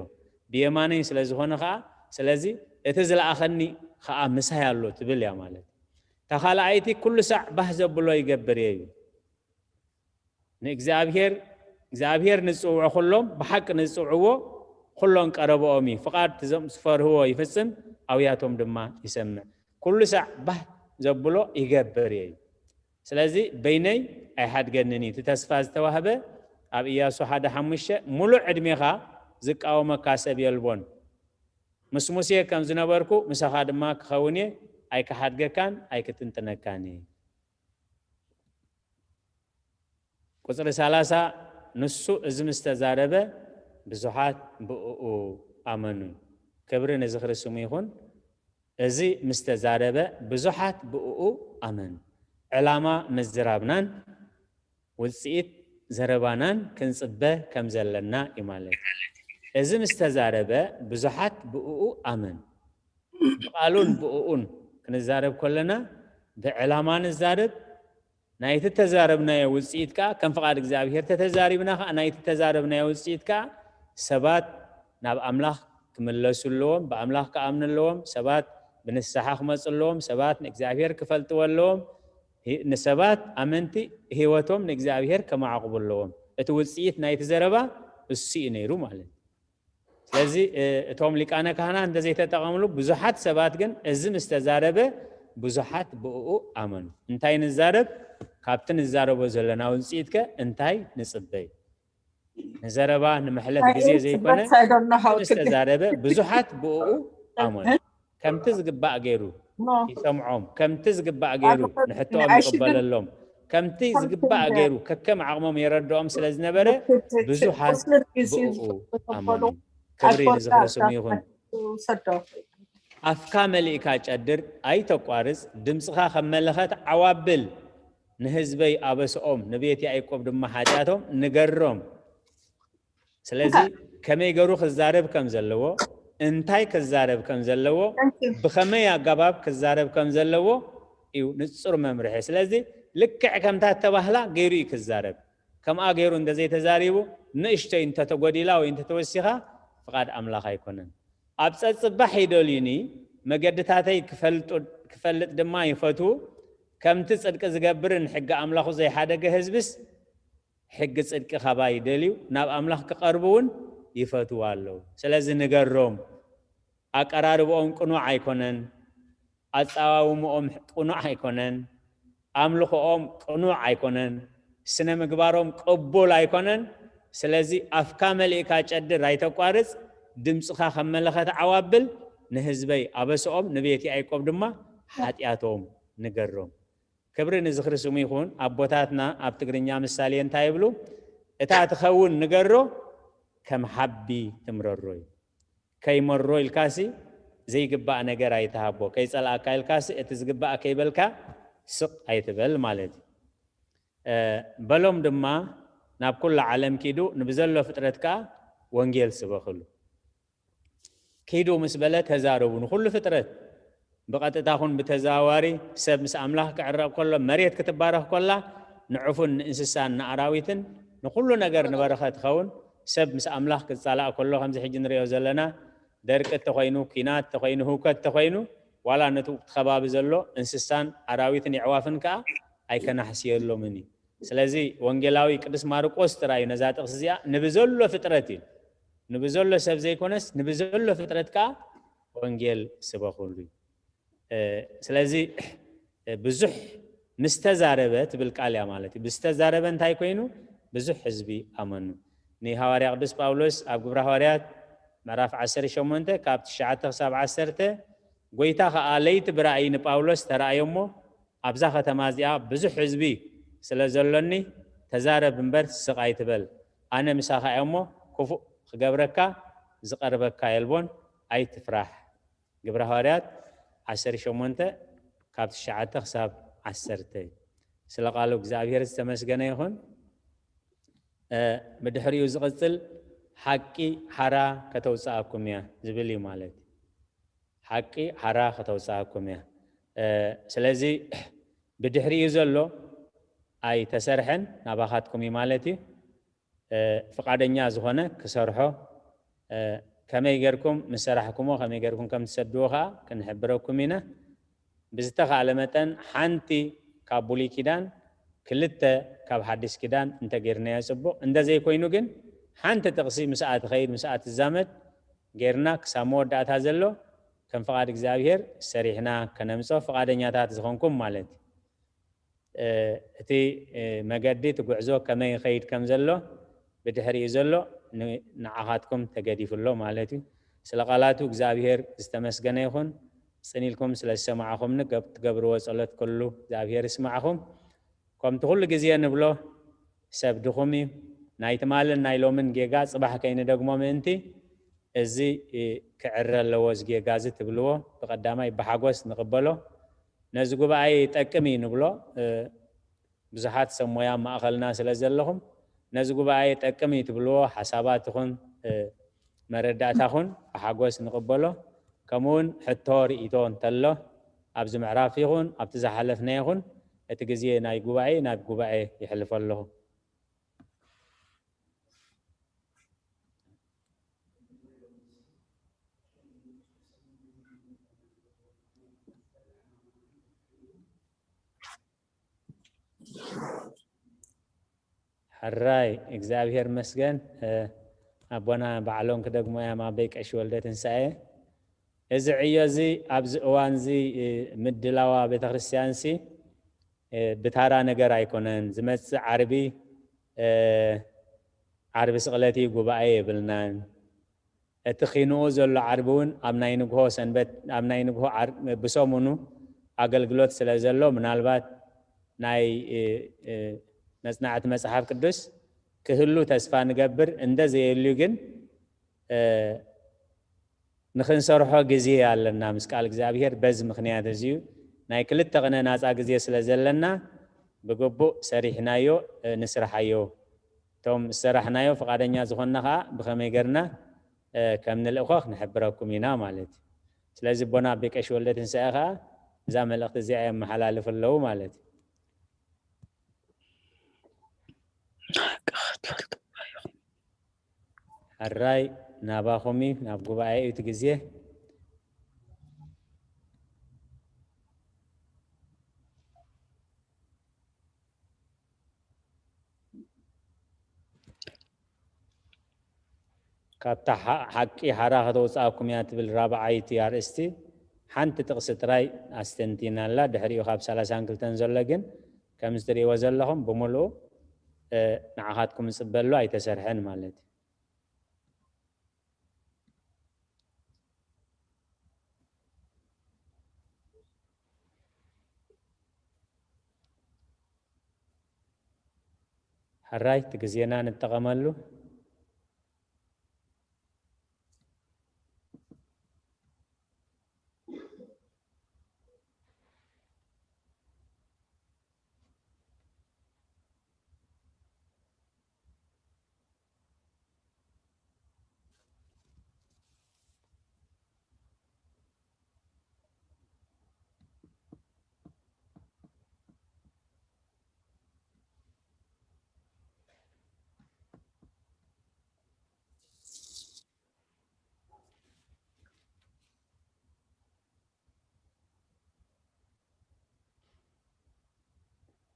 ብየማነይ ስለ ዝኾነ ኸኣ፣ ስለዚ እቲ ዝለኣኸኒ ኸኣ ምሳይ ኣሎ ትብል እያ ማለት። እታ ካልኣይቲ ኩሉ ሳዕ ባህ ዘብሎ ይገብር እየ እዩ። ንእግዚኣብሔር እግዚኣብሔር ንዝጽውዖ ኩሎም ብሓቂ ንዝጽውዕዎ ኩሎም ቀረብኦም እዩ። ፍቓድ እዞም ዝፈርህዎ ይፍጽም፣ ኣውያቶም ድማ ይሰምዕ። ኩሉ ሳዕ ባህ ዘብሎ ይገብር እየ እዩ። ስለዚ በይነይ ኣይሓድገንን እዩ። እቲ ተስፋ ዝተዋህበ ኣብ ኢያሱ ሓደ ሓሙሽተ፣ ሙሉእ ዕድሜኻ ዝቃወመካ ሰብ የልቦን። ምስ ሙሴ ከም ዝነበርኩ ምሳኻ ድማ ክኸውን እየ፣ ኣይክሓድገካን ኣይክትንትነካን እየ። ቁጽሪ ሰላሳ፣ ንሱ እዚ ምስ ተዛረበ ብዙሓት ብእኡ ኣመኑ። ክብሪ ንዝኽሪ ስሙ ይኹን። እዚ ምስ ተዛረበ ብዙሓት ብእኡ ኣመኑ። ዕላማ ምዝራብናን ውጽኢት ዘረባናን ክንጽበ ከም ዘለና እዩ ማለት። እዚ ምስ ተዛረበ ብዙሓት ብእኡ ኣመኑ። ብቓሉን ብእኡን ክንዛረብ ከለና ብዕላማ ንዛረብ። ናይቲ ተዛረብናዮ ውጽኢት ከኣ ከም ፍቓድ እግዚኣብሔር ተተዛሪብና ከኣ ናይቲ ተዛረብናዮ ውጽኢት ከኣ ሰባት ናብ ኣምላኽ ክምለሱ ኣለዎም፣ ብኣምላኽ ክኣምኑ ኣለዎም፣ ሰባት ብንስሓ ክመጹ ኣለዎም፣ ሰባት ንእግዚኣብሔር ክፈልጥዎ ኣለዎም። ሂ-፣ ንሰባት ኣመንቲ ህይወቶም ንእግዚኣብሔር ከማዕቕቡ ኣለዎም። እቲ ውጽኢት ናይቲ ዘረባ እሱ እዩ ነይሩ ማለት እዩ። ስለዚ፣ እ፣ እቶም ሊቃነ ካህናት እንተዘይተጠቐምሉ፣ ብዙሓት ሰባት ግን እዚ ምስ ተዛረበ፣ ብዙሓት ብእኡ ኣመኑ። እንታይ ንዛረብ? ካብቲ ንዛረቦ ዘለና ውጽኢት ከ እንታይ ንጽበ እዩ? ንዘረባ ንመሕለፍ ግዜ ዘይኮነ፣ ምስ ተዛረበ፣ ብዙሓት ብእኡ ኣመኑ። ከምቲ ዝግባእ ገይሩ ይሰምዖም፣ ከምቲ ዝግባእ ገይሩ ንሕቶኦም ይቕበለሎም፣ ከምቲ ዝግባእ ገይሩ ከከም ዓቕሞም የረድኦም ስለ ዝነበረ፣ ብዙሓት ብእኡ ኣመኑ። ክብሪ ንዝኽሪ ስሙ ይኹን። ኣፍካ መሊእካ ጨድር፣ ኣይተቋርጽ፣ ድምጽኻ ከም መለኸት ዓው ኣብል። ንህዝበይ ኣበስኦም፣ ንቤት ያዕቆብ ድማ ሓጢኣቶም ንገሮም። ስለዚ ከመይ ገሩ ክዛረብ ከም ዘለዎ፣ እንታይ ክዛረብ ከም ዘለዎ፣ ብኸመይ ኣገባብ ክዛረብ ከም ዘለዎ እዩ ንጹር መምርሒ። ስለዚ ልክዕ ከምታ እተባህላ ገይሩ እዩ ክዛረብ። ከምኣ ገይሩ እንተዘይተዛሪቡ፣ ንእሽተይ እንተተጎዲላ ወይ እንተተወሲኻ፣ ፍቓድ ኣምላኽ ኣይኮነን። ኣብ ጸጽባሕ ይደልዩኒ፣ መገድታተይ ክፈልጡ-፣ ክፈልጥ ድማ ይፈትዉ። ከምቲ ጽድቂ ዝገብርን ሕጊ ኣምላኹ ዘይሓደገ ህዝብስ፣ ሕጊ ጽድቂ ካባይ ይደልዩ፣ ናብ ኣምላኽ ክቐርቡ እውን ይፈትዉ ኣለዉ። ስለዚ ንገሮም፣ ኣቀራርብኦም ቅኑዕ ኣይኮነን፣ ኣጻዋውምኦም ቅኑዕ ኣይኮነን፣ ኣምልኾኦም ቅኑዕ ኣይኮነን፣ ስነ ምግባሮም ቅቡል ኣይኮነን። ስለዚ ኣፍካ መሊእካ ጨድር ኣይተቋርጽ፣ ድምፅኻ ከም መለኸት ዓው ኣብል፣ ንህዝበይ ኣበስኦም ንቤት ያዕቆብ ድማ ሓጢኣቶም ንገሮም። ክብሪ ንዝኽሪ ስሙ ይኹን። ኣቦታትና ኣብ ትግርኛ ምሳሌ እንታይ ይብሉ? እታ ትኸውን ንገሮ ከም ሓቢ ትምረሮ እዩ። ከይመሮ ኢልካሲ ዘይግባእ ነገር ኣይትሃቦ፣ ከይጸልኣካ ኢልካሲ እቲ ዝግባእ ከይበልካ ስቕ ኣይትበል ማለት እዩ። እ፣ በሎም ድማ ናብ ኩሉ ዓለም ኪዱ ንብዘሎ ፍጥረት ከኣ ወንጌል ስበኽሉ። ኪዱ ምስ በለ ተዛረቡ ንኹሉ ፍጥረት። ብቐጥታ ኹን ብተዘዋዋሪ ሰብ ምስ ኣምላኽ ክዕረቕ ከሎ፣ መሬት ክትባረኽ ከላ ንዕፉን ንእንስሳን ንኣራዊትን ንኹሉ ነገር ንበረኸት ትኸውን። ሰብ ምስ ኣምላኽ ክጻላእ ከሎ ከምዚ ሕጂ ንሪኦ ዘለና ደርቂ እንተኾይኑ፣ ኲናት እንተኾይኑ፣ ህውከት እንተኾይኑ፣ ዋላ ነቲ ከባቢ ዘሎ እንስሳን ኣራዊትን የዕዋፍን ከኣ ኣይከናሕስየሎምን እዩ። ስለዚ ወንጌላዊ ቅዱስ ማርቆስ ጥራይ እዩ ነዛ ጥቕሲ እዚኣ ንብዘሎ ፍጥረት እዩ፣ ንብዘሎ ሰብ ዘይኮነስ ንብዘሎ ፍጥረት ከኣ ወንጌል ስበኹሉ እዩ። እ፣ ስለዚ እ፣ ብዙሕ ምስ ተዛረበ ትብል ቃል እያ ማለት እዩ። ምስ ተዛረበ እንታይ ኮይኑ? ብዙሕ ህዝቢ ኣመኑ። ንሃዋርያ ቅዱስ ጳውሎስ ኣብ ግብረ ሃዋርያት ምዕራፍ ዓሰርተ ሸሞንተ ካብ ትሽዓተ ክሳብ ዓሰርተ፣ ጎይታ ኸኣ ለይቲ ብራእይ ንጳውሎስ ተራእዮ እሞ፣ ኣብዛ ከተማ እዚኣ ብዙሕ ህዝቢ ስለ ዘሎኒ ተዛረብ እምበር ስቕ ኣይትበል። ኣነ ምሳኻ እየ እሞ ክፉእ ክገብረካ ዝቐርበካ የልቦን፣ ኣይትፍራሕ። ግብረ ሃዋርያት ዓሰርተ ሸሞንተ ካብ ትሽዓተ ክሳብ ዓሰርተ። ስለ ቃሉ እግዚኣብሔር ዝተመስገነ ይኹን። እ፣ ብድሕሪኡ ዝቕጽል ሓቂ ሓራ ከተውጽኣኩም እያ ዝብል እዩ ማለት እዩ። ሓቂ ሓራ ከተውጽኣኩም እያ። እ፣ ስለዚ ብድሕሪኡ ዘሎ ኣይተሰርሐን፣ ናባኻትኩም እዩ ማለት እዩ። እ፣ ፍቓደኛ ዝኾነ ክሰርሖ፣ እ፣ ከመይ ጌርኩም ምስ ሰራሕኩሞ፣ ከመይ ጌርኩም ከም ትሰድዎ ኸኣ ክንሕብረኩም ኢና። ብዝተኻእለ መጠን ሓንቲ ካብ ብሉይ ኪዳን፣ ክልተ ካብ ሓድሽ ኪዳን እንተጌርናዮ ጽቡቕ። እንተዘይኮይኑ ግን ሓንቲ ጥቕሲ ምስኣ ትኸይድ፣ ምስኣ ትዛመድ ጌርና ክሳብ መወዳእታ ዘሎ ከም ፍቓድ እግዚኣብሔር ሰሪሕና ከነምጾ ፍቓደኛታት ዝኾንኩም ማለት እዩ። እ፣ እቲ፣ እ፣ መገዲ፣ እቲ ጉዕዞ ከመይ ይኸይድ ከም ዘሎ ብድሕሪኡ ዘሎ ን-፣ ንዓኻትኩም ተገዲፉ ኣሎ ማለት እዩ። ስለ ቃላቱ እግዚኣብሔር ዝተመስገነ ይኹን። ጽን ኢልኩም ስለ ዝሰማዕኹምኒ፣ ገብ-፣ ትገብርዎ ጸሎት ኩሉ እግዚኣብሔር ይስማዕኹም። ከምቲ ኩሉ ግዜ ንብሎ፣ ሰብ ድኹም እዩ። ናይ ትማልን ናይ ሎምን ጌጋ ጽባሕ ከይንደግሞ ምእንቲ፣ እዚ፣ እ፣ ክዕረ ኣለዎ፣ እዚ ጌጋ እዚ ትብልዎ፣ ብቐዳማይ ብሓጎስ ንቕበሎ። ነዚ ጉባኤ ይጠቅም እዩ ንብሎ፣ እ፣ ብዙሓት ሰብ ሞያ ኣብ ማእኸልና ስለ ዘለኹም፣ ነዚ ጉባኤ ይጠቅም እዩ ትብልዎ ሓሳባት ይኹን፣ እ፣ መረዳእታ ኹን ብሓጎስ ንቕበሎ። ከምኡ እውን ሕቶ ርእይቶ እንተሎ፣ ኣብዚ ምዕራፍ ይኹን ኣብቲ ዝሓለፍና ይኹን፣ እቲ ግዜ ናይ ጉባኤ ናብ ጉባኤ ይሕልፎ ኣለኹ። ሕራይ እግዚኣብሔር መስገን። እ፣ ኣቦና ባዕሎም ክደግሞ እዮም፣ ኣበይ ቀሺ ወልደ ትንሳኤ። እዚ ዕዮ እዚ ኣብዚ እዋን እዚ፣ እ፣ ምድላዋ ቤተ ክርስቲያን ሲ፣ እ፣ ብታራ ነገር ኣይኮነን። ዝመጽእ ዓርቢ፣ እ፣ ዓርቢ ስቕለት እዩ፣ ጉባኤ የብልናን። እቲ ኺንኡ ዘሎ ዓርቢ እውን ኣብ ናይ ንግሆ ሰንበት፣ ኣብ ናይ ንግሆ ዓር-፣ ብሰሙኑ ኣገልግሎት ስለ ዘሎ፣ ምናልባት ናይ፣ እ፣ እ፣ መጽናዕቲ መጽሓፍ ቅዱስ ክህሉ ተስፋ ንገብር። እንደ ዘየልዩ ግን፣ እ፣ ንኽንሰርሖ ግዜ ኣለና ምስ ቃል እግዚኣብሔር። በዚ ምኽንያት እዚ እዩ ናይ ክልተ ቅነ ናጻ ግዜ ስለ ዘለና፣ ብግቡእ ሰሪሕናዮ፣ እ፣ ንስርሓዮ። እቶም ዝሰራሕናዮ ፍቓደኛ ዝኾንና ኸኣ ብኸመይ ጌርና፣ እ፣ ከም ንልእኾ ክንሕብረኩም ኢና ማለት እዩ። ስለዚ ኣቦና ኣቤ ቀሺ ወልደ ትንሳኤ ኸኣ እዛ መልእኽቲ እዚኣ የመሓላልፉ ኣለዉ ማለት እዩ። ሕራይ ናባኹም እዩ፣ ናብ ጉባኤ እዩ እቲ ግዜ። ካብታ ሓ- ሓቂ ሓራ ከተውፅኣኩም እያ ትብል ራብዓይቲ ኣርእስቲ ሓንቲ ጥቕሲ ጥራይ ኣስተንቲና ኣላ። ድሕሪኡ ካብ ሰላሳን ክልተን ዘሎ ግን ከምዚ ትርእይዎ ዘለኹም ብምሉኡ እ፣ ንዓኻትኩም ዝፅበ ኣሎ ኣይተሰርሐን ማለት እዩ። ሕራይ እቲ ግዜና ንጠቐመሉ።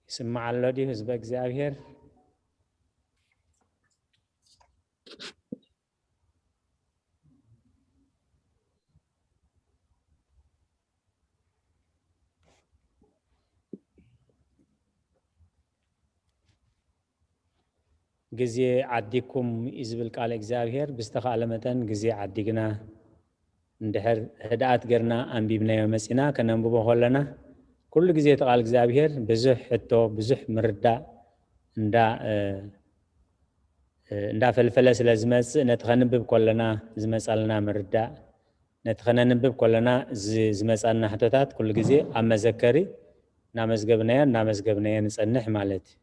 ይስማዕ ኣሎ ድዩ ህዝበ እግዚኣብሔር? ግዜ ዓዲግኩም እዩ ዝብል ቃል እግዚኣብሔር። ብዝተኻእለ መጠን ግዜ ዓዲግና እንድሕር ህድኣት ገርና ኣንቢብናዮ መጺና ከነንብቦ ከለና ኩሉ ግዜ እቲ ቃል እግዚኣብሔር ብዙሕ ሕቶ፣ ብዙሕ ምርዳእ እንዳ እንዳፈልፈለ ስለ ዝመጽእ ነቲ ከንብብ ከለና ዝመጻልና ምርዳእ ነቲ ከነንብብ ከለና ዝመጻልና ሕቶታት ኩሉ ግዜ ኣብ መዘከሪ እናመዝገብናዮ እናመዝገብናዮ ንጸንሕ ማለት እዩ።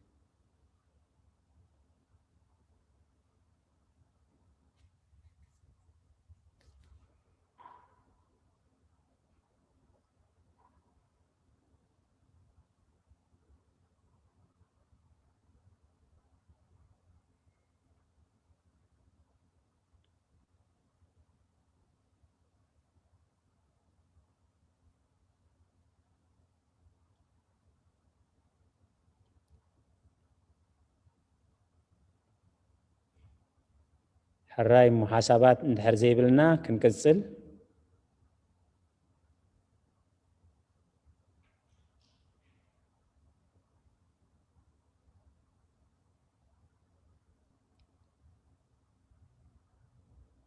ሕራይ እሞ ሓሳባት እንድሕር ዘይብልና ክንቅጽል።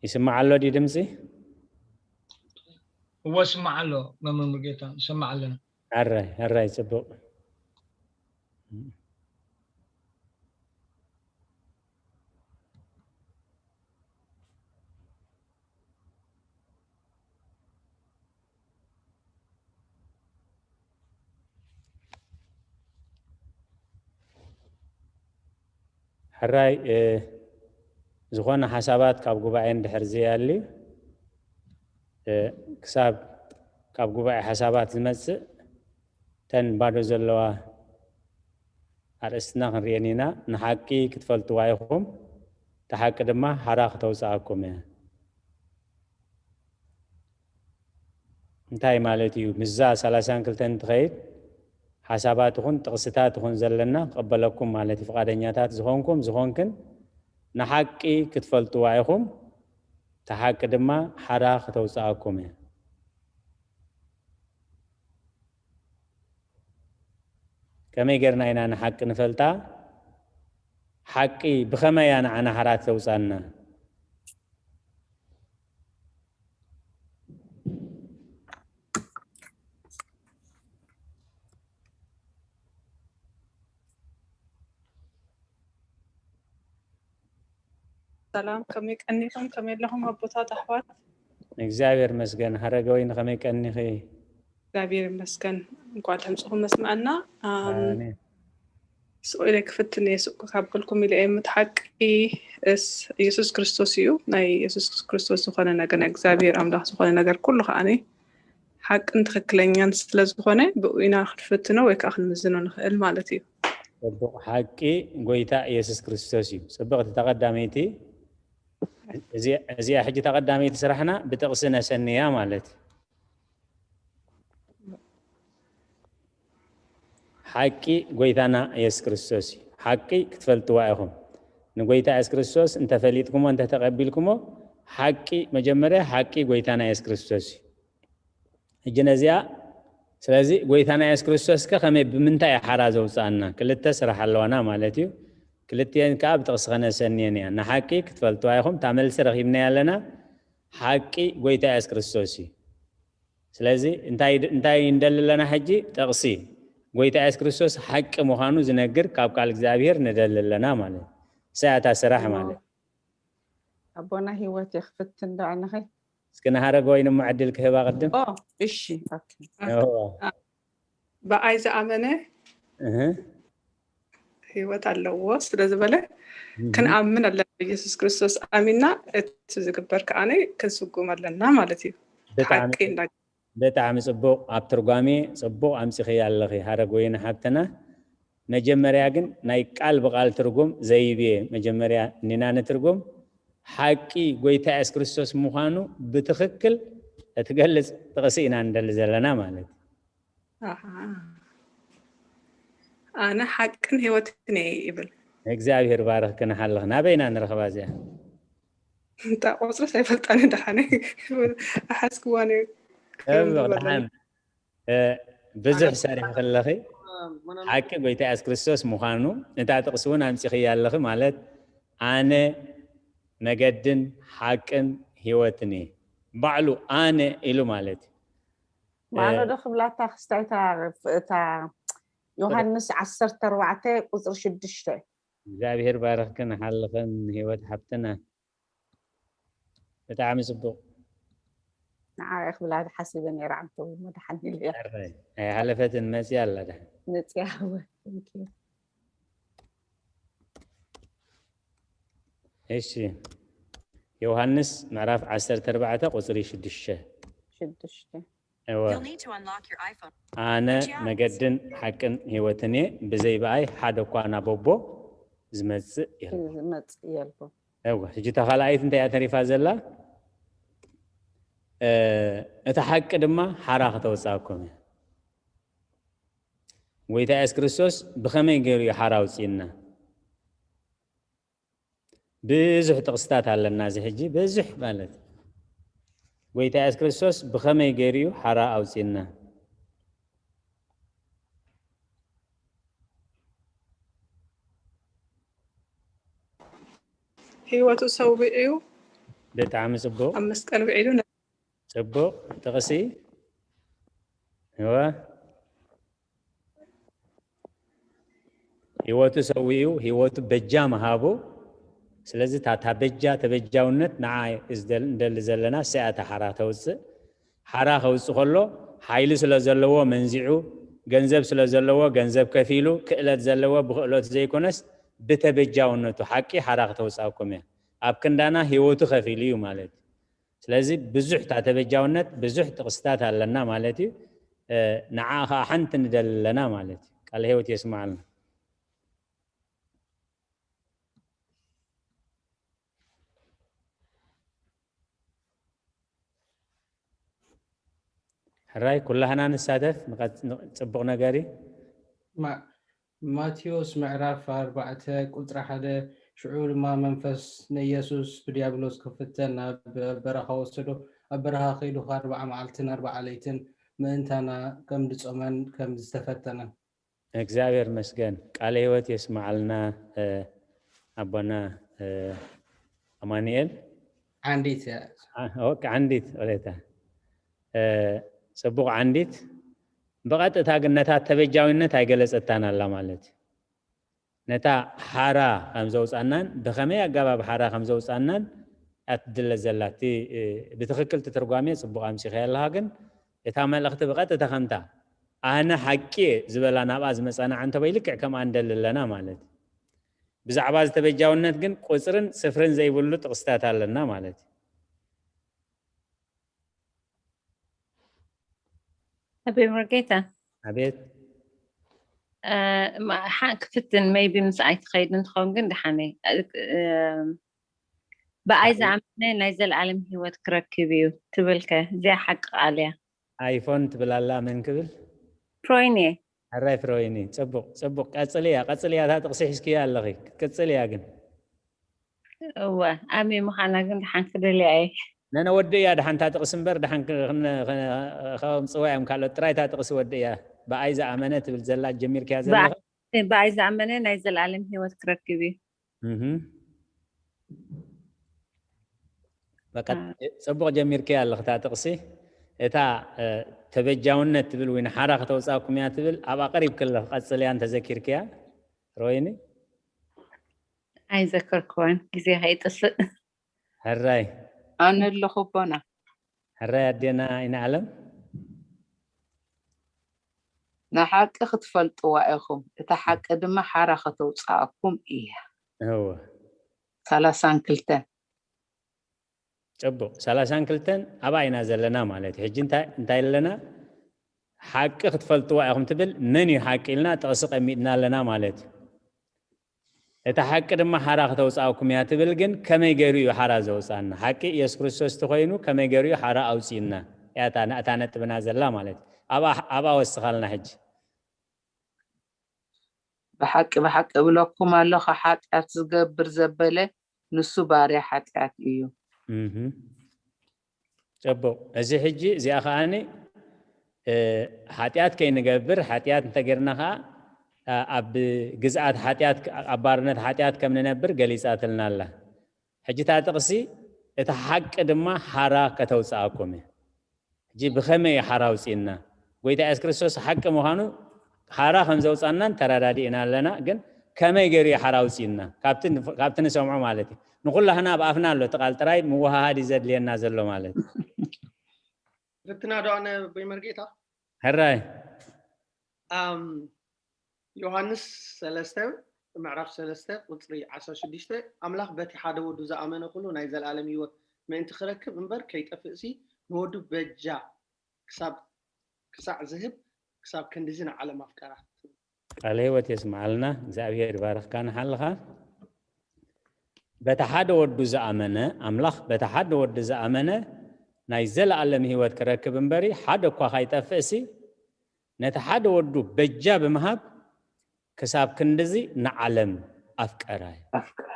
ይስማዕ ኣሎ ድዩ ድምፂ? እዎ ስማዕ ኣሎ መምህር ሙሉጌታ ንሰማዕ ኣለና። ሕራይ ሕራይ ፅቡቅ። ሕራይ ዝኾነ ሓሳባት ካብ ጉባኤ እንድሕር ዘያሊ ክሳብ ካብ ጉባኤ ሓሳባት ዝመፅእ እተን ባዶ ዘለዋ ኣርእስትና ክንርእየን ኢና። ንሓቂ ክትፈልጥዋ ኢኹም፣ እቲ ሓቂ ድማ ሓራ ክተውፅኣኩም እያ። እንታይ ማለት እዩ? ምስዛ ሰላሳን ክልተን እንትኸይድ ሓሳባት ይኹን ጥቕስታት ይኹን ዘለና ክቐበለኩም ማለት እዩ። ፍቓደኛታት ዝኾንኩም ዝኾንክን ንሓቂ ክትፈልጥዋ ኢኹም፣ እቲ ሓቂ ድማ ሓራ ክተውፅኣኩም እያ። ከመይ ጌርና ኢና ንሓቂ ንፈልጣ? ሓቂ ብኸመይ እያ ንዓና ሓራ ተውፃና? ሰላም ከመይ ቀኒኹም? ከመይ ኣለኹም ኣቦታት ኣሕዋት? እግዚኣብሔር ይመስገን። ሃረገወይኒ ከመይ ቀኒኺ? እግዚኣብሔር ይመስገን። እንኳዕ ድምፅኹም መስምዐና። ኣም፣ ኣሜን። ስቕ ኢለ ክፍትን እየ፣ ስቕ ካብ በልኩም ኢለ እየ። ምት ሓቂ እስ ኢየሱስ ክርስቶስ እዩ። ናይ ኢየሱስ ክርስቶስ ዝኾነ ነገር፣ ናይ እግዚኣብሔር ኣምላኽ ዝኾነ ነገር ኩሉ ከዓኒ ሓቅን ትኽክለኛን ስለ ዝኾነ ብኡ ኢና ክንፍትኖ ወይ ከዓ ክንምዝኖ ንኽእል ማለት እዩ። ጽቡቕ ሓቂ ጎይታ ኢየሱስ ክርስቶስ እዩ። ጽብቕቲ ተቐዳመይቲ እዚ- እዚኣ ሕጂ ተቐዳመይቲ ስራሕና ብጥቕሲ ነሰንያ ማለት እዩ። ሓቂ ጎይታና ኢየሱስ ክርስቶስ እዩ። ሓቂ ክትፈልጥዋ ኢኹም። ንጎይታ ኢየሱስ ክርስቶስ እንተፈሊጥኩሞ እንተተቐቢልኩሞ ሓቂ መጀመርያ ሓቂ ጎይታና የሱስ ክርስቶስ እዩ። ሕጂ ነዚኣ ስለዚ ጎይታና የሱስ ክርስቶስ ከ ከመይ ብምንታይ እዩ ሓራ ዘውፅኣና? ክልተ ስራሕ ኣለዋና ማለት እዩ። ክልቲኤን ከዓ ብጥቕሲ ከነሰንየን እያ። ንሓቂ ክትፈልጥዋ ኢኹም፣ እታ መልሲ ረኺብናያ ኣለና። ሓቂ ጎይታ የሱስ ክርስቶስ እዩ። ስለዚ እንታይ እንታይ እንደሊ ኣለና ሕጂ? ጥቕሲ ጎይታ የሱስ ክርስቶስ ሓቂ ምዃኑ ዝነግር ካብ ቃል እግዚኣብሔር ንደሊ ኣለና ማለት እዩ። እሳ እያ እታ ስራሕ ማለት እዩ። ኣቦና ህይወት የኽፍት እንዶ ኣነኸ እስኪ ንሃረገወይን እሞ ዕድል ክህባ ቅድም። ኦ እሺ ኦኬ እዎ። ብኣይ ዝኣመነ እህ። ህይወት ኣለዎ ስለ ዝበለ ክንኣምን ኣለና። ኢየሱስ ክርስቶስ ኣሚንና እቲ ዝግበር ከኣነ ክንስጉም ኣለና ማለት እዩ። ብጣዕሚ ሓቂ እንዳ ብጣዕሚ ጽቡቕ። ኣብ ትርጓሜ ጽቡቕ ኣምጺኽያ ኣለኺ ሃረግ ወይኒ ሓብትና። መጀመርያ ግን ናይ ቃል ብቓል ትርጉም ዘይብየ መጀመርያ እኒና ንትርጉም። ሓቂ ጎይታ የሱስ ክርስቶስ ምዃኑ ብትኽክል እትገልጽ ጥቕሲ ኢና ንደሊ ዘለና ማለት እዩ። ኣሃ። ኣነ ሓቅን ህይወትን እየ ይብል። እግዚኣብሔር ባርኽ ክንሓልኽ ናበይና ንረኽባ እዚኣ? እንታ ቁፅሪ ኣይፈልጣን ደሓነ ኣሓዝክዋ ነዩ እብ ደሓን እ፣ ብዙሕ ሰሪሕ ከለኺ ሓቂ ጎይታ የሱስ ክርስቶስ ምዃኑ እታ ጥቕሲ እውን ኣምፂኽያ ኣለኺ ማለት ኣነ መገድን ሓቅን ህይወትን እየ ባዕሉ ኣነ ኢሉ ማለት እዩ። ማኖ ዶ ክብላታ ክስታይታ እታ ዮሃንስ ዓሰርተ ኣርባዕተ ቁፅሪ ሽዱሽተ እግዚኣብሔር ባርኽክን ሓልኽን ህይወት ሓብትና። ብጣዕሚ ጽቡቕ። ንዓ ክብላ ሓሲበ ነይረ ዓንተ ወይ መድሓን ኢለያ ሕራይ ኣይሓለፈትን መጽያ ኣላ ድሓን። መፅያ እወ thank you እሺ ዮሃንስ ምዕራፍ ዓሰርተ ኣርባዕተ ቁፅሪ ሽዱሽተ ሽዱሽተ እወ You'll need to unlock your iPhone. ኣነ መገድን ሓቅን ህይወትን እየ፣ ብዘይ ብኣይ ሓደ እኳ ናብ ኣቦ ዝመጽእ የለን። ዝመፅእ የልቦ እወ ሕጂ እታ ካልኣይት እንታይ እያ ተሪፋ ዘላ? እ፣ እታ ሓቂ ድማ ሓራ ከተውፅኣኩም እያ። ጎይታ የሱስ ክርስቶስ ብኸመይ ገይሩ እዩ ሓራ ኣውፅእና? ብዙሕ ጥቕስታት ኣለና እዚ ሕጂ ብዙሕ ማለት እዩ። ጎይታ የሱስ ክርስቶስ ብኸመይ ገይሩ እዩ ሓራ ኣውፅእና? ህይወቱ ሰዊዑ እዩ ብጣዕሚ ጽቡቕ ኣብ መስቀል ውዒሉ ጽቡቕ ጥቕሲ እወ ህይወቱ ሰዊኡ ህይወቱ በጃ ምሃቡ ስለዚ እታ እታ በጃ ተበጃውነት ንዓ እንደሊ ዘለና እሰያ እታ ሓራ ተውፅእ ሓራ ከውፅእ ከሎ ሓይሊ ስለ ዘለዎ መንዚዑ ገንዘብ ስለ ዘለዎ ገንዘብ ከፊሉ ክእለት ዘለዎ ብክእለቱ ዘይኮነስ ብተበጃውነቱ ሓቂ ሓራ ክተውፅኣኩም እያ ኣብ ክንዳና ህይወቱ ከፊሉ እዩ ማለት እዩ ስለዚ ብዙሕ እታ ተበጃውነት ብዙሕ ጥቕስታት ኣለና ማለት እዩ ንዓ ከዓ ሓንቲ ንደሊ ኣለና ማለት እዩ ቃል ህይወት የስማዓልና ሕራይ ኩላህና ንሳተፍ ጽቡቕ ነገር እዩ ማቴዎስ ምዕራፍ ኣርባዕተ ቁፅሪ ሓደ ሽዑ ድማ መንፈስ ንኢየሱስ ብዲያብሎስ ክፍተን ናብ በረኻ ወሰዶ ኣብ በረኻ ከይዱ ኣርባዓ መዓልትን ኣርባዓ ለይትን ምእንታና ከም ድጾመን ከም ዝተፈተነን እግዚኣብሔር መስገን ቃለ ህይወት የስማዓልና ኣቦና ኣማንኤል ዓንዲት ዓንዲት ሬታ ጽቡቕ ዓንዲት ብቐጥታ ግን ነታ ተበጃዊነት ኣይገለጸታን ኣላ ማለት እዩ ነታ ሓራ ከም ዘውፃናን ብኸመይ ኣገባብ ሓራ ከም ዘውፃናን ኣትድለ ዘላ እቲ ብትኽክል ትትርጓሜ ፅቡቕ ኣምፂኸ ኣለኻ ግን እታ መልእኽቲ ብቐጥታ ከምታ ኣነ ሓቂ እየ ዝበላ ናብኣ ዝመፃና ዓንተበይ ልክዕ ከምኣ ንደሊ ኣለና ማለት እዩ ብዛዕባ ዝተበጃውነት ግን ቁፅርን ስፍርን ዘይብሉ ጥቕስታት ኣለና ማለት እዩ ኣቤት መርጌታ ኣቤት ክፍትን maybe ምስ ኣይትኸይድ እንትኸውን ግን ደሓነይ ብኣይ ዝኣመነ ናይ ዘለኣለም ህይወት ክረክብ እዩ ትብልከ እዚኣ ሓቂ ቃል እያ ኣይፎን ትብል ኣላ መን ክብል ፕሮይን እየ ሕራይ ፍሮይኒ ፅቡቅ ፅቡቅ ቀፅል እያ ቀፅል እያ እታ ጥቅሲ ሒዝክያ ኣለኺ ክትቅፅል እያ ግን እወ ኣሜ ምዃና ግን ደሓን ክደልያ እየ። ነነ ወዲ እያ ደሓንታ ጥቕሲ እምበር ደሓን ክን- ክን- ክን- ከምፅዋ እዮም ካልኦት ጥራይታ ጥቕሲ ወዲ እያ። ብኣይ ዝኣመነ ትብል ዘላ ጀሚርክያ ዘለኻ። ብኣይ ዝኣመነ ናይ ዘለኣለም ህይወት ክረክብ እዩ። እህ። በቃ፣ ፅቡቕ ጀሚርክያ ኣለኽታ ጥቕሲ። እታ ተበጃውነት ትብል ወይ ንሓራ ከተውፃኩም እያ ትብል ኣብኣ ቀሪብ ክለኽ ቀፅልያ እንተዘኪርክያ። ሮይኒ፣ ኣይዘከርክዎን፣ ግዜ ከይጥፍእ። ሕራይ ኣነ ኣለኹ ኣቦና። ሕራይ ኣዴና። ኣይነ ዓለም፣ ንሓቂ ክትፈልጥዋ ኢኹም፣ እታ ሓቂ ድማ ሓራ ከተውፅኣኩም እያ። እወ። ሰላሳን ክልተን ፅቡቕ፣ ሰላሳን ክልተን ኣብኣ ኢና ዘለና ማለት እዩ። ሕጂ እንታይ እንታይ ኣለና? ሓቂ ክትፈልጥዋ ኢኹም ትብል። መን እዩ ሓቂ ኢልና ጥቕሲ ቀሚጥና ኣለና ማለት እዩ። እታ ሓቂ ድማ ሓራ ከተውፅኣኩም እያ ትብል። ግን ከመይ ገይሩ እዩ ሓራ ዘውፅኣና? ሓቂ ኢየሱስ ክርስቶስ እንተኾይኑ ከመይ ገይሩ እዩ ሓራ ኣውፅእና? እያ እታ እታ ነጥብና ዘላ ማለት እዩ። ኣብኣ ኣብኣ ወስኻልና ሕጂ። ብሓቂ ብሓቂ እብለኩም ኣለኹ፣ ሓጢኣት ዝገብር ዘበለ ንሱ ባርያ ሓጢኣት እዩ። እህ። ፅቡቕ። እዚ ሕጂ እዚኣ ከዓኒ ሓጢኣት ከይንገብር፣ ሓጢኣት እንተገርና ከዓ ኣብ ግዝኣት ሓጢኣት ኣብ ባርነት ሓጢኣት ከም ንነብር ገሊፃትልና ኣላ። ሕጂ እታ ጥቕሲ እታ ሓቂ ድማ ሓራ ከተውፅኣኩም እያ። ሕጂ ብኸመይ እዩ ሓራ ኣውፅእና? ጎይታ የሱስ ክርስቶስ ሓቂ ምዃኑ ሓራ ከም ዘውፃናን ተረዳዲእና ኣለና። ግን ከመይ ገይሩ እዩ ሓራ ኣውፅእና? ካብቲ ንሰምዖ ማለት እዩ። ንኩላህና ኣብ ኣፍና ኣሎ እቲ ቃል ጥራይ ምውሃሃድ እዩ ዘድልየና ዘሎ ማለት እዩ። ፍትና ዶ ኣነ ቦይ መርጌታ? ሕራይ ኣም ዮሃንስ ሰለስተ ምዕራፍ ሰለስተ ቁፅሪ ዓሰርተ ሽዱሽተ ኣምላኽ በቲ ሓደ ወዱ ዝኣመነ ኩሉ ናይ ዘለኣለም ህይወት ምእንቲ ክረክብ እምበር ከይጠፍእሲ ንወዱ በጃ ክሳብ ክሳዕ ዝህብ ክሳብ ክንድዚ ንዓለም ኣፍቀራ። ቃለ ህይወት የስምዓልና። እግዚኣብሔር ይባርኽካ ንሓልኻ። በቲ ሓደ ወዱ ዝኣመነ ኣምላኽ በቲ ሓደ ወዱ ዝኣመነ ናይ ዘለኣለም ህይወት ክረክብ እምበሪ ሓደ እኳ ካይጠፍእሲ ነቲ ሓደ ወዱ በጃ ብምሃብ ክሳብ ክንድዚ ንዓለም ኣፍቀራ እዩ። ኣፍቀራ።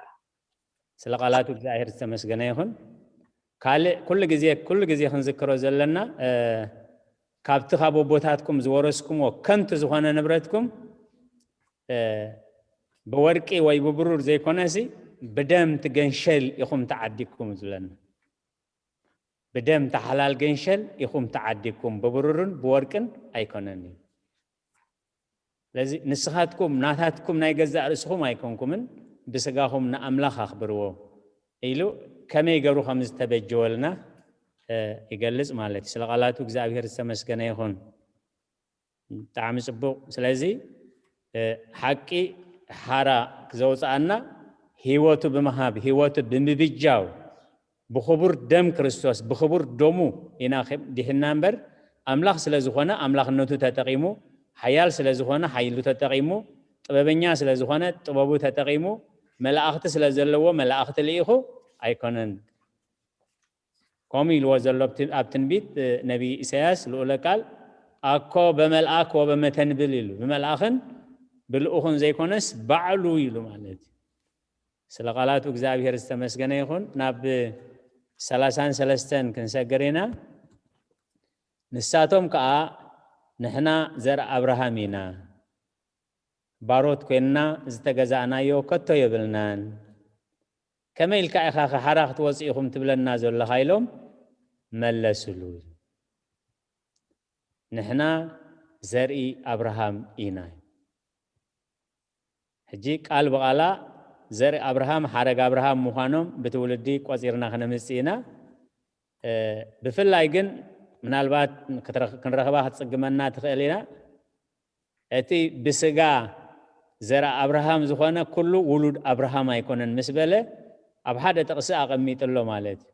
ስለ ቃላቱ እግዚኣብሔር ዝተመስገነ ይኹን። ካልእ ኩሉ ግዜ ኩሉ ግዜ ክንዝክሮ ዘለና እ፣ ካብቲ ካብ ኣቦታትኩም ዝወረስኩምዎ ከንቱ ዝኾነ ንብረትኩም እ፣ ብወርቂ ወይ ብብሩር ዘይኮነሲ ብደም ትገንሸል ኢኹም ተዓዲግኩም ዝብለና። ብደም ተሓላል ገንሸል ኢኹም ተዓዲግኩም፣ ብብሩርን ብወርቅን ኣይኮነን እዩ። ስለዚ ንስኻትኩም ናታትኩም ናይ ገዛእ ርእስኹም ኣይኮንኩምን፣ ብስጋኹም ንኣምላኽ ኣኽብርዎ ኢሉ ከመይ ገሩ ከም ዝተበጀወልና እ፣ ይገልጽ ማለት እዩ። ስለ ቃላቱ እግዚኣብሔር ዝተመስገነ ይኹን። ብጣዕሚ ጽቡቕ። ስለዚ እ፣ ሓቂ ሓራ ዘውፅኣና ህይወቱ ብምሃብ ህይወቱ ብምብጃው ብኽቡር ደም ክርስቶስ ብኽቡር ደሙ ኢና ከ- ድሒና እምበር ኣምላኽ ስለ ዝኾነ ኣምላኽነቱ ተጠቒሙ ሓያል ስለ ዝኾነ ሓይሉ ተጠቒሙ ጥበበኛ ስለ ዝኾነ ጥበቡ ተጠቒሙ መላእኽቲ ስለ ዘለዎ መላእኽቲ ልኢኹ ኣይኮነን። ከምኡ ኢልዎ ዘሎ ኣብ ትን- ኣብ ትንቢት እ፣ ነቢይ ኢሳያስ ልኡለ ቃል ኣኮ በመልኣክ ወበመተንብል ኢሉ ብመልኣኽን ብልኡኽን ዘይኮነስ ባዕሉ ኢሉ ማለት እዩ። ስለ ቃላቱ እግዚኣብሔር ዝተመስገነ ይኹን። ናብ ሰላሳን ሰለስተን ክንሰግር ኢና። ንሳቶም ከዓ ንሕና ዘር ኣብርሃም ኢና፣ ባሮት ኮይንና ዝተገዛእናዮ ከቶ የብልናን። ከመይ ኢልካ ኢኻ ኸሓራ ክትወፅ ኢኹም ትብለና ዘለኻ ኢሎም መለስሉ። ንሕና ዘርኢ ኣብርሃም ኢና። ሕጂ ቃል ብቓላ ዘርኢ ኣብርሃም ሓረግ ኣብርሃም ምዃኖም ብትውልዲ ቆፂርና ክነምፅእ ኢና። እ፣ ብፍላይ ግን ምናልባት ክትረኽ- ክንረኽባ ክትፅግመና ትኽእል ኢና። እቲ ብስጋ ዘርኢ ኣብርሃም ዝኾነ ኩሉ ውሉድ ኣብርሃም ኣይኮነን ምስ በለ ኣብ ሓደ ጥቕሲ ኣቐሚጥሎ ማለት እዩ።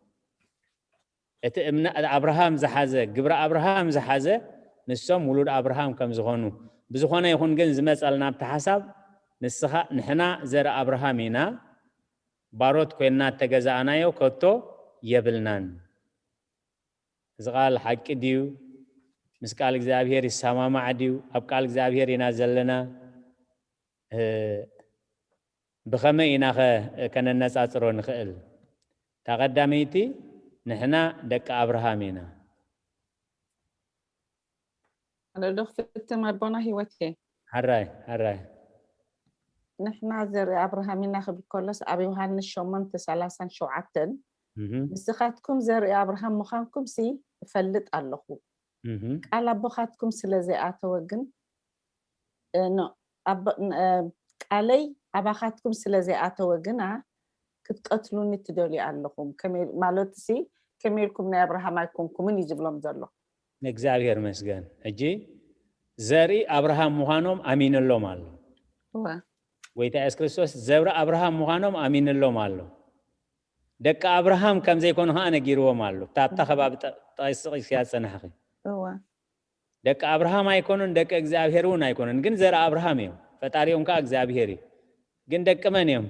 እቲ እምነ ኣብርሃም ዝሓዘ ግብረ ኣብርሃም ዝሓዘ ንሶም ውሉድ ኣብርሃም ከም ዝኾኑ ብዝኾነ ይኹን ግን ዝመፀልና ኣብቲ ሓሳብ ንስኻ ንሕና ዘርኢ ኣብርሃም ኢና ባሮት ኮይንና እተገዛእናዮ ከቶ የብልናን። እዚ ቃል ሓቂ ድዩ? ምስ ቃል እግዚኣብሔር ይሰማማዕ ድዩ? ኣብ ቃል እግዚኣብሔር ኢና ዘለና። እ፣ ብኸመይ ኢናኸ ከነነጻጽሮ ንኽእል? እታ ቀዳመይቲ፣ ንሕና ደቂ ኣብርሃም ኢና። ኣነ ዶ ክፍትን ኣቦና ህይወት እየ። ሓራይ ሓራይ ንሕና ዘርኢ ኣብርሃም ኢና ክብል ከሎስ ኣብ ዮሃንስ ሸሞንተ ሰላሳን ሸውዓተን እህ፣ ንስኻትኩም ዘርኢ ኣብርሃም ምዃንኩም ሲ እፈልጥ ኣለኹ። እህ፣ ቃል ኣቦኻትኩም ስለ ዘይኣተወ ግን እ፣ ኖ፣ ኣቦ- እ፣ ቃለይ ኣባኻትኩም ስለ ዘይኣተወ ግና ክትቀትሉኒ ትደልዩ ኣለኹም። ከመይ- ማለት ሲ ከመይ ኢልኩም ናይ ኣብርሃም ኣይኮንኩምን እዩ ዝብሎም ዘሎ። እግዚኣብሔር መስገን። ሕጂ ዘርኢ ኣብርሃም ምዃኖም ኣሚንሎም ኣሎ። እወ። ጎይታ የሱስ ክርስቶስ ዘርኢ ኣብርሃም ምዃኖም ኣሚንሎም ኣሎ። ደቂ ኣብርሃም ከም ዘይኮኑ ኸዓ ነጊርዎም ኣሎ። እታ ኣብታ ከባቢ ጠ- ጠቂስኪ ዝጸናሕኺ እወ። ደቂ ኣብርሃም ኣይኮኑን፣ ደቂ እግዚኣብሔር እውን ኣይኮኑን፣ ግን ዘርኢ ኣብርሃም እዮም። ፈጣሪኦም ከዓ እግዚኣብሔር እዩ። ግን ደቂ መን እዮም?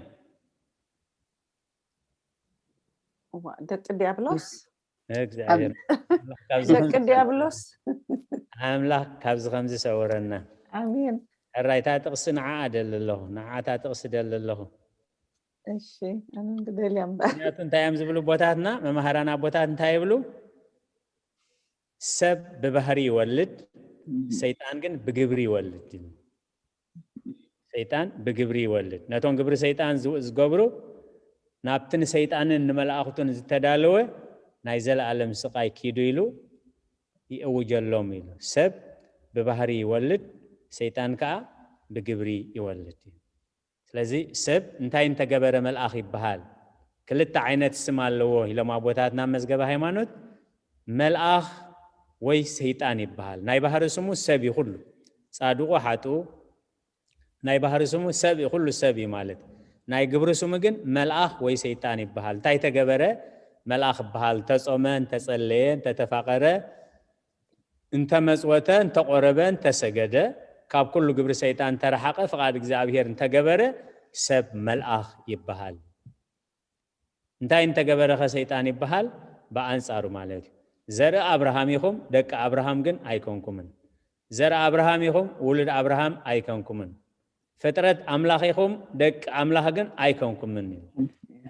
እዋ፣ ደቂ ዲያብሎስ እግዚኣብሔር። ኣምላኽ ካብዚ ደቂ ዲያብሎስ። ኣምላኽ ካብዚ ከምዚ ሰውረና። ኣሜን። ሕራይ እታ ጥቕሲ ንዓኣ ደሊ ኣለኹ፣ ንዓኣ እታ ጥቕሲ ደሊ ኣለኹ። እሺ፣ ኣነ ግደልያ እምበር። ምክንያቱ እንታይ እዮም ዝብሉ ኣቦታትና፣ መማህራን ኣቦታት እንታይ ይብሉ? ሰብ ብባህሪ ይወልድ፣ ሰይጣን ግን ብግብሪ ይወልድ ይብሉ። ሰይጣን ብግብሪ ይወልድ። ነቶም ግብሪ ሰይጣን ዝ- ዝገብሩ ናብቲ ንሰይጣንን ንመላእኽቱን ዝተዳለወ ናይ ዘለኣለም ስቓይ ኪዱ ኢሉ ይእውጀሎም ኢሉ። ሰብ ብባህሪ ይወልድ፣ ሰይጣን ከዓ ብግብሪ ይወልድ እዩ። ስለዚ ሰብ እንታይ እንተገበረ መልኣኽ ይበሃል? ክልተ ዓይነት ስም ኣለዎ ኢሎም ኣቦታትና መዝገበ ሃይማኖት። መልኣኽ ወይ ሰይጣን ይበሃል። ናይ ባህሪ ስሙ ሰብ እዩ ኩሉ፣ ጻድቁ ሓጥኡ። ናይ ባህሪ ስሙ ሰብ እዩ፣ ኩሉ ሰብ እዩ ማለት። ናይ ግብሪ ስሙ ግን መልኣኽ ወይ ሰይጣን ይበሃል። እንታይ ተገበረ መልኣኽ ይበሃል? እንተጾመ፣ እንተጸለየ፣ እንተተፋቐረ፣ እንተመጽወተ፣ እንተቆረበ፣ እንተሰገደ፣ ካብ ኩሉ ግብሪ ሰይጣን እንተረሓቐ፣ ፍቓድ እግዚኣብሔር እንተገበረ ሰብ መልኣኽ ይበሃል። እንታይ እንተገበረኸ ሰይጣን ይበሃል? ብኣንጻሩ ማለት እዩ። ዘርኢ ኣብርሃም ኢኹም፣ ደቂ ኣብርሃም ግን ኣይኮንኩምን። ዘርኢ ኣብርሃም ኢኹም፣ ውሉድ ኣብርሃም ኣይኮንኩምን። ፍጥረት ኣምላኽ ኢኹም፣ ደቂ ኣምላኽ ግን ኣይኮንኩምን እዩ።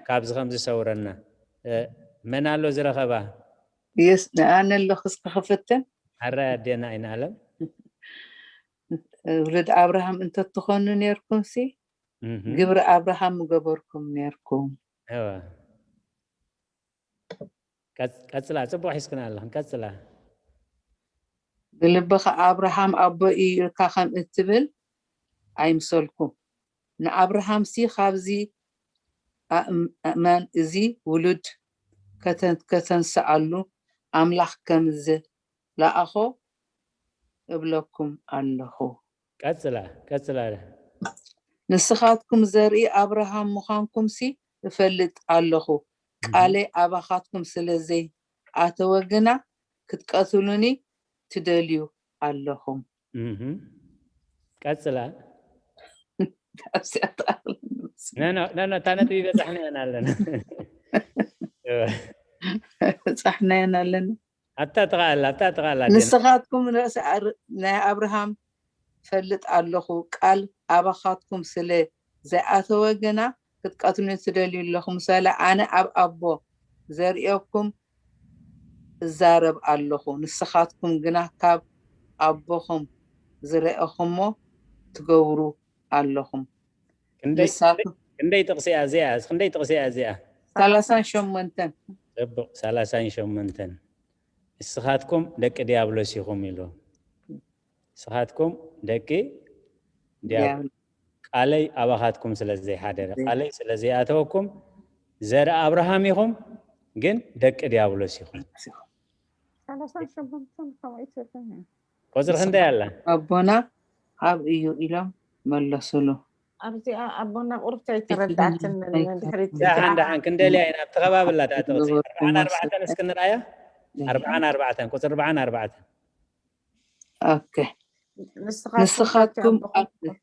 ካብዚ ከም ዝሰውረና። እ፣ መን ኣሎ ዝረኸባ? የስ፣ ኣነ ኣለኹ፣ እስኪ ክፍትን። ኣረ ኣዴና ኣይንኣለም። ውሉድ ኣብርሃም እንተትኾኑ ነርኩም ሲ፣ እህ፣ ግብሪ ኣብርሃም ምገበርኩም ነርኩም። እወ። ቀጽ-፣ ቀጽላ፣ ጽቡቕ ሒዝክና ኣለኽን፣ ቀጽላ። ብልብኻ ኣብርሃም ኣቦ እዩ ኢልካ ከም እትብል ኣይምሰልኩም። ንኣብርሃም ሲ ካብዚ ኣእም-፣ ኣእመን፣ እዚ ውሉድ ከተ-፣ ከተንስኣሉ ኣምላኽ ከም ዝለኣኾ እብለኩም ኣለኹ። ቀጽላ፣ ቀጽላ። ንስኻትኩም ዘርኢ ኣብርሃም ምዃንኩም ሲ እፈልጥ ኣለኹ። ቃለይ ኣባኻትኩም ስለ ዘይኣተወ ግና ክትቀትሉኒ ትደልዩ ኣለኹም። እህ። ቀጽላ። ኖ፣ ኖ፣ ኖ፣ ኖ፣ እታ ነጥቢ በጻሕናዮን ኣለና። በጻሕናዮን ኣለና። ኣብታ ጥቓ ኣላ፣ ኣብታ ጥቓ ኣላ ኣዴና። ንስኻትኩም ርእሲ ኣር-፣ ናይ ኣብርሃም ፈልጥ ኣለኹ፣ ቃል ኣባኻትኩም ስለ ዘይኣተወ ግና ክትቀትሉኒ ትደልዩ ኣለኹም። ሰለ ኣነ ኣብ ኣቦ ዘርእየኩም እዛረብ ኣለኹ፣ ንስኻትኩም ግና ካብ ኣቦኹም ዝረኣኹሞ ትገብሩ ኣለኹም። ክንደይ፣ ንሳ ክንደይ ጥቕሲ እያ እዚኣ? ክንደይ ጥቕሲ እያ እዚኣ? ሰላሳን ሸሞንተን። ጽቡቕ፣ ሰላሳን ሸሞንተን። ንስኻትኩም ደቂ ዲያብሎስ ኢኹም ኢሉ። ንስኻትኩም ደቂ ዲያብሎስ፣ ቃለይ ኣባኻትኩም ስለ ዘይሓደረ፣ ቃለይ ስለ ዘይኣተወኩም ዘርኢ ኣብርሃም ኢኹም፣ ግን ደቂ ዲያብሎስ ኢኹም። ሰላሳን ሸሞንተን ከመይ ትብል? ቁጽሪ ክንደይ ኣላ? ኣቦና ኣብ እዩ ኢሎም መለሱሉ። ኣብዚኣ ኣቦና ቁሩብ ከይተረዳእትን ንድሕሪት ደሓን፣ ደሓን፣ ክንደልያ ኢና። ኣብቲ ከባቢ ኣላ እታ ጥቕሲ። ኣርብዓን ኣርባዕተን እስኪ ንርኣያ። ኣርብዓን ኣርባዕተን፣ ቁጽሪ ኣርብዓን ኣርባዕተን። ኦኬ። ንስኻትኩም ንስኻትኩም ኣቦኹም፣ ኣብ-፣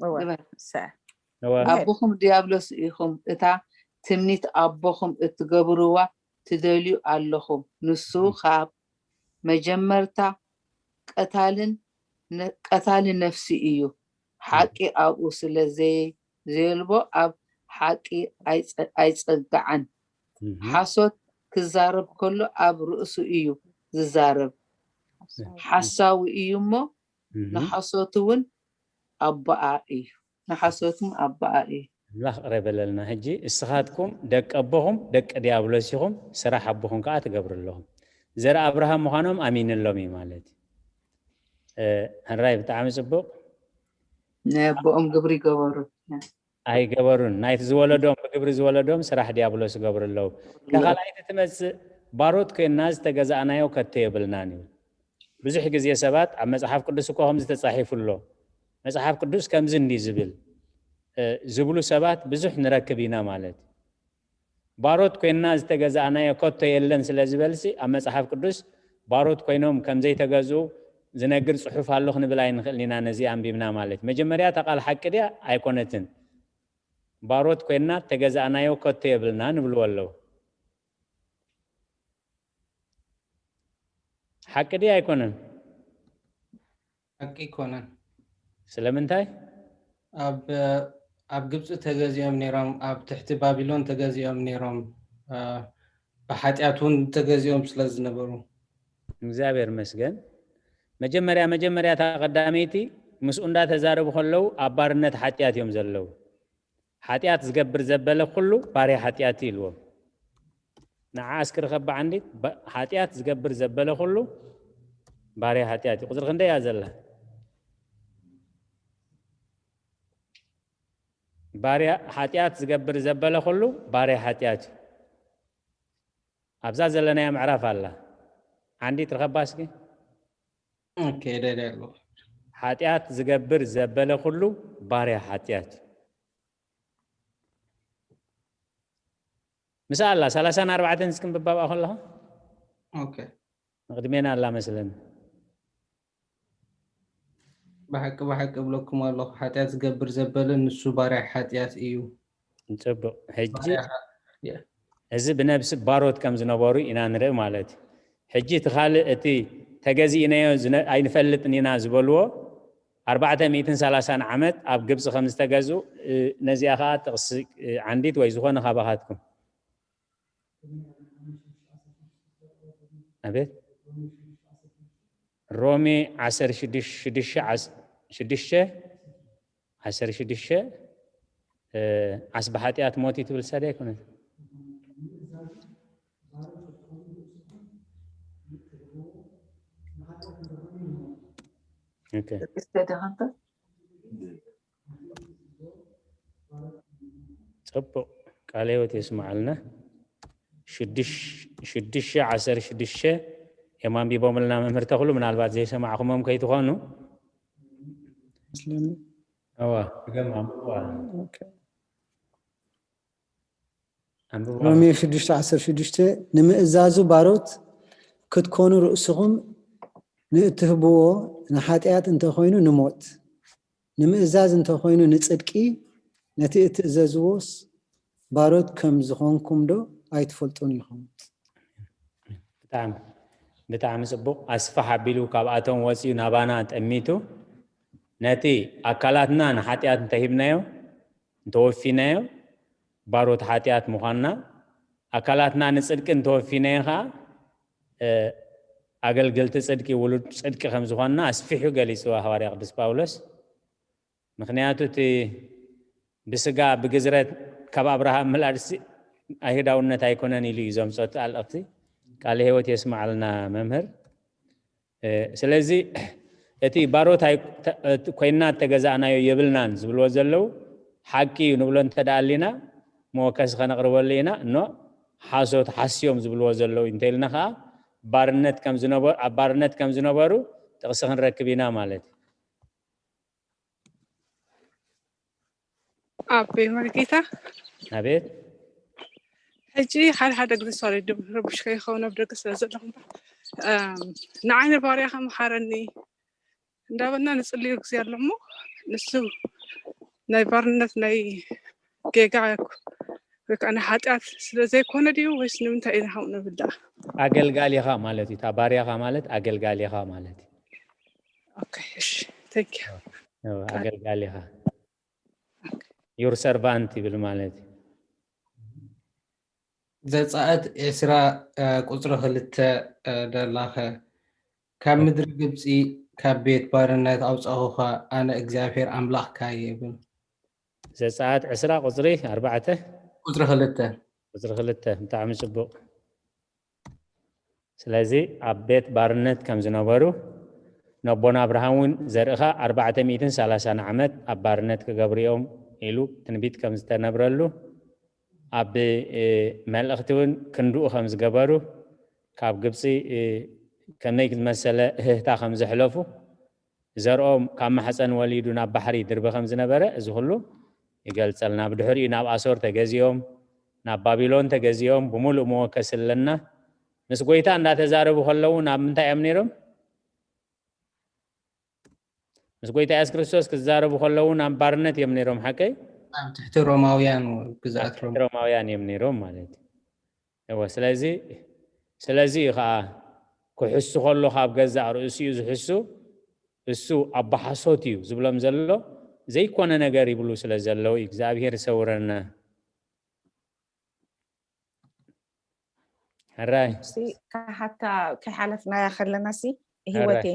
እወ፣ ግበር። ሰ-፣ እወ። ኣቦኹም ዲያብሎስ ኢኹም፣ እታ ትምኒት ኣቦኹም እትገብርዋ ትደልዩ ኣለኹም። ንሱ ካብ መጀመርታ ቀታልን ነ-፣ ቀታሊ ነፍሲ እዩ። ሓቂ ኣብኡ ስለ ዘይ-፣ ዘየልቦ ኣብ ሓቂ ኣይጸ- ኣይጸግዓን። ሓሶት ክዛረብ ከሎ ኣብ ርእሱ እዩ ዝዛረብ። ሓሳዊ እዩ እሞ ንሓሶት እውን ኣቦኣ እዩ። ንሓሶት እውን ኣቦኣ እዩ። ኣምላኽ ቅረ በለልና። ሕጂ እስኻትኩም ደቂ ኣቦኹም ደቂ ዲያብሎስ ኢኹም፣ ስራሕ ኣቦኹም ከዓ ትገብሩ ኣለኹም። ዘርኢ ኣብርሃም ምዃኖም ኣሚንሎም እዩ ማለት እዩ። ሕራይ ብጣዕሚ ፅቡቕ። ናይ ኣቦኦም ግብሪ ይገበሩ። ኣይገበሩን። ናይቲ ዝወለዶም ብግብሪ ዝወለዶም ስራሕ ዲያብሎስ ይገብሩ ኣለዉ። ካልኣይቲ ትመፅእ ባሮት ኮይንና ዝተገዛእናዮ ከቶ የብልናን እዩ። ብዙሕ ግዜ ሰባት ኣብ መፅሓፍ ቅዱስ እኮ ከምዚ ተፃሒፉ ኣሎ፣ መፅሓፍ ቅዱስ ከምዚ እንዲ ዝብል ዝብሉ ሰባት ብዙሕ ንረክብ ኢና ማለት እዩ። ባሮት ኮይንና ዝተገዛእናዮ ከቶ የለን ስለ ዝበልሲ ኣብ መፅሓፍ ቅዱስ ባሮት ኮይኖም ከም ዘይተገዝኡ ዝነግር ፅሑፍ ኣሎ ክንብል ኣይንኽእልን ኢና። ነዚ ኣንቢብና ማለት መጀመርያ እታ ቃል ሓቂ ድያ ኣይኮነትን? ባሮት ኮይንና ተገዛእናዮ ከቶ የብልና ንብልዎ ኣለዉ። ሓቂ ድያ ኣይኮነን? ሓቂ ኣይኮነን። ስለምንታይ? ኣብ ኣብ ግብፂ ተገዚኦም ነይሮም፣ ኣብ ትሕቲ ባቢሎን ተገዚኦም ነይሮም፣ ብሓጢኣት እውን ተገዚኦም ስለ ዝነበሩ። እግዚኣብሔር መስገን። መጀመርያ መጀመርያ እታ ቀዳመይቲ ምስኡ እንዳተዛረቡ ከለዉ ኣብ ባርነት ሓጢኣት እዮም ዘለዉ። ሓጢኣት ዝገብር ዘበለ ኩሉ ባርያ ሓጢኣት እዩ ኢልዎም። ንዓ እስክሪ ከባ ዓንዲት ሓጢኣት ዝገብር ዘበለ ኩሉ ባርያ ሓጢኣት እዩ። ቁፅሪ ክንደይ እያ ዘላ? ባርያ ሓጢኣት ዝገብር ዘበለ ኩሉ ባርያ ሓጢኣት እዩ። ኣብዛ ዘለናያ ምዕራፍ ኣላ። ዓንዲት ርኸባ እስኪ። ሓጢኣት ዝገብር ዘበለ ኩሉ ባርያ ሓጢኣት እዩ። ምሳ ኣላ ሰላሳን ኣርባዕተን እስኪ ምብባብኣ ከለኻ። መቕድሜና ኣላ መስለኒ። ብሓቂ ብሓቂ እብለኩም ኣለኹ፣ ሓጢኣት ዝገብር ዘበለ ንሱ ባርያ ሓጢኣት እዩ። ፅቡቕ። ሕጂ እዚ ብነብሲ ባሮት ከም ዝነበሩ ኢና ንርኢ ማለት እዩ። ሕጂ እቲ ካልእ እቲ ተገዚእናዮ ኣይንፈልጥን ኢና ዝበልዎ ኣርባዕተ ሚእትን ሰላሳን ዓመት ኣብ ግብፂ ከም ዝተገዝኡ ነዚኣ ከዓ ጥቕሲ ዓንዲት ወይ ዝኾነ ካባኻትኩም ኣቤት ሮሜ ዓሰርተ ሽዱሽተ ሽዱሽተ ዓሰርተ ሽዱሽተ ዓስቢ ሓጢኣት ሞት እዩ ትብል ሳዲ ኣይኮነት። ፅቡቕ ቃለ ህይወት የስማዓልና። ሽዱሽተ ዓሰርተ ሽዱሽተ እዮም ኣንቢቦምልና መምህር ተኽሉ፣ ምናልባት ዘይሰማዕኹሞም ከይትኾኑ። መስለኒ። እዋ፣ ብገም ኣንብብዋ። ኣንብብዋ። ሮሜ ሽዱሽተ ዓሰርተ ሽዱሽተ ንምእዛዙ ባሮት ክትኮኑ ርእስኹም ንእትህብዎ ንሓጢኣት እንተኾይኑ ንሞት፣ ንምእዛዝ እንተኾይኑ ንጽድቂ፣ ነቲ እትእዘዝዎስ ባሮት ከም ዝኾንኩም ዶ ኣይትፈልጡን ኢኹም? ብጣዕሚ ብጣዕሚ ጽቡቕ። ኣስፍሕ ኣቢሉ ካብኣቶም ወጺኡ ናባና ጠሚቱ፣ ነቲ ኣካላትና ንሓጢኣት እንተሂብናዮ፣ እንተወፊናዮ፣ ባሮት ሓጢኣት ምዃንና፣ ኣካላትና ንጽድቂ እንተወፊናዮ ኸኣ፣ እ፣ ኣገልገልቲ ጽድቂ፣ ውሉድ ጽድቂ ከም ዝኾንና ኣስፊሑ ገሊጽዋ ሃዋርያ ቅዱስ ጳውሎስ። ምኽንያቱ እቲ ብስጋ ብግዝረት ካብ ኣብርሃም ምላድሲ ኣይሁዳውነት ኣይኮነን ኢሉ እዩ ዘምጾ እቲ ኣልእኽቲ። ቃለ ህይወት የስምዓልና መምህር። እ፣ ስለዚ እቲ ባሮት ኣይ-፣ ተ-፣ እቲ ኮይንና እተገዛእናዮ የብልናን ዝብልዎ ዘለዉ ሓቂ እዩ ንብሎ እንተ ደኣ ኣሊና መወከሲ ከነቕርበሉ ኢና። እኖ ሓሶት ሓስዮም ዝብልዎ ዘለዉ እንተ ኢልና ኸዓ ባርነት ከም ዝነበሩ፣ ኣብ ባርነት ከም ዝነበሩ ጥቕሲ ክንረክብ ኢና ማለት እዩ። ኣቦይ መርጌታ፣ ኣቤት። ሕጂ ሓደ ሓደ ግዜ ሶሪ ድም ረቡሽ ከይኸውን ኣብ ደገ ስለ ዘለኹ እምበር፣ እም፣ ንዓይ ንባርያኻ መሓረኒ እንዳበልና ንጽልዮ ግዜ ኣሎ እሞ፣ ንሱ ናይ ባርነት ናይ ጌጋ ወይ ከዓ ናይ ሓጢኣት ስለ ዘይኮነ ድዩ ወይስ ንምንታይ ኢና ከምኡ ንብል ደኣ? ኣገልጋሊኻ ማለት እዩ። እታ ባርያኻ ማለት ኣገልጋሊኻ ማለት እዩ። ኦኬ፣ እሺ፣ thank you። እዎ፣ ኣገልጋሊኻ። Your servant ይብል ማለት እዩ። ዘጸኣት ዕስራ ቁጽሪ ክልተ ደላኸ ካብ ምድሪ ግብጺ ካብ ቤት ባርነት ኣውጻኹኻ ኣነ እግዚኣብሔር ኣምላኽካ እየ ይብል። ዘጸኣት ዕስራ ቁጽሪ ኣርባዕተ ቁጽሪ ክልተ ቁጽሪ ክልተ ብጣዕሚ ጽቡቕ። ስለዚ ኣብ ቤት ባርነት ከም ዝነበሩ ነቦና ኣብርሃም እውን ዘርእኻ ኣርባዕተ ሚእትን ሰላሳን ዓመት ኣብ ባርነት ክገብሩ እዮም ኢሉ ትንቢት ከም ዝተነብረሉ ኣብ መልእኽቲ እውን ክንድኡ ከም ዝገበሩ ካብ ግብፂ ከመይ ዝመሰለ እህህታ ከም ዘሕለፉ ዘርኦም ካብ ማሕፀን ወሊዱ ናብ ባሕሪ ድርቢ ከም ዝነበረ እዚ ኩሉ ይገልፀልና። ብድሕሪኡ ናብ ኣሶር ተገዚኦም ናብ ባቢሎን ተገዚኦም ብምሉእ መወከሲ ኣለና። ምስ ጎይታ እንዳተዛረቡ ከለዉ ናብ ምንታይ እዮም ነይሮም? ምስ ጎይታ የሱስ ክርስቶስ ክዛረቡ ከለዉ ናብ ባርነት እዮም ነይሮም። ሓቀይ? ኣብ ትሕቲ ሮማውያን ግዝኣት ሮማ ሮማውያን እዮም ነይሮም ማለት እዩ። እወ ስለዚ ስለዚ እዩ ከዓ ክሕሱ ከሎ ካብ ገዛእ ርእሱ እዩ ዝሕሱ። እሱ ኣባሓሶት እዩ ዝብሎም ዘሎ ዘይኮነ ነገር ይብሉ ስለ ዘለዉ እዩ። እግዚኣብሔር ይሰውረና። ሕራይ ሲ ካሓታ ከይሓለፍናያ ከለና ሲ ህይወቴ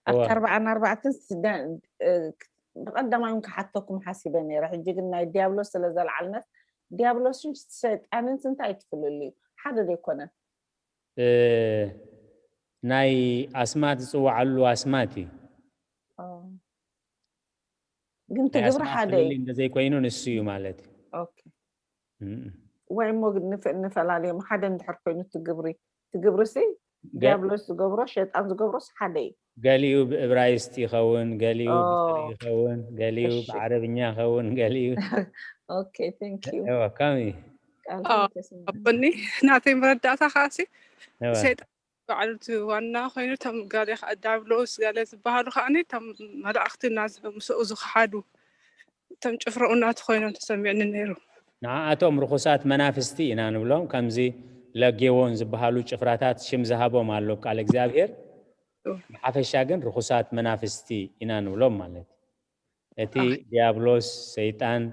ኣብቲ ኣርባዓን ኣርባዕትን ብቐዳማይ እውን ክሓተኩም ሓሲበ ነይረ። ሕጂ ግን ናይ ዲያብሎስ ስለ ዘልዓልነት ዲያብሎስን ሰይጣንን እንታይ ትፍልል እዩ? ሓደ ዘይኮነን ናይ ኣስማት ዝፅዋዓሉ ኣስማት እዩ። ግን ትግብሪ ሓደ እዩ። እንተዘይኮይኑ ንሱ እዩ ማለት እዩ። ወይ እሞ ንፈላለዮም ሓደ እንድሕር ኮይኑ ትግብሪ ትግብሪ ሲ ዲያብሎስ ዝገብሮ ሸጣን ዝገብሮስ ሓደ እዩ። ገሊኡ ብእብራይስጥ ይኸውን፣ ገሊኡ ብስሪ ይኸውን፣ ገሊኡ ብዓረብኛ ይኸውን፣ ገሊኡ ከምኡ ኣቦኒ ናተይ መረዳእታ ከዓ ሲ ሰይጣን በዓሉ እቲ ዋና ኮይኑ እቶም ገለ ከዓ ዳብሎስ ገለ ዝበሃሉ ከዓ እቶም መላእክቲ ምስኡ ዝኸሓዱ እቶም ጭፍራኡ እናተ ኮይኖም ተሰሚዕኒ ነይሩ። ንዓኣቶም ርኹሳት መናፍስቲ ኢና ንብሎም። ከምዚ ለጌዎን ዝበሃሉ ጭፍራታት ሽም ዝሃቦም ኣሎ ቃል እግዚኣብሔር። ብሓፈሻ ግን ርኹሳት መናፍስቲ ኢና ንብሎም ማለት እዩ። እቲ ዲያብሎስ፣ ሰይጣን፣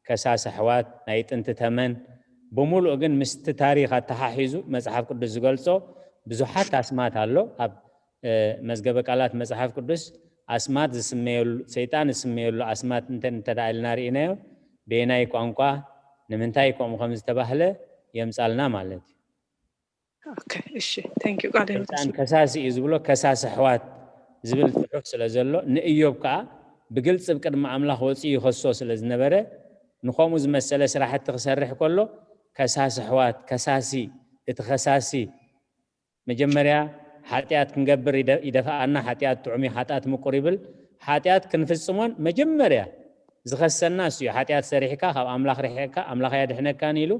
ከሳሲ ኣሕዋት፣ ናይ ጥንቲ ተመን፣ ብምሉእ ግን ምስቲ ታሪኽ ኣተሓሒዙ መጽሓፍ ቅዱስ ዝገልጾ ብዙሓት ኣስማት ኣሎ። ኣብ መዝገበ ቃላት መጽሓፍ ቅዱስ ኣስማት ዝስመየሉ፣ ሰይጣን ዝስመየሉ ኣስማት እንተ እንተደኣ ኢልና ርኢናዮ፣ በየናይ ቋንቋ፣ ንምንታይ ከምኡ ከም ዝተባህለ የምጻልና ማለት እዩ። እሺ፣ thank you ቃለ ሕይወት ሰይጣን ከሳሲ እዩ ዝብሎ፣ ከሳሲ ኣሕዋት ዝብል ጽሑፍ ስለ ዘሎ፣ ንእዮብ ከኣ ብግልጺ ብቅድሚ ኣምላኽ ወጺኡ ይኸሶ ስለ ዝነበረ፣ ንኸምኡ ዝመሰለ ስራሕቲ ክሰርሕ ከሎ፣ ከሳሲ ኣሕዋት፣ ከሳሲ፣ እቲ ከሳሲ፣ መጀመርያ ሓጢኣት ክንገብር ይደ- ይደፍኣና፣ ሓጢኣት ጥዑም እዩ፣ ሓጢኣት ምቁር ይብል። ሓጢኣት ክንፍጽሞን መጀመርያ ዝኸሰና እሱ እዩ። ሓጢኣት ሰሪሕካ ካብ ኣምላኽ ርሒቕካ ኣምላኽ ኣየድሕነካን ኢሉ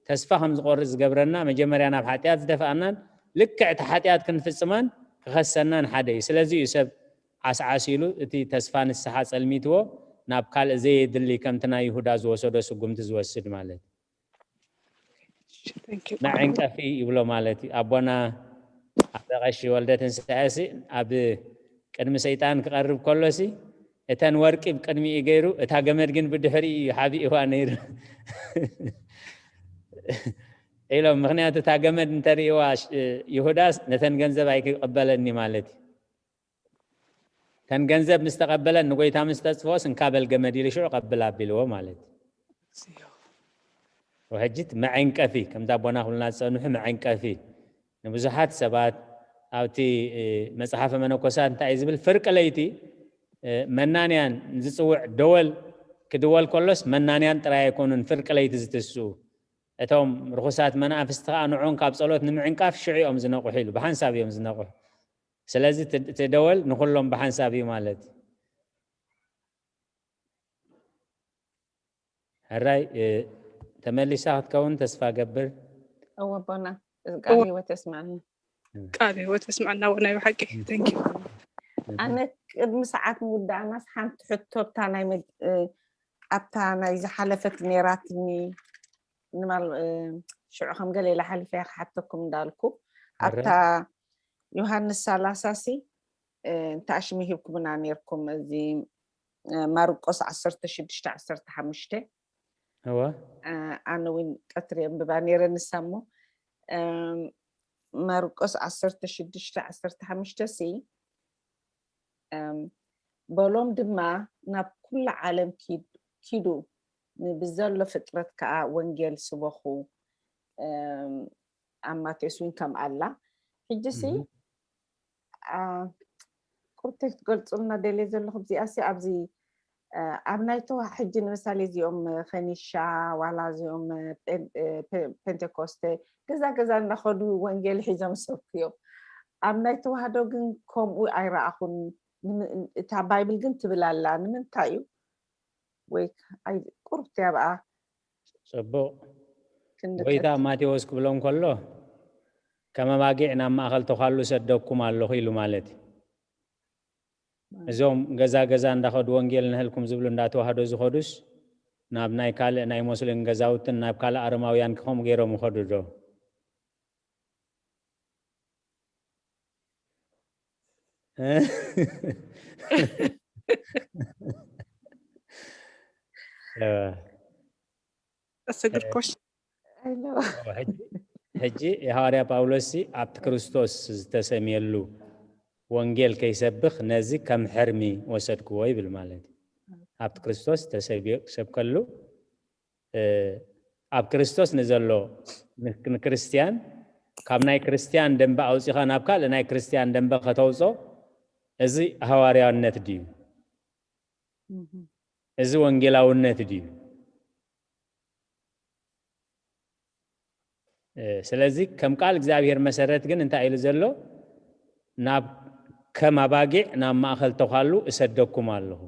ተስፋ ከም ዝቆርጽ ዝገብረና መጀመርያ ናብ ሓጢኣት ዝደፍኣናን ልክዕ እቲ ሓጢኣት ክንፍጽማን ክኸሰናን ሓደ እዩ። ስለዚ እዩ ሰብ ዓስዓስ ኢሉ እቲ ተስፋ ንስሓ ጸልሚትዎ ናብ ካልእ ዘየድሊ ከምቲ ናይ ይሁዳ ዝወሰዶ ስጉምቲ ዝወስድ ማለት። መዐንቀፊ ይብሎ ማለት እዩ። ኣቦና ኣበ ቀሺ ወልደ ትንሳኤ ሲ ኣብ ቅድሚ ሰይጣን ክቐርብ ከሎ ሲ እተን ወርቂ ብቅድሚኡ ገይሩ እታ ገመድ ግን ብድሕሪኡ እዩ ሓቢእዋ ነይሩ ኢሎም። ምክንያቱ እታ ገመድ እንተርእዋ ይሁዳስ ነተን ገንዘብ ኣይክቀበለኒ ማለት እዩ። ተን ገንዘብ ምስ ተቐበለን ንጎይታ ምስ ተጽፍኦስ እንካ በል ገመድ ኢሉ ሽዑ ቀብል ኣቢልዎ ማለት እዩ። ሕጂ እቲ መዐንቀፊ ከምዛ ኣቦና ክብሉና ዝጸንሑ መዐንቀፊ ንብዙሓት ሰባት ኣብቲ መጽሓፈ መነኮሳት እንታይ እዩ ዝብል ፍርቂ ለይቲ መናንያን ዝጽውዕ ደወል ክድወል ከሎስ መናንያን ጥራይ ኣይኮኑን ፍርቂ ለይቲ ዝትስኡ እቶም ርኹሳት መናፍስቲ ከዓ ንዖም ካብ ጸሎት ንምዕንቃፍ ሽዑ እዮም ዝነቑሑ ኢሉ ብሓንሳብ እዮም ዝነቑሑ። ስለዚ እቲ ደወል ንኩሎም ብሓንሳብ እዩ ማለት እዩ። ሕራይ ተመሊሳ ክትከውን ተስፋ ገብር። እወ ኣቦና ቃል ህይወት የስማዕና። ቃል ህይወት የስማዕና። ወናይ ብሓቂ thank you። ኣነ ቅድሚ ሰዓት ምውዳእናስ ሓንቲ ሕቶ ኣብታ ናይ ኣብታ ናይ ዝሓለፈት ነይራትኒ ንማል ሽዑ ከም ገለ ኢለ ሓሊፈያ ክሓተኩም እንዳልኩ ኣብታ ዮሃንስ ሰላሳ ሲ እንታይ ሽሙ ሂብኩምና ነይርኩም እዚ ማርቆስ ዓሰርተ ሽዱሽተ ዓሰርተ ሓሙሽተ እወ ኣነ እውን ቀትሪ የንብባ ነይረ ንሳ እሞ እም፣ ማርቆስ ዓሰርተ ሽዱሽተ ዓሰርተ ሓሙሽተ ሲ፣ እም፣ በሎም ድማ ናብ ኩሉ ዓለም ኪድ-፣ ኪዱ፣ ንብዘሎ ፍጥረት ከዓ ወንጌል ስበኹ። እም፣ ኣብ ማቴዎስ እውን ከም ኣላ። ሕጂ ሲ፣ እም። አ፣ ቁርብተይ ክትገልጹልና ደልየ ዘለኹ እዚኣ ሲ ኣብዚ፣ አ፣ ኣብ ናይ ተዋ-፣ ሕጂ ንምሳሌ እዚኦም ከኒሻ ዋላ እዚኦም ፔን-፣ እ፣ ፔ-፣ ፔንቴኮስቴ ገዛ ገዛ እናኸዱ ወንጌል ሒዞም ይሰብኩ እዮም። ኣብ ናይ ተዋህዶ ግን ከምኡ ኣይረኣኹን። ንም-፣ እታ ባይብል ግን ትብል ኣላ። ንምንታይ እዩ? ወይ ኣይ፣ ቁርብቲ ኣብኣ ጽቡቕ። ክንዲ ጎይታ ከት-፣ ማቴዎስ ክብሎም ከሎ፣ "ከም ኣባጊዕ ናብ ማእከል ተዃሉ ሰደኩም ኣለኹ" ኢሉ ማለት እዩ። እዞም ገዛ ገዛ እንዳኸዱ ወንጌል ንህልኩም ዝብሉ እንዳተዋህዶ ዝኸዱስ፣ ናብ ናይ ካልእ ናይ ሞስሊም ገዛውትን ናብ ካልእ ኣረማውያን ክኸም ገይሮም ይኸዱ ዶ? እወ። That's a good question. I know. ሕጂ፣ ሕጂ የሐዋርያ ጳውሎስ ሲ ኣብቲ ክርስቶስ ዝተሰምየሉ ወንጌል ከይሰብኽ ነዚ ከም ሕርሚ ወሰድክዎ ይብል ማለት እዩ። ኣብቲ ክርስቶስ ተሰብዮ-፣ ሰብከሉ፣ እ፣ ኣብ ክርስቶስ ንዘሎ ን-፣ ንክርስትያን ካብ ናይ ክርስትያን ደንበ ኣውጺኻ ናብ ካልእ ናይ ክርስትያን ደንበ ከተውጾ፣ እዚ ሃዋርያውነት ድዩ? እህ። እዚ ወንጌላውነት ድዩ? እ፣ ስለዚ ከም ቃል እግዚኣብሔር መሰረት ግን እንታይ ኢሉ ዘሎ? "ናብ ከም ኣባጊዕ ናብ ማእከል ተዃሉ እሰደኩም ኣለኹ።"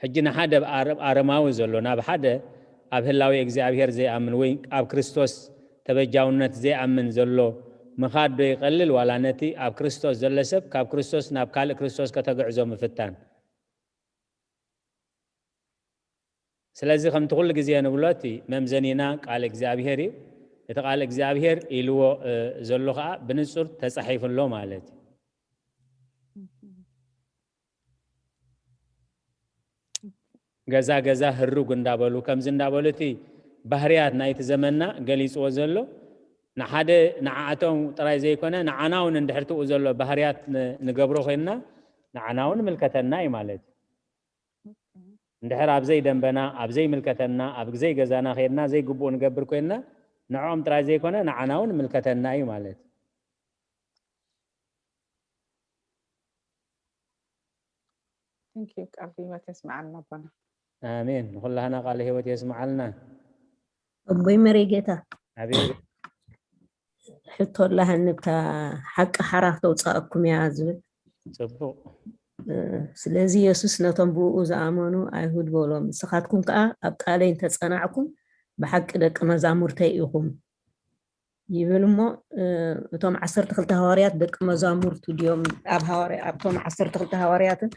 ሕጂ ንሓደ ኣብ ኣረ-፣ ኣረማዊ ዘሎ፣ ናብ ሓደ ኣብ ህላዌ እግዚኣብሔር ዘይኣምን ወይ ኣብ ክርስቶስ ተበጃውነት ዘይኣምን ዘሎ ምኻድ ዶ ይቐልል፣ ዋላ ነቲ ኣብ ክርስቶስ ዘሎ ሰብ ካብ ክርስቶስ ናብ ካልእ ክርስቶስ ከተግዕዞ ምፍታን? ስለዚ ከምቲ ኩሉ ግዜ ንብሎ፣ እቲ መምዘኒና ቃል እግዚኣብሔር እዩ። እቲ ቃል እግዚኣብሔር ኢልዎ፣ እ፣ ዘሎ ኸኣ ብንጹር ተጻሒፉ ኣሎ ማለት እዩ። ገዛ ገዛ ህሩግ እንዳበሉ፣ ከምዚ እንዳበሉ እቲ ባህርያት ናይቲ ዘመንና ገሊጽዎ ዘሎ፣ ንሓደ ንዓኣቶም ጥራይ ዘይኮነ፣ ንዓና እውን እንድሕር ትኡ ዘሎ ባህርያት ን-፣ ንገብሮ ኮይንና፣ ንዓና እውን ምልከተና እዩ ማለት እዩ። እንድሕር ኣብ ዘይደንበና፣ ኣብ ዘይምልከተና፣ ኣብ ዘይገዛና ከይድና ዘይግብኡ ንገብር ኮይንና፣ ንዕኦም ጥራይ ዘይኮነ ንዓና እውን ምልከተና እዩ ማለት እዩ። Thank you። ቃል ህይወት የስምዓልና ኣቦና። ኣሜን። ንኹላህና ቃል ህይወት የስምዓልና። ኣቦይ መሪጌታ። ኣቤት። ሕቶ ኣላሃኒ፣ እታ ሓቂ ሓራ ክተውፅኣኩም እያ ዝብል። ጽቡቕ። እ፣ ስለዚ የሱስ ነቶም ብኡ ዝኣመኑ ኣይሁድ በሎም፣ "ንስኻትኩም ከኣ ኣብ ቃለይ እንተጸናዕኩም ብሓቂ ደቂ መዛሙርተይ ኢኹም" ይብል እሞ፣ እ፣ እቶም ዓሰርተ ክልተ ሃዋርያት ደቂ መዛሙርቱ ድዮም? ኣብ ሃዋርያ-፣ ኣብቶም ዓሰርተ ክልተ ሃዋርያትን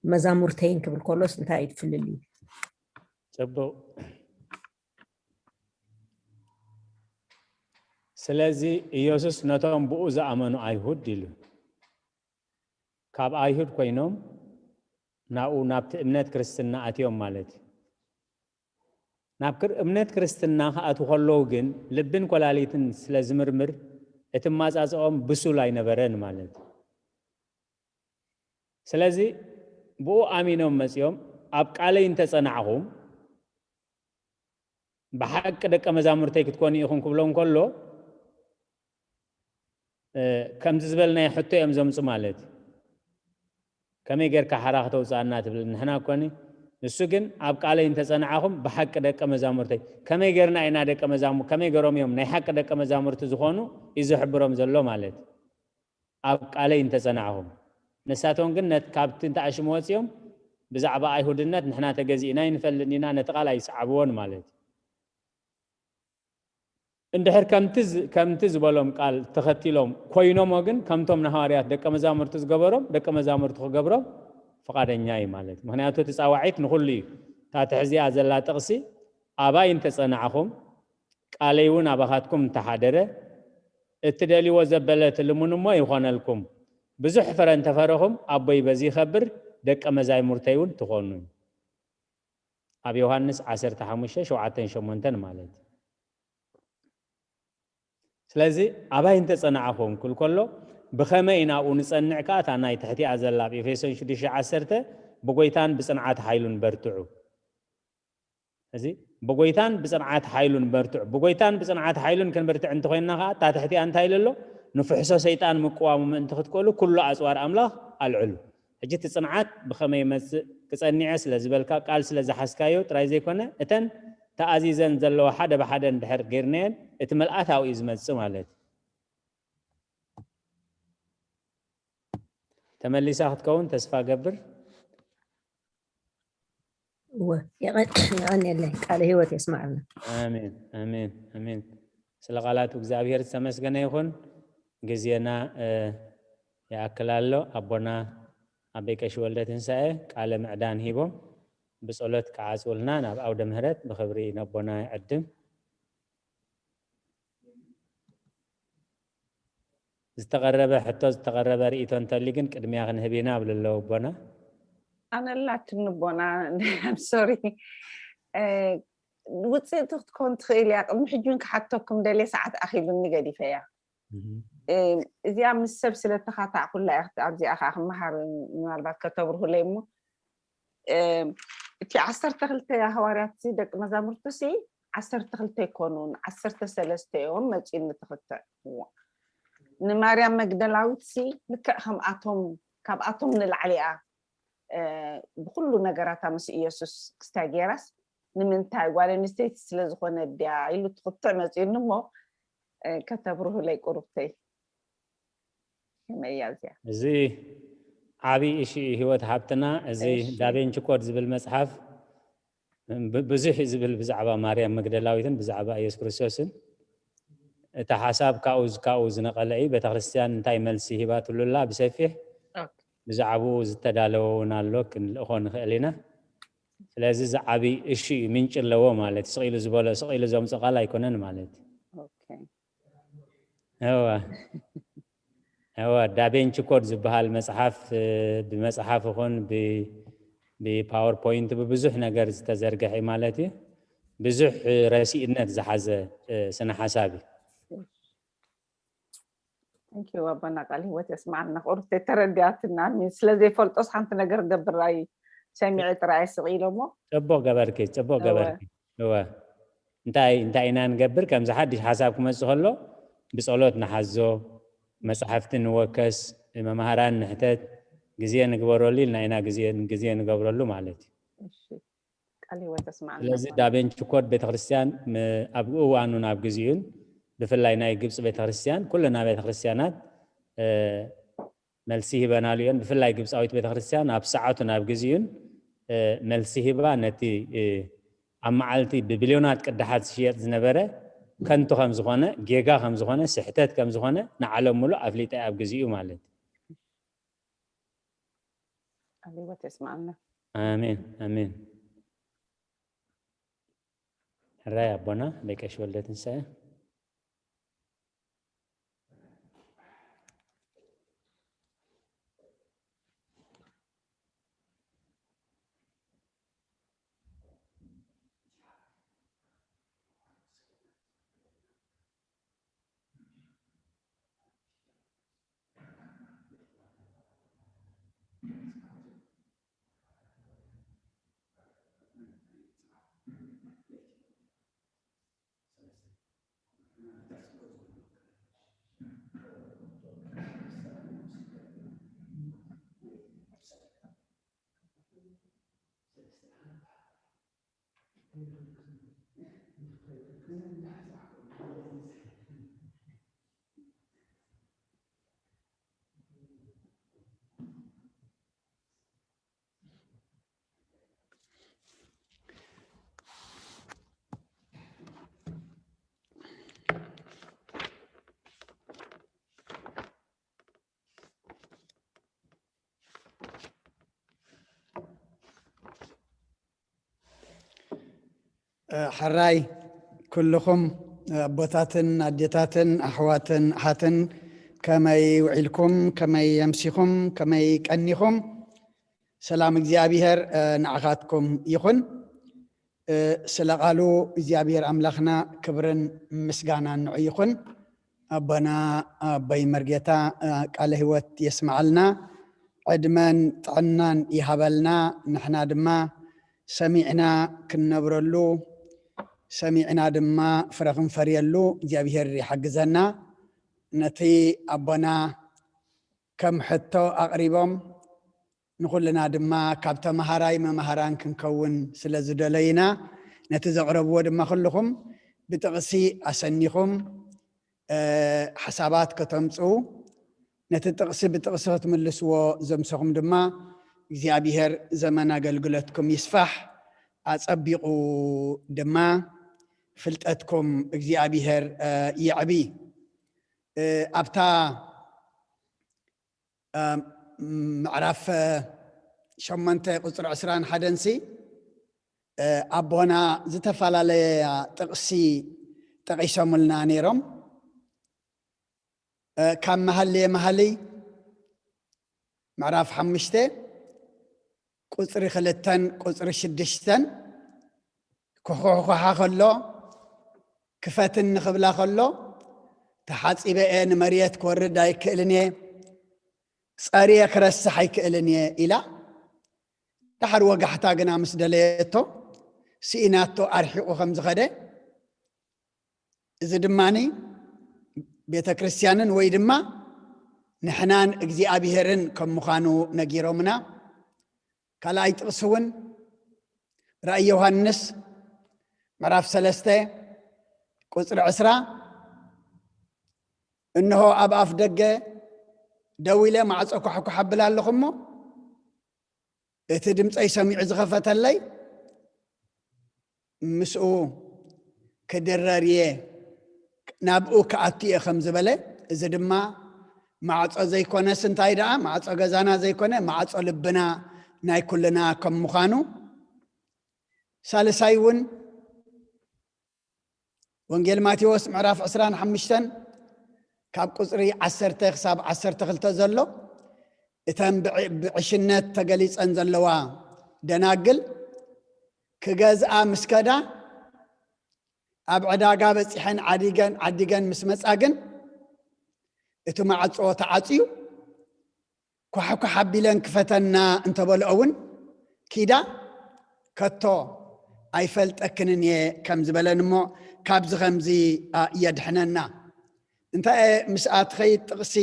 መዛሙርተይን ክብል ከሎስ እንታይ እዩ ፍልልዩ? ጽቡቕ። ስለዚ ኢየሱስ ነቶም ብኡ ዝኣመኑ ኣይሁድ ኢሉ። ካብ ኣይሁድ ኮይኖም ናብኡ ናብቲ እምነት ክርስትና ኣትዮም ማለት እዩ። ናብ ክር-፣ እምነት ክርስትና ክኣትዉ ከለዉ ግን ልብን ኮላሊትን ስለ ዝምርምር እቲ ማጻጽኦም ብሱል ኣይነበረን ማለት እዩ። ስለዚ ብኡ ኣሚኖም መጺኦም ኣብ ቃለይ እንተጸናዕኹም ብሓቂ ደቀ መዛሙርተይ ክትኮኑ ኢኹም ክብሎም ከሎ፣ እ፣ ከምዚ ዝበልናዮ ሕቶ እዮም ዘምጹ ማለት እዩ። "ከመይ ጌርካ ሓራ ክተውጽኣና ትብል? ንሕና እኮኒ፣ ንሱ ግን ኣብ ቃለይ እንተጸናዕኹም ብሓቂ ደቀ መዛሙርተይ።" ከመይ ጌርና ኢና ደቀ መዛሙ-፣ ከመይ ገሮም እዮም ናይ ሓቂ ደቀ መዛሙርቲ ዝኾኑ እዩ ዝሕብሮም ዘሎ ማለት እዩ። "ኣብ ቃለይ እንተጸናዕኹም።" ንሳቶም ግን ነት-፣ ካብቲ እንተኣሽሙ ወጺኦም ብዛዕባ ኣይሁድነት ንሕና ተገዚእና ኣይንፈልጥን ኢና፣ ነቲ ቃል ኣይሰዓብዎን ማለት እዩ። እንድሕር ከምቲ ዝ-፣ ከምቲ ዝበሎም ቃል ተኸቲሎም ኮይኖሞ ግን ከምቶም ንሃዋርያት ደቀ መዛሙርቲ ዝገበሮም ደቀ መዛሙርቲ ክገብሮም ፍቓደኛ እዩ ማለት እዩ። ምኽንያቱ እቲ ጻዋዒት ንኹሉ እዩ። እታ ትሕዚኣ ዘላ ጥቕሲ፣ "ኣባይ እንተጸናዕኹም፣ ቃለይ እውን ኣባኻትኩም እንተሓደረ፣ እትደልይዎ ዘበለ ትልምኑ እሞ ይኾነልኩም። ብዙሕ ፍረ እንተፈረኹም፣ ኣቦይ በዚ ይኸብር፣ ደቀ መዛሙርተይ እውን ትኾኑ" እዩ። ኣብ ዮሃንስ ዓሰርተ ሓሙሽተ ሸውዓተን ሸሞንተን ማለት እዩ። ስለዚ ኣባይ እንተጸናዕኹም ክብል ከሎ፣ ብኸመይ ናብኡ ንጸንዕ ከኣ እታ ናይ ትሕቲኣ ዘላ ኣብ ኤፌሶን ሽዱሽተ ዓሰርተ፣ ብጎይታን ብጽንዓት ሓይሉን በርትዑ። እዚ ብጎይታን ብጽንዓት ሓይሉን በርትዑ። ብጎይታን ብጽንዓት ሓይሉን ክንበርትዕ እንተኾይንና ከኣ እታ ትሕቲኣ እንታይ ኢሉ ኣሎ? ንፍሕሶ ሰይጣን ምቅዋሙ ምእንቲ ክትክእሉ ኩሉ ኣጽዋር ኣምላኽ ኣልዕሉ። ሕጂ እቲ ጽንዓት ብኸመይ ይመጽእ? ክጸኒዐ ስለ ዝበልካ፣ ቃል ስለ ዝሓዝካዮ ጥራይ ዘይኮነ፣ እተን ተኣዚዘን ዘለዋ ሓደ ብሓደ እንድሕር ጌርናየን፣ እቲ ምልኣት ኣብኡ እዩ ዝመጽእ ማለት እዩ። ተመሊሳ ክትከውን ተስፋ ገብር። እወ፣ የቐ-፣ የቐንየለይ። ቃለ ህይወት የስማዕልና። ኣሜን፣ ኣሜን፣ ኣሜን። ስለ ቃላቱ እግዚኣብሔር ዝተመስገነ ይኹን። ግዜና፣ እ፣ ይኣክል ኣሎ። ኣቦና ኣበይ ቀሺ ወልደ ትንሳኤ ቃለ ምዕዳን ሂቦም ብጸሎት ክዓጽውልና ናብ ኣውደ ምህረት ብኽብሪ ነቦና ይዕድም። ዝተቐረበ ሕቶ፣ ዝተቐረበ ርእይቶ እንተልዩ ግን ቅድሚያ ክንህብ ኢና እብል ኣለዉ ኣቦና። ኣነ ኣላትኒ ኣቦና፣ I'm sorry። እ፣ ውፅእቲ ክትኮን ትኽእል እያ። ቅድሚ ሕጂ እውን ክሓተኩም ደልየ፣ ሰዓት ኣኺሉኒ ገዲፈያ። እህ። እ፣ እዚኣ ምስ ሰብ ስለ ተኻታዕኩላ እያ ኣብዚኣ ከዓ ክመሃር፣ ምናልባት ከተብርሁለይ እሞ፣ እ፣ እቲ ዓሰርተ ክልተ ሃዋርያት ሲ፣ ደቂ መዛሙርቱ ሲ ዓሰርተ ክልተ ኣይኮኑን፣ ዓሰርተ ሰለስተ እዮም መፂኡኒ ትኽትዕ። እዋ። ንማርያም መግደላዊት ሲ ልክዕ ከምኣቶም፣ ካብኣቶም ንላዕሊ እያ፣ እ፣ ብኩሉ ነገራታ ምስ ኢየሱስ ክስታይ ገይራስ፣ ንምንታይ ጓል ኣንስተይቲ ስለ ዝኾነ ድያ ኢሉ ትኽትዕ መፂኡኒ እሞ፣ እ፣ ከተብርሁለይ ቁሩብተይ። ከመይ እያ እዚኣ? እዚ ዓብዪ እሺ እዩ ህይወት ሃብትና። እዚ እሺ። ዳቬንቺ ኮድ ዝብል መጽሓፍ ብ-፣ ብዙሕ እዩ ዝብል ብዛዕባ ማርያም መግደላዊትን ብዛዕባ ኢየሱስ ክርስቶስን። እቲ ሓሳብ ካብኡ፣ ካብኡ ዝነቐለ እዩ። ቤተክርስትያን እንታይ መልሲ ሂባትሉ ኣላ ብሰፊሕ ኦኬ። ብዛዕባኡ ዝተዳለወ እውን ኣሎ፣ ክንልእኾ ንኽእል ኢና። ስለዚ እዚ ዓብዪ እሺ እዩ፣ ምንጪ ኣለዎ ማለት እዩ። ስቕ ኢሉ ዝበሎ፣ ስቕ ኢሉ ዘምፅኦ ቃል ኣይኮነን ማለት እዩ። ኦኬ። እወ። እወ፣ ዳቬንቺ ኮድ ዝበሃል መጽሓፍ፣ እ፣ ብመጽሓፍ ይኹን ብ-፣ ብፓወርፖይንት ብብዙሕ ነገር ዝተዘርግሐ እዩ ማለት እዩ። ብዙሕ፣ እ፣ ረሲእነት ዝሓዘ፣ እ፣ ስነ ሓሳብ እዩ። Thank you ኣቦና፣ ቃል ህይወት የስማዕና። ቁርብተይ ተረዲኣትና። ኣሜን። ስለ ዘይፈልጦስ ሓንቲ ነገር ገብር ኣይ ሰሚዐ ጥራይ ስቕ ኢለ እሞ። ጽቡቕ ገበርኪ፣ ጽቡቕ እወ። ገበርኪ። እወ። እንታይ፣ እንታይ ኢና ንገብር? ከምዚ ሓድሽ ሓሳብ ክመጽእ ከሎ ብጸሎት ንሓዞ፣ መጻሕፍቲ ንወከስ፣ መማህራን ንሕተት፣ ግዜ ንግበረሉ ኢልና ኢና ግዜ፣ ግዜ ንገብረሉ ማለት እዩ። እሺ። ቃል ህይወት የስማዕና ስለዚ ኣቦና። ዳቬንቺ ኮድ ቤተክርስትያን ም-፣ ኣብ እዋኑን ኣብ ግዚኡን ብፍላይ ናይ ግብፂ ቤተክርስትያን ኩልና ቤተክርስትያናት፣ እ፣ መልሲ ሂበናሉ እየን። ብፍላይ ግብፃዊት ቤተክርስትያን ኣብ ሰዓቱን ኣብ ግዚኡን፣ እ፣ መልሲ ሂባ ነቲ፣ እ፣ ኣብ መዓልቲ ብቢልዮናት ቅዳሓት ዝሽየጥ ዝነበረ ከንቱ ከም ዝኾነ፣ ጌጋ ከም ዝኾነ፣ ስሕተት ከም ዝኾነ ንዓለም ሙሉእ ኣፍሊጣ እያ ኣብ ግዚኡ ማለት እዩ። ቃል ህይወት የስማዕና። ኣሜን፣ ኣሜን። ሕራይ ኣቦና ኣበይ ቀሺ ወልደ ትንሳኤ። እ፣ ሕራይ ኩልኹም ኣቦታትን ኣዴታትን ኣሕዋትን ኣሓትን ከመይ ውዒልኩም፣ ከመይ ኣምሲኹም፣ ከመይ ቀኒኹም? ሰላም እግዚኣብሔር፣ እ፣ ንዓኻትኩም ይኹን። እ፣ ስለ ቃሉ እግዚኣብሔር ኣምላኽና ክብርን ምስጋናን ንዑ ይኹን። ኣቦና ኣቦይ መርጌታ ቃለ ህይወት የስምዓልና፣ ዕድመን ጥዕናን ይሃበልና። ንሕና ድማ ሰሚዕና ክንነብረሉ፣ ሰሚዕና ድማ ፍረ ክንፈርየሉ እግዚኣብሔር ይሓግዘና። ነቲ ኣቦና ከም ሕቶ ኣቕሪቦም ንኹልና ድማ ካብ ተምሃራይ መምሃራን ክንከውን ስለ ዝደለይና፣ ነቲ ዘቕረብዎ ድማ ኩልኹም ብጥቕሲ ኣሰኒኹም ሓሳባት ከተምፅኡ፣ ነቲ ጥቕሲ ብጥቕሲ ክትምልስዎ ዘምሰኹም ድማ እግዚኣብሔር ዘመን ኣገልግሎትኩም ይስፋሕ፣ ኣጸቢቑ ድማ ፍልጠትኩም እግዚኣብሔር የዕቢ። ኣብታ ምዕራፍ ሸሞንተ ቁፅሪ ዕስራን ሓደንሲ ኣቦና ዝተፈላለያ ጥቕሲ ጠቒሶምልና ነይሮም። ካብ መሃልየ መሃልይ ምዕራፍ ሓሙሽተ ቁፅሪ ክልተን ቁፅሪ ሽዱሽተን ክኹሕኩሓ ከሎ፣ ክፈትኒ ክብላ ከሎ፣ ተሓፂበ እየ፣ ንመርየት ክወርድ ኣይክእልን እየ፣ ፀርየ ክረስሕ ኣይክእልን እየ ኢላ። ዳሕር ወጋሕታ ግና ምስ ደለየቶ፣ ስኢናቶ ኣርሒቑ ከም ዝኸደ፣ እዚ ድማ ቤተ ክርስቲያንን ወይ ድማ ንሕናን እግዚኣብሔርን ከም ምዃኑ ነጊሮምና። ካልኣይ ጥቕሲ እውን ራእይ ዮሃንስ ምዕራፍ ሰለስተ ቁፅሪ ዕስራ፣ እንሆ ኣብ ኣፍ ደገ ደው ኢለ ማዕጾ ኳሕኳሕ ኣብል ኣለኹ እሞ፣ እቲ ድምፀይ ሰሚዑ ዝኸፈተለይ ምስኡ ክድረር እየ፣ ናብኡ ክኣቱ እየ ከም ዝበለ፣ እዚ ድማ ማዕጾ ዘይኮነስ እንታይ ደኣ፣ ማዕጾ ገዛና ዘይኮነ፣ ማዕጾ ልብና ናይ ኩልና ከም ምዃኑ፣ ሳልሳይ እውን ወንጌል ማቴዎስ ምዕራፍ ዕስራን ሓሙሽተን ካብ ቁፅሪ ዓሰርተ ክሳብ ዓሰርተ ክልተ ዘሎ፣ እተን ብዕ-፣ ብዕሽነት ተገሊፀን ዘለዋ ደናግል ክገዝኣ ምስ ከዳ፣ ኣብ ዕዳጋ በፂሐን ዓዲገን፣ ዓዲገን ምስ መፃ ግን፣ እቲ ማዕጾ ተዓፅዩ፣ ኳሕኳሕ ኣቢለን ክፈተና እንተበልኦ እውን ኪዳ፣ ከቶ ኣይፈልጠክንን እየ ከም ዝበለን እሞ፣ ካብዚ ከምዚ፣ ኣ፣ የድሕነና። እንታይ እየ ምስኣ ትኸይድ ጥቕሲ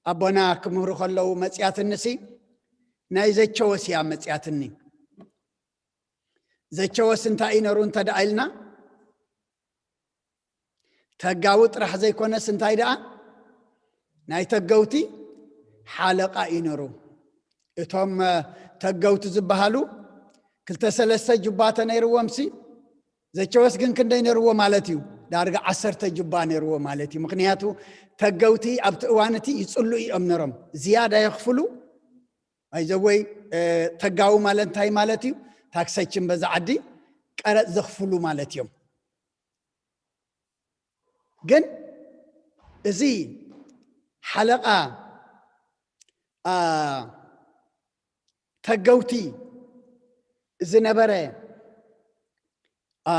ኣቦና ክምህሩ ከለዉ መጽያትንሲ፣ ናይ ዘቸወስ እያ መጽያትኒ። ዘቸወስ እንታይ እዩ ነሩ እንተ ደኣ ኢልና፣ ተጋዊ ጥራሕ ዘይኮነስ እንታይ ደኣ ናይ ተገውቲ ሓለቓ እዩ ነሩ። እቶም፣ እ፣ ተገውቲ ዝበሃሉ ክልተ ሰለስተ ጁባ ተነይርዎምሲ፣ ዘቸወስ ግን ክንደይ ነርዎ ማለት እዩ? ዳርጋ ዓሰርተ ጁባ ነርዎ ማለት እዩ። ምኽንያቱ ተገውቲ ኣብቲ እዋን እቲ ይጽልኡ እዮም ነሮም። ዝያዳ የኽፍሉ፣ ኣይዘወይ፣ እ፣ ተጋዊ ማለት እንታይ ማለት እዩ? ታክሰችን በዛ ዓዲ ቀረጽ ዘኽፍሉ ማለት እዮም። ግን እዚ ሓለቓ፣ ኣ፣ ተገውቲ ዝነበረ፣ ኣ፣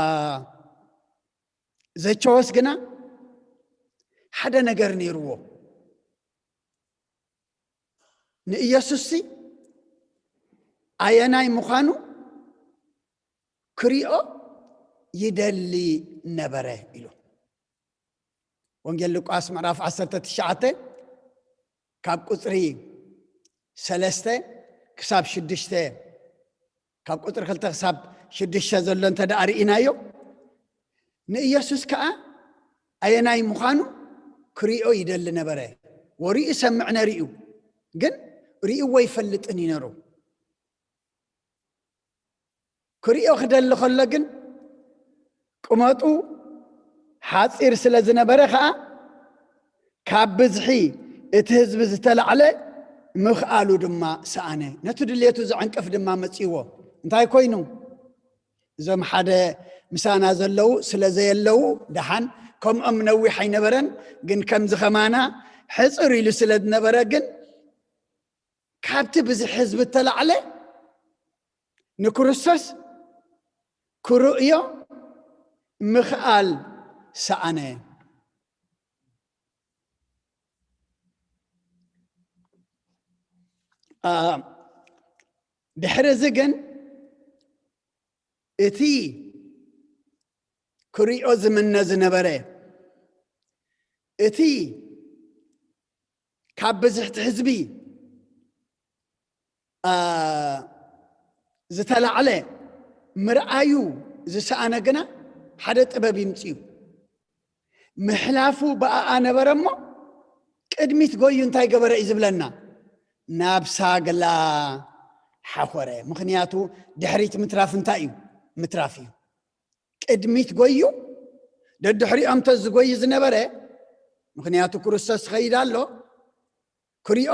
ዘቸወስ ግና ሓደ ነገር ነይርዎ። ንኢየሱስሲ ኣየናይ ምዃኑ ክሪኦ ይደሊ ነበረ ኢሉ። ወንጌል ሉቃስ ምዕራፍ ዓሰርተ ትሽዓተ ካብ ቁጽሪ ሰለስተ ክሳብ ሽዱሽተ፣ ካብ ቁጽሪ ክልተ ክሳብ ሽዱሽተ ዘሎ እንተ ደኣ ርኢናዮ፣ ንኢየሱስ ከኣ ኣየናይ ምዃኑ ክሪኦ ይደሊ ነበረ። ወሪኡ ይሰምዕ ነሩ እዩ፣ ግን ሪእዎ ይፈልጥን እዩ ነሩ። ክሪኦ ክደሊ ከሎ ግን ቁመጡ ሓጺር ስለ ዝነበረ ከኣ ካብ ብዝሒ እቲ ህዝቢ ዝተላዕለ ምኽኣሉ ድማ ሰኣነ። ነቲ ድሌቱ ዘዕንቅፍ ድማ መጺዎ። እንታይ ኮይኑ? እዞም ሓደ ምሳና ዘለዉ ስለ ዘየለዉ ደሓን ከምኦም ነዊሕ ኣይነበረን፣ ግን ከምዚ ከማና ሕጽር ኢሉ ስለ ዝነበረ ግን ካብቲ ብዝሒ ህዝቢ እተላዕለ ንክርስቶስ ክርእዮ ምኽኣል ሰኣነ። ድሕሪ እዚ ግን እቲ ክሪኦ ዝምነ ዝነበረ፣ እቲ ካብ ብዝሕቲ ህዝቢ ዝተላዕለ ምርኣዩ ዝሰኣነ ግና ሓደ ጥበብ ይምፅዩ። ምሕላፉ ብኣኣ ነበረ እሞ ቅድሚት ጎዩ እንታይ ገበረ እዩ ዝብለና? ናብ ሳግላ ሓኾረ። ምኽንያቱ ድሕሪት ምትራፍ እንታይ እዩ? ምትራፍ እዩ። ቅድሚት ጎዩ፣ ደድሕሪኦም ተዝጎዩ ዝነበረ፣ ምኽንያቱ ክርስቶስ ኸይድ ኣሎ፣ ክሪኦ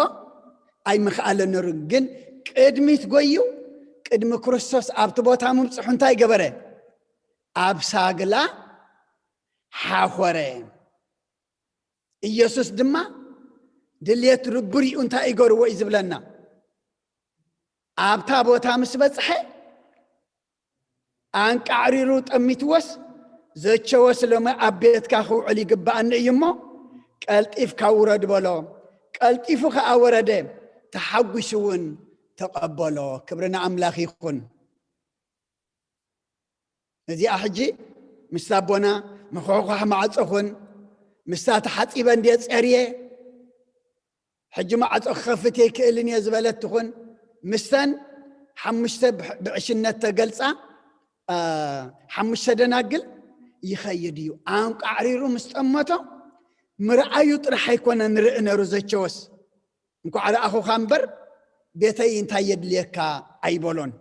ኣይምኽኣለ ነሩ። ግን ቅድሚት ጎዩ፣ ቅድሚ ክርስቶስ ኣብቲ ቦታ ምብፅሑ እንታይ ገበረ? ኣብ ሳግላ ሓኾረ። ኢየሱስ ድማ ድልየት ርቡ ሪኡ እንታይ ይገርዎ እዩ ዝብለና? ኣብታ ቦታ ምስ በጽሐ፣ ኣንቃዕሪሩ ጠሚትዎስ፣ "ዘቸወስ ሎሚ ኣብ ቤትካ ክውዕል ይግባኣኒ እዩ እሞ፣ ቀልጢፍካ ውረድ" በሎ። ቀልጢፉ ከኣ ወረደ፣ ተሓጒሱ እውን ተቐበሎ። ክብሪ ንኣምላኽ ይኹን። እዚኣ ሕጂ ምስታ ኣቦና ምኹሕኳሕ ማዕጾ ኹን፣ ምስታ ተሓጺበ እንድየ ጸርየ፣ ሕጂ ማዕጾ ክኸፍት የይክእልን እየ ዝበለት ትኹን፣ ምስተን ሓሙሽተ ብሕ-፣ ብዕሽነት ተገልጻ፣ አ፣ ሓሙሽተ ደናግል ይኸይድ እዩ። ኣንቃዕሪሩ ምስ ጠመቶ፣ ምርኣዩ ጥራሕ ኣይኮነን ንርኢ ነሩ ዘቸወስ። እንኳዕ ረኣኹኻ እምበር፣ ቤተይ እንታይ የድልየካ ኣይበሎን።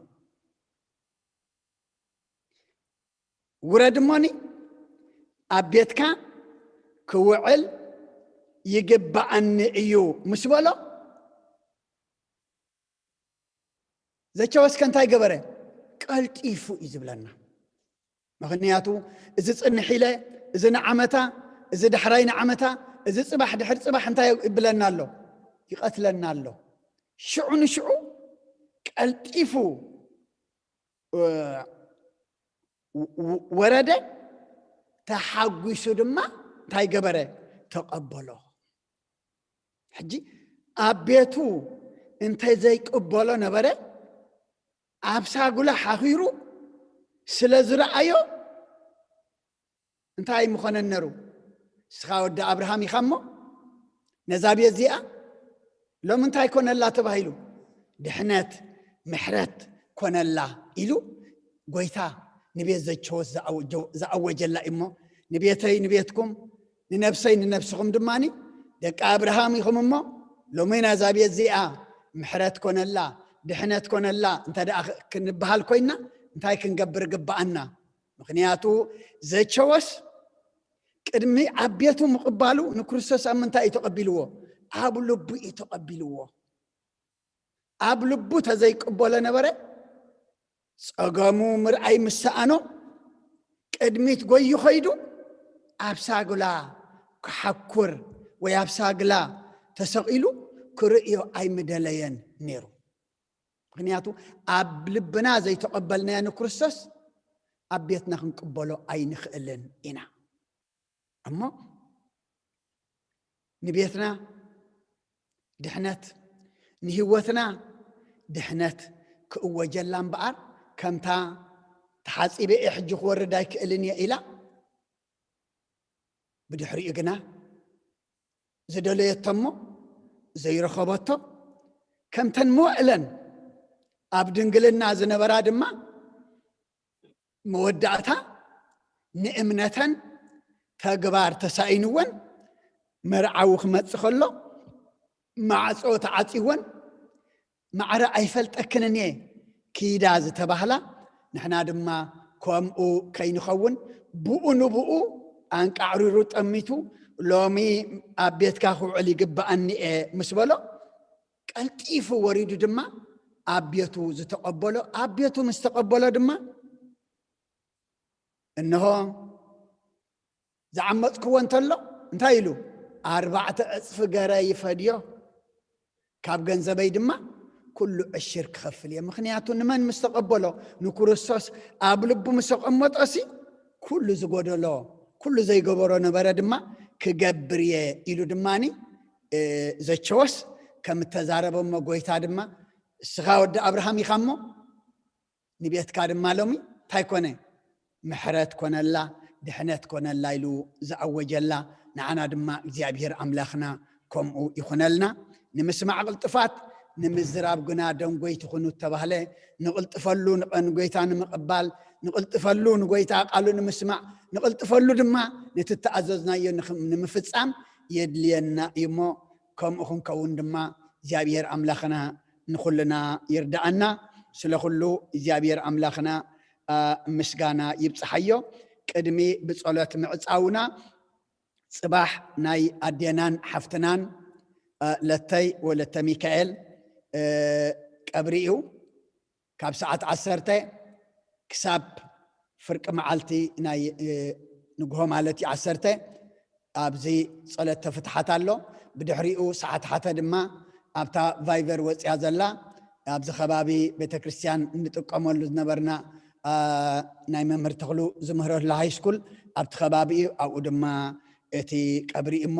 "ውረድ እሞኒ ኣብ ቤትካ ክውዕል ይግባኣኒ እዩ" ምስ በሎ፣ ዘቸወስከ እንታይ ገበረ? ቀልጢፉ እዩ ዝብለና። ምኽንያቱ፣ "እዚ ጽንሕ ኢለ፣ እዚ ንዓመታ፣ እዚ ዳሕራይ ንዓመታ፣ እዚ ጽባሕ ድሕሪ ጽባሕ እንታይ ይብለና ኣሎ? ይቐትለና ኣሎ።" ሽዑ ንሽዑ ቀልጢፉ እ፣ ው-፣ ው-፣ ወረደ፣ ተሓጒሱ ድማ እንታይ ገበረ? ተቐበሎ። ሕጂ ኣብ ቤቱ እንተ ዘይቅበሎ ነበረ፣ ኣብ ሳጉላ ሓኺሩ ስለ ዝረኣዮ እንታይ ምኾነን ነሩ? "ንስኻ ወዲ ኣብርሃም ኢኻ እሞ፣ ነዛ ቤት እዚኣ ሎሚ እንታይ ኮነላ ተባሂሉ? ድሕነት፣ ምሕረት ኮነላ" ኢሉ ጎይታ ንቤት ዘቸወስ ዝኣወጀ-፣ ዝኣወጀላ እዩ እሞ፣ "ንቤተይ ንቤትኩም፣ ንነብሰይ ንነብስኹም ድማ ደቂ ኣብርሃም ኢኹም እሞ፣ ሎሚ ነዛ ቤት እዚኣ ምሕረት ኮነላ፣ ድሕነት ኮነላ" እንተ ደኣ ክንበሃል ኮይና፣ እንታይ ክንገብር ግብኣና? ምኽንያቱ ዘቸወስ ቅድሚ ኣብ ቤቱ ምቕባሉ ንክርስቶስ ኣብ ምንታይ እዩ ተቐቢልዎ? ኣብ ልቡ እዩ ተቐቢልዎ። ኣብ ልቡ ተዘይቅበሎ ነበረ፣ ጸገሙ ምርኣይ ምስ ሰኣኖ፣ ቅድሚት ጎዩ ኸይዱ ኣብ ሳግላ ክሓኩር ወይ ኣብ ሳግላ ተሰቒሉ ክርእዮ ኣይምደለየን ነይሩ። ምኽንያቱ ኣብ ልብና ዘይተቐበልናዮ ንክርስቶስ ኣብ ቤትና ክንቅበሎ ኣይንኽእልን ኢና። እሞ ንቤትና ድሕነት፣ ንህይወትና ድሕነት ክእወጀላ እምበኣር፣ ከምታ "ተሓጺበ እየ፣ ሕጂ ክወርድ ኣይክእልን እየ" ኢላ፣ ብድሕሪኡ ግና ዝደለየቶ እሞ ዘይረኸበቶ፣ ከምተን መዋእለን ኣብ ድንግልና ዝነበራ ድማ፣ መወዳእታ ንእምነተን ተግባር ተሳኢንወን፣ መርዓዊ ክመጽእ ከሎ ማዕጾ ተዓጺወን፣ "ማዕረ ኣይፈልጠክንን እየ፣ ኪዳ" ዝተባህላ፣ ንሕና ድማ ከምኡ ከይንኸውን፣ ብኡ ንብኡ ኣንቃዕሪሩ ጠሚቱ፣ "ሎሚ ኣብ ቤትካ ክውዕል ይግብኣኒ እየ" ምስ በሎ፣ ቀልጢፉ ወሪዱ ድማ ኣብ ቤቱ ዝተቐበሎ፣ ኣብ ቤቱ ምስ ተቐበሎ ድማ፣ እንሆ፣ ዝዓመጽክዎ እንተሎ፣ እንታይ ኢሉ? "ኣርባዕተ ዕጽፊ ገረ ይፈድዮ፣ ካብ ገንዘበይ ድማ ኩሉ ዕሽር ክኸፍል እየ።" ምኽንያቱ ንመን ምስ ተቐበሎ? ንክርስቶስ ኣብ ልቡ ምስ ኣቐመጦሲ፣ ኩሉ ዝጎደሎ፣ ኩሉ ዘይገበሮ ነበረ ድማ ክገብር እየ ኢሉ ድማኒ፣ እ፣ ዘቸወስ ከም እተዛረበሞ ጎይታ ድማ፣ እስኻ ወዲ ኣብርሃም ኢኻ እሞ፣ ንቤትካ ድማ ሎሚ እንታይ ኮነ? ምሕረት ኮነላ፣ ድሕነት ኮነላ ኢሉ ዝኣወጀላ፣ ንዓና ድማ እግዚኣብሔር ኣምላኽና ከምኡ ይኹነልና። ንምስማዕ ቅልጥፋት፣ ንምዝራብ ግና ደንጎይ ትኹኑ እተባህለ፣ ንቕልጥፈሉ፣ ንቐ-፣ ንጎይታ ንምቕባል ንቕልጥፈሉ፣ ንጎይታ ቃሉ ንምስማዕ ንቕልጥፈሉ ድማ፣ ነቲ እተኣዘዝናዮ ንኽ-፣ ንምፍጻም የድልየና እዩ እሞ፣ ከምኡ ክንከውን ድማ እግዚኣብሔር ኣምላኽና ንኹልና ይርድኣና። ስለ ኩሉ እግዚኣብሔር ኣምላኽና፣ ኣ፣ ምስጋና ይብጽሓዮ። ቅድሚ ብጸሎት ምዕጻውና፣ ጽባሕ ናይ ኣዴናን ሓፍትናን፣ ኣ፣ ለተይ ወለተ ሚካኤል፣ እ፣ ቀብሪ እዩ። ካብ ሰዓት ዓሰርተ ክሳብ ፍርቂ መዓልቲ ናይ፣ እ፣ ንግሆ ማለት እዩ ዓሰርተ፣ ኣብዚ ጸሎት ተፍትሓት ኣሎ። ብድሕሪኡ ሰዓት ሓደ ድማ ኣብታ ቫይቨር ወጽያ ዘላ፣ ኣብዚ ከባቢ ቤተክርስትያን እንጥቀመሉ ዝነበርና፣ ኣ፣ ናይ መምህር ተኽሉ ዝምህረሉ ሃይስኩል ኣብቲ ከባቢ እዩ። ኣብኡ ድማ እቲ ቀብሪ እሞ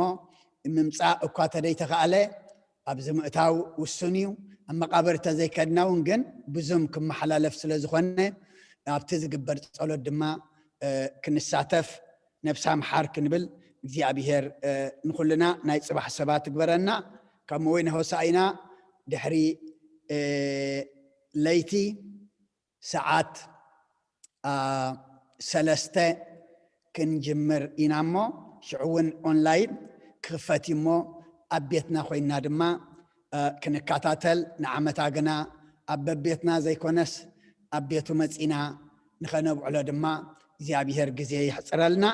ምምጻእ እኳ ተደይተኻእለ፣ ኣብዚ ምእታው ውሱን እዩ። ኣብ መቓብር ተዘይከድና እውን ግን ብዙም ክመሓላለፍ ስለ ዝኾነ፣ ኣብቲ ዝግበር ጸሎት ድማ፣ እ፣ ክንሳተፍ፣ ነብሳ ምሓር ክንብል፣ እግዚኣብሔር፣ እ፣ ንኹልና ናይ ጽባሕ ሰባት ይግበረና። ካብ ወይነ ሆሳኢና ድሕሪ፣ እ፣ ለይቲ ሰዓት፣ ኣ፣ ሰለስተ ክንጅምር ኢና እሞ፣ ሽዑ እውን ኦንላይን ክኽፈት እዩ እሞ፣ ኣብ ቤትና ኮይንና ድማ፣ እ፣ ክንከታተል፣ ንዓመታ ግና ኣብ በቤትና ዘይኮነስ ኣብ ቤቱ መጺና ንኸነብዕሎ ድማ እግዚኣብሔር ግዜ የሕጽረልና።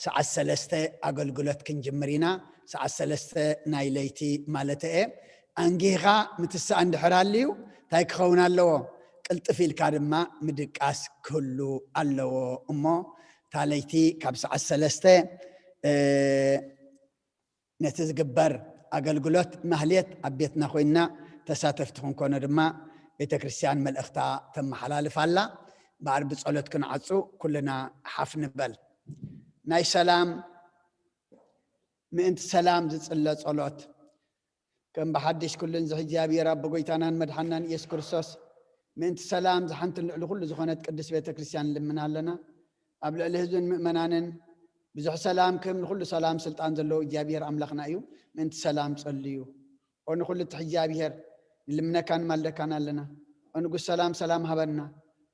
ሰዓት ሰለስተ ኣገልግሎት ክንጅምር ኢና። ሰዓት ሰለስተ ናይ ለይቲ ማለት እየ። ኣንጊህኻ ምትሳእ እንድሕር ኣልዩ እንታይ ክኸውን ኣለዎ? ቅልጥፍ ኢልካ ድማ ምድቃስ ክህሉ ኣለዎ። እሞ እታ ለይቲ ካብ ሰዓት ሰለስተ፣ እ፣ ነቲ ዝግበር ኣገልግሎት ማህሌት ኣብ ቤትና ኮይንና ተሳተፍቲ ክንኮኖ ድማ ቤተ ክርስቲያን መልእኽታ ተመሓላልፍ ኣላ። እምበኣር ብጸሎት ክንዓጹ ኩልና ሓፍ ንበል። ናይ ሰላም፣ ምእንቲ ሰላም ዝጽለ ጸሎት። ከም ብሓድሽ ኩሉን ዝሕ እግዚኣብሔር ኣቦ ጎይታናን መድሓናን ኢየሱስ ክርስቶስ፣ ምእንቲ ሰላም ዝሓንትን ልዕሊ ኩሉ ዝኾነት ቅድስት ቤተ ክርስቲያን ንልምን ኣለና። ኣብ ልዕሊ ህዝብን ምእመናንን ብዙሕ ሰላም ክህብ፣ ንኹሉ ሰላም ስልጣን ዘለዎ እግዚኣብሔር ኣምላኽና እዩ። ምእንቲ ሰላም ጸልዩ። ኦ ንኹሉ ትሕ እግዚኣብሔር ንልምነካን ማልደካን ኣለና። ኦ ንጉስ ሰላም፣ ሰላም ሃበና።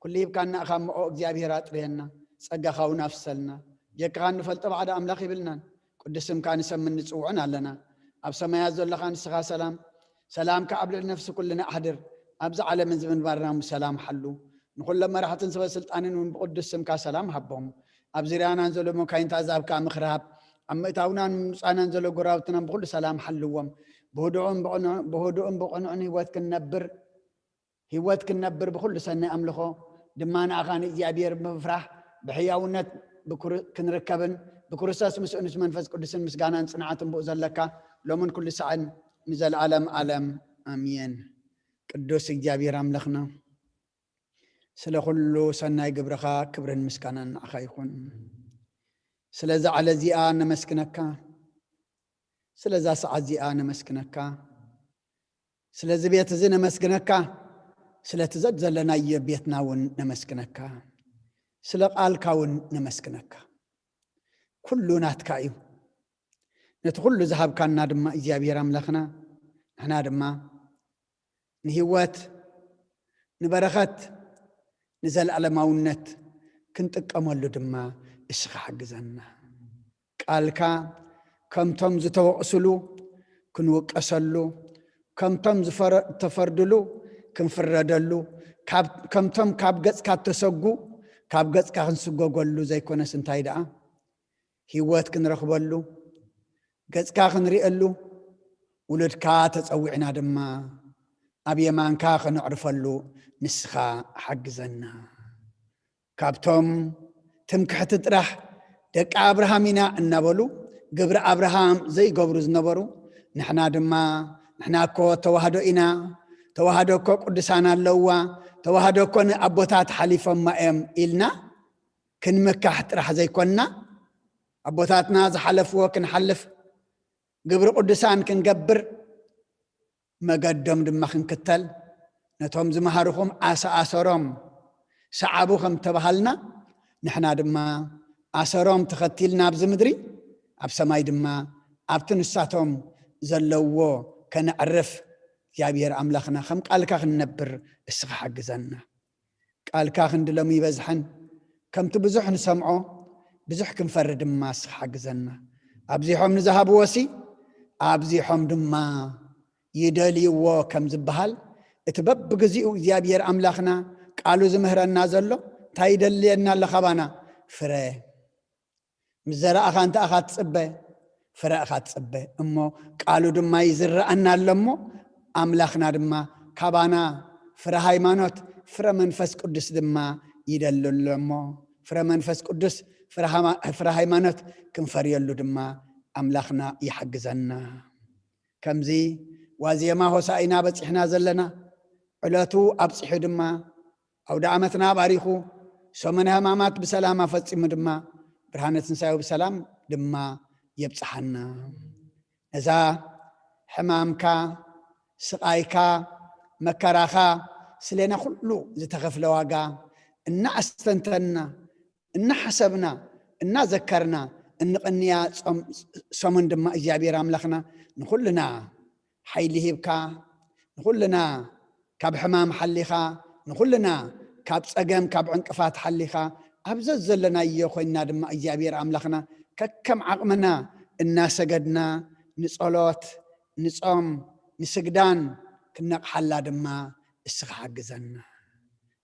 ኩሉ ሂብካና እኻ እሞ ኦ እግዚኣብሔር ኣጥርየና። ጸጋኻ እውን ኣፍሰልና። ጀካኻ እንፈልጦ ባዕዳ ኣምላኽ ይብልናን። ቅዱስ ስምካ ንሰምን ንጽውዕን ኣለና። ኣብ ሰማያት ዘለኻ ንስኻ ሰላም፣ ሰላምካ ኣብ ልዕሊ ነፍሲ ኩልና ኣሕድር። ኣብዚ ዓለምን እዚ ምንባርና ብሰላም ሓሉ። ንኹሎም መራሕትን ሰበ ስልጣንን እውን ብቅዱስ ስምካ ሰላም ሃቦም። ኣብ ዙርያናን ዘሎ መካይንታ ዛብካ ምኽራብ፣ ኣብ ምእታውናን ምምጻናን ዘሎ ጎራብትናን ብኹሉ ሰላም ሓልዎም። ብህዱእን ብቕኑዕ-፣ ብህዱእን ብቕኑዕን ህይወት ክንነብር፣ ህይወት ክንነብር ብኹሉ ሰናይ ኣምልኾ ድማ ንኣኻ ንእግዚኣብሔር ብምፍራሕ ብሕያውነት ብክር-፣ ክንርከብን ብክርስቶስ ምስኡ ምስ መንፈስ ቅዱስን ምስጋናን ጽንዓትን ብኡ ዘለካ ሎምን ኩሉ ሳዕን ንዘለዓለም ዓለም ኣሜን። ቅዱስ እግዚኣብሔር ኣምላኽና፣ ስለ ኩሉ ሰናይ ግብርኻ ክብርን ምስጋናን ንዓኻ ይኹን። ስለዛ ዓለ እዚኣ ነመስግነካ፣ ስለዛ ሰዓት እዚኣ ነመስግነካ፣ ስለዚ ቤት እዚ ነመስግነካ፣ ስለቲ ዘዘለናዮ ቤትና እውን ነመስግነካ፣ ስለ ቃልካ እውን ነመስግነካ። ኩሉ ናትካ እዩ። ነቲ ኩሉ ዝሃብካና ድማ እግዚኣብሔር ኣምላኽና፣ ንሕና ድማ ንህይወት፣ ንበረኸት፣ ንዘለኣለማውነት ክንጥቀመሉ ድማ እስኻ ሓግዘና። ቃልካ ከምቶም ዝተወቕስሉ ክንውቀሰሉ፣ ከምቶም ዝፈረ-፣ ዝተፈርድሉ ክንፍረደሉ፣ ካብ-፣ ከምቶም ካብ ገጽካ እተሰጉ ካብ ገጽካ ክንስጎገሉ ዘይኮነስ እንታይ ደኣ ህይወት ክንረኽበሉ፣ ገጽካ ክንርእየሉ፣ ውሉድካ ተጸዊዕና ድማ ኣብ የማንካ ከነዕርፈሉ ንስኻ ሓግዘና። ካብቶም ትምክሕቲ ጥራሕ ደቂ ኣብርሃም ኢና እናበሉ ግብሪ ኣብርሃም ዘይገብሩ ዝነበሩ፣ ንሕና ድማ፣ "ንሕና እኮ ተዋህዶ ኢና፣ ተዋህዶ እኮ ቅዱሳን ኣለውዋ፣ ተዋህዶ እኮ ንኣቦታት ሓሊፎማ እዮም" ኢልና ክንምካሕ ጥራሕ ዘይኮንና፣ ኣቦታትና ዝሓለፍዎ ክንሓልፍ፣ ግብሪ ቅዱሳን ክንገብር፣ መገዶም ድማ ክንክተል፣ ነቶም ዝመሃርኹም ዓሳ ኣሰሮም ሰዓቡ ከም ተባሃልና፣ ንሕና ድማ ኣሰሮም ተኸቲልና ኣብዚ ምድሪ፣ ኣብ ሰማይ ድማ ኣብቲ ንሳቶም ዘለዎ ከነዕርፍ፣ እግዚኣብሔር ኣምላኽና፣ ከም ቃልካ ክንነብር እስኻ ሓግዘና። ቃልካ ክንዲ ሎሚ ይበዝሐን፣ ከምቲ ብዙሕ ንሰምዖ ብዙሕ ክንፈሪ ድማ እስኻ ሓግዘና። ኣብዚሖም ንዝሃብዎሲ ኣብዚሖም ድማ ይደልይዎ ከም ዝበሃል፣ እቲ በብግዚኡ እግዚኣብሔር ኣምላኽና ቃሉ ዝምህረና ዘሎ እንታይ ይደልየና ኣሎ ካባና? ፍረ። ምስ ዘራእኻ እንተ ኣኻ ትጽበ፣ ፍረ እኻ ትጽበ እሞ፣ ቃሉ ድማ ይዝረኣና ኣሎ እሞ፣ ኣምላኽና ድማ ካባና ፍረ ሃይማኖት፣ ፍረ መንፈስ ቅዱስ ድማ ይደሊ ኣሎ እሞ፣ ፍረ መንፈስ ቅዱስ፣ ፍረ ሃማ-፣ ፍረ ሃይማኖት ክንፈርየሉ ድማ ኣምላኽና ይሓግዘና። ከምዚ ዋዜማ ሆሳኢና በጺሕና ዘለና፣ ዕለቱ ኣብጺሑ ድማ፣ ኣውደ ዓመትና ባሪኹ፣ ሰሙነ ሕማማት ብሰላም ኣፈጺሙ ድማ፣ ብርሃነ ትንሳኤው ብሰላም ድማ የብጽሓና። ነዛ ሕማምካ፣ ስቓይካ፣ መከራኻ፣ ስሌና ኩሉ ዝተኸፍለ ዋጋ እናኣስተንተንና፣ እናሓሰብና፣ እናዘከርና እንቕንያ ጾም-፣ ሰሙን ድማ እግዚኣብሔር ኣምላኽና ንኹልና ሓይሊ ሂብካ፣ ንኹልና ካብ ሕማም ሓሊኻ፣ ንኹልና ካብ ጸገም፣ ካብ ዕንቅፋት ሓሊኻ፣ ኣብ ዘዘለናዮ ኮይንና ድማ እግዚኣብሔር ኣምላኽና ከከም ዓቕምና እናሰገድና ንጸሎት፣ ንጾም፣ ንስግዳን ክነቕሓላ ድማ እስኻ ሓግዘና።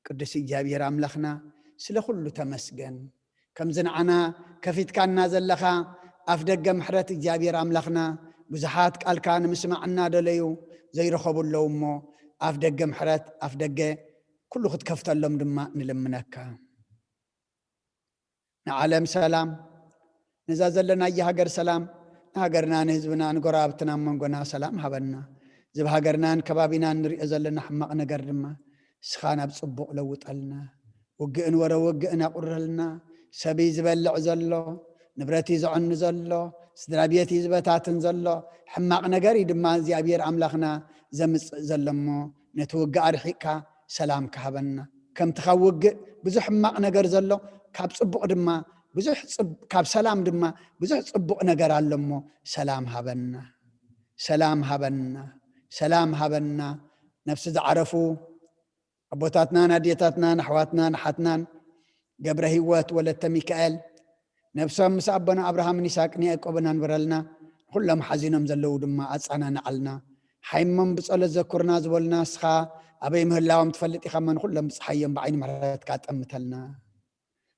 ቅዱስ እግዚኣብሔር ኣምላኽና፣ ስለ ኩሉ ተመስገን። ከምዚ ንዓና ከፊትካና ዘለኻ ኣፍ ደገ ምሕረት እግዚኣብሔር ኣምላኽና፣ ብዙሓት ቃልካ ንምስማዕ እናደለዩ ዘይረኸቡ ኣለዉ እሞ፣ ኣፍ ደገ ምሕረት፣ ኣፍ ደገ ኩሉ ክትከፍተሎም ድማ ንልምነካ። ንዓለም ሰላም፣ ነዛ ዘለናያ ሃገር ሰላም፣ ንሃገርና፣ ንህዝብና፣ ንጎረባብትና፣ ኣብ መንጎና ሰላም ሃበና። እዚ ኣብ ሃገርናን ከባቢናን ንሪኦ ዘለና ሕማቕ ነገር ድማ እስኻ ናብ ጽቡቕ ለውጠልና። ውግእን ወረ ውግእን ኣቑረልና። ሰብ እዩ ዝበልዕ ዘሎ፣ ንብረት እዩ ዘዕኑ ዘሎ፣ ስድራ ቤት እዩ ዝበታትን ዘሎ። ሕማቕ ነገር እዩ ድማ እግዚኣብሔር ኣምላኽና ዘምጽእ ዘሎ እሞ፣ ነቲ ውግእ ኣርሒቕካ ሰላም ክሃበና። ከምቲ ካብ ውግእ ብዙሕ ሕማቕ ነገር ዘሎ፣ ካብ ጽቡቕ ድማ ብዙሕ ጽብ-፣ ካብ ሰላም ድማ ብዙሕ ጽቡቕ ነገር ኣሎ እሞ፣ ሰላም ሃበና፣ ሰላም ሃበና፣ ሰላም ሃበና። ነፍሲ ዝዓረፉ ኣቦታትናን ኣዴታትናን ኣሕዋትናን ኣሓትናን ገብረ ህይወት ወለተ ሚካኤል ነብሶም ምስ ኣቦና ኣብርሃምን ይስሐቅን ያዕቆብን ኣንብረልና። ንኹሎም ሓዚኖም ዘለዉ ድማ ኣጸናንዓልና። ሓይሞም ብጸሎት ዘኩርና ዝበሉና ንስኻ ኣበይ ምህላዎም ትፈልጥ ኢኻ እሞ ንኹሎም ብጽሓዮም ብዓይኒ ምሕረትካ ጠምተልና።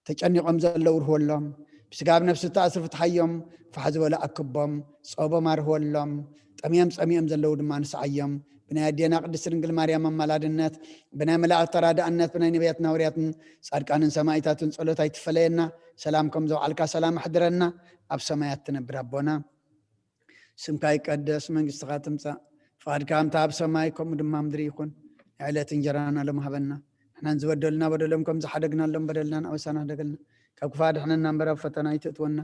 ተጨኒቖም ዘለዉ ርህወሎም፣ ብስጋ ኣብ ነፍሲ እተኣስሩ ፍትሓዮም፣ ፋሕ ዝበሉ ኣክቦም፣ ጾቦም ኣርህወሎም፣ ጠምዮም ጸሚኦም ዘለዉ ድማ ንስዓዮም። ብናይ ኣዴና ቅድስት ድንግል ማርያም ኣማላድነት፣ ብናይ መላእክት ተራዳእነት፣ ብናይ ነቢያትን ሃዋርያትን ጻድቃንን ሰማእታትን ጸሎት ኣይትፈለየና። ሰላም ከም ዘውዓልካ ሰላም ኣሕድረና። ኣብ ሰማያት ትነብር ኣቦና፣ ስምካ ይቀደስ፣ መንግስትኻ ትምጻእ፣ ፍቓድካ ከምታ ኣብ ሰማይ ከምኡ ድማ ምድሪ ይኹን። ናይ ዕለት እንጀራና ሎም ሃበና። ንሕናን ዝበደሉና በደሎም ከም ዝሓደግናሎም በደልናን ኣበሳና ሕደገልና። ካብ ክፋ ድሕነና እምበር ኣብ ፈተና ኣይትእትወና።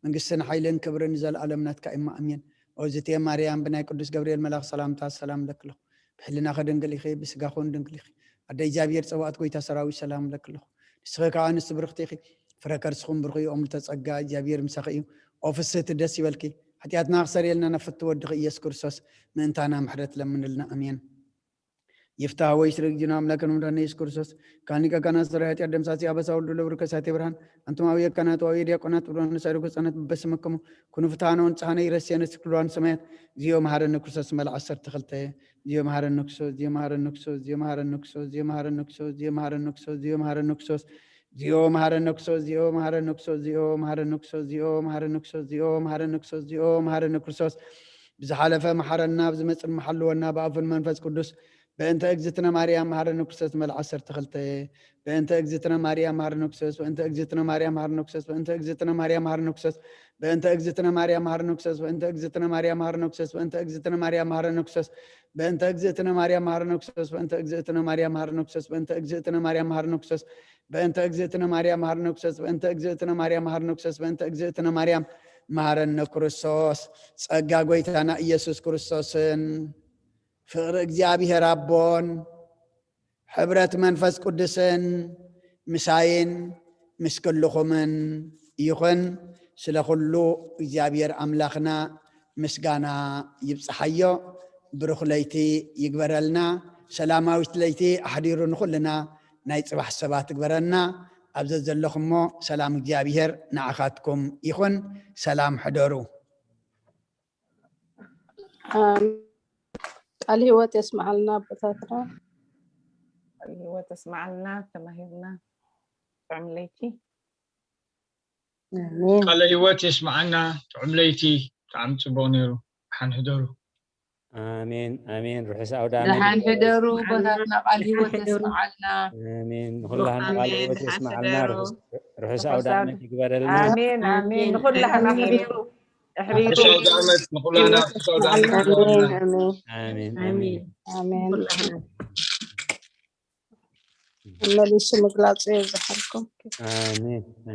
መንግስትን ሓይልን ክብርን ንዘለኣለም ናትካ እማ ኣሜን። ኦዝቴ ማርያም ብናይ ቅዱስ ገብርኤል መልኣኽ ሰላምታ ሰላም እብለኪ ኣለኹ። ብሕልናኺ ድንግል ኢኺ፣ ብስጋኺ እውን ድንግል ኢኺ። ኣደ እግዚኣብሔር ጸባኦት ጎይታ ሰራዊት ሰላም እብለኪ ኣለኹ። ንስኺ ከኣ ኣንስቲ ብርኽቲ ኢኺ፣ ፍረ ከርስኹም ብሩኽ እዩ። ኦም ልተጸጋ እግዚኣብሔር ምሳኺ እዩ። ኦ ፍስህቲ ደስ ይበልኪ፣ ሓጢኣትና ክሰርየልና ናብ ፍትው ወድኺ ኢየሱስ ክርስቶስ ምእንታና ምሕረት ለምንልና። ኣሜን። ይፍታህ ወይ ስርግ ጅኖ ኣምላክ ምድረነ ኢየሱስ ክርስቶስ ካን ሊቀ ካህናት ሰራይ ኃጢአት ደምሳሲ አበሳ ወልዱ ለብሩ ከሳቴ ብርሃን። አንቱም አብየ ካህናት ወአብየ ዲያቆናት ብርሃን ንሳይሩ ገጻናት በበስመክሙ ኩኑ ፍትሐነ ወንጽሐነ ይረስየነ ስክልዋን ሰማያት። እግዚኦ መሐረነ ክርስቶስ መልዓ ዓሰርተ ክልተ። እግዚኦ መሐረነ ክርስቶስ፣ እግዚኦ መሐረነ ክርስቶስ፣ እግዚኦ መሐረነ ክርስቶስ፣ እግዚኦ መሐረነ ክርስቶስ፣ እግዚኦ መሐረነ ክርስቶስ፣ እግዚኦ መሐረነ ክርስቶስ፣ እግዚኦ መሐረነ ክርስቶስ፣ እግዚኦ መሐረነ ክርስቶስ፣ እግዚኦ መሐረነ ክርስቶስ፣ እግዚኦ መሐረነ ክርስቶስ፣ እግዚኦ መሐረነ ክርስቶስ፣ እግዚኦ መሐረነ ክርስቶስ። ብዝሓለፈ መሓረና፣ ብዝመጽእ መሓልወና፣ ብኣፉን መንፈስ ቅዱስ። በእንተ እግዝእትነ ማርያም መሐረነ ክርስቶስ መልዓ ዓሰርተ ክልተ። በእንተ እግዝእትነ ማርያም መሐረነ ክርስቶስ፣ በእንተ እግዝእትነ ማርያም መሐረነ ክርስቶስ፣ በእንተ እግዝእትነ ማርያም መሐረነ ክርስቶስ፣ በእንተ እግዝእትነ ማርያም መሐረነ ክርስቶስ፣ በእንተ እግዝእትነ ማርያም መሐረነ ክርስቶስ፣ በእንተ እግዝእትነ ማርያም መሐረነ ክርስቶስ፣ በእንተ እግዝእትነ ማርያም መሐረነ ክርስቶስ፣ በእንተ እግዝእትነ ማርያም መሐረነ ክርስቶስ፣ በእንተ እግዝእትነ ማርያም መሐረነ ክርስቶስ፣ በእንተ እግዝእትነ ማርያም መሐረነ ክርስቶስ፣ በእንተ እግዝእትነ ማርያም መሐረነ ክርስቶስ፣ በእንተ እግዝእትነ ማርያም መሐረነ ክርስቶስ። ጸጋ ጐይታና ኢየሱስ ክርስቶስን ፍቕሪ እግዚኣብሔር ኣቦን ሕብረት መንፈስ ቅዱስን ምሳይን ምስ ኩልኹምን ይኹን። ስለ ኩሉ እግዚኣብሔር ኣምላኽና ምስጋና ይብጽሓዮ። ብሩኽ ለይቲ ይግበረልና። ሰላማዊት ለይቲ ኣሕዲሩ ንኹልና ናይ ጽባሕ ሰባት ትግበረና። ኣብ ዘዘለኹሞ ሰላም እግዚኣብሔር ንዓኻትኩም ይኹን። ሰላም ሕደሩ። ኣሜን። ቃል ህይወት የስምዓልና ኣቦታትና። ቃል ህይወት የስምዓልና። ተማሂርና። ጥዑም ለይቲ። ኣሜን። ቃለ ህይወት የስምዓና። ጥዑም ለይቲ። ብጣዕሚ ጽቡቕ ነይሩ። ሓን ሕደሩ። ኣሜን ኣሜን። ርሑስ ኣውደ ዓመት ደሓን ይግበረልና። ሕደሩ ኣቦታትና፣ ቃል ህይወት ደሓን ሕደሩ። የስምዓልና። ኣሜን። ንኹላህና ቃል ኣሜን። ህይወት ደሓን የስምዓልና። ሕደሩ። ርሑስ ርሑስ ኣውደ ዓመት ይግበረልና። ኣሜን ኣሜን። ንኹላህና ኣሕቢሩ ኣሕቢሩ። ርሑስ ኣውደ ዓመት ንኹላህና። ርሑስ ኣውደ ዓመት ይግበረልና። ኣሜን ኣሜን። ኣሜን ኣሜን። ኩላህና። መሊሱ ምግላጹ የብዝሓልኩም። ኣሜን።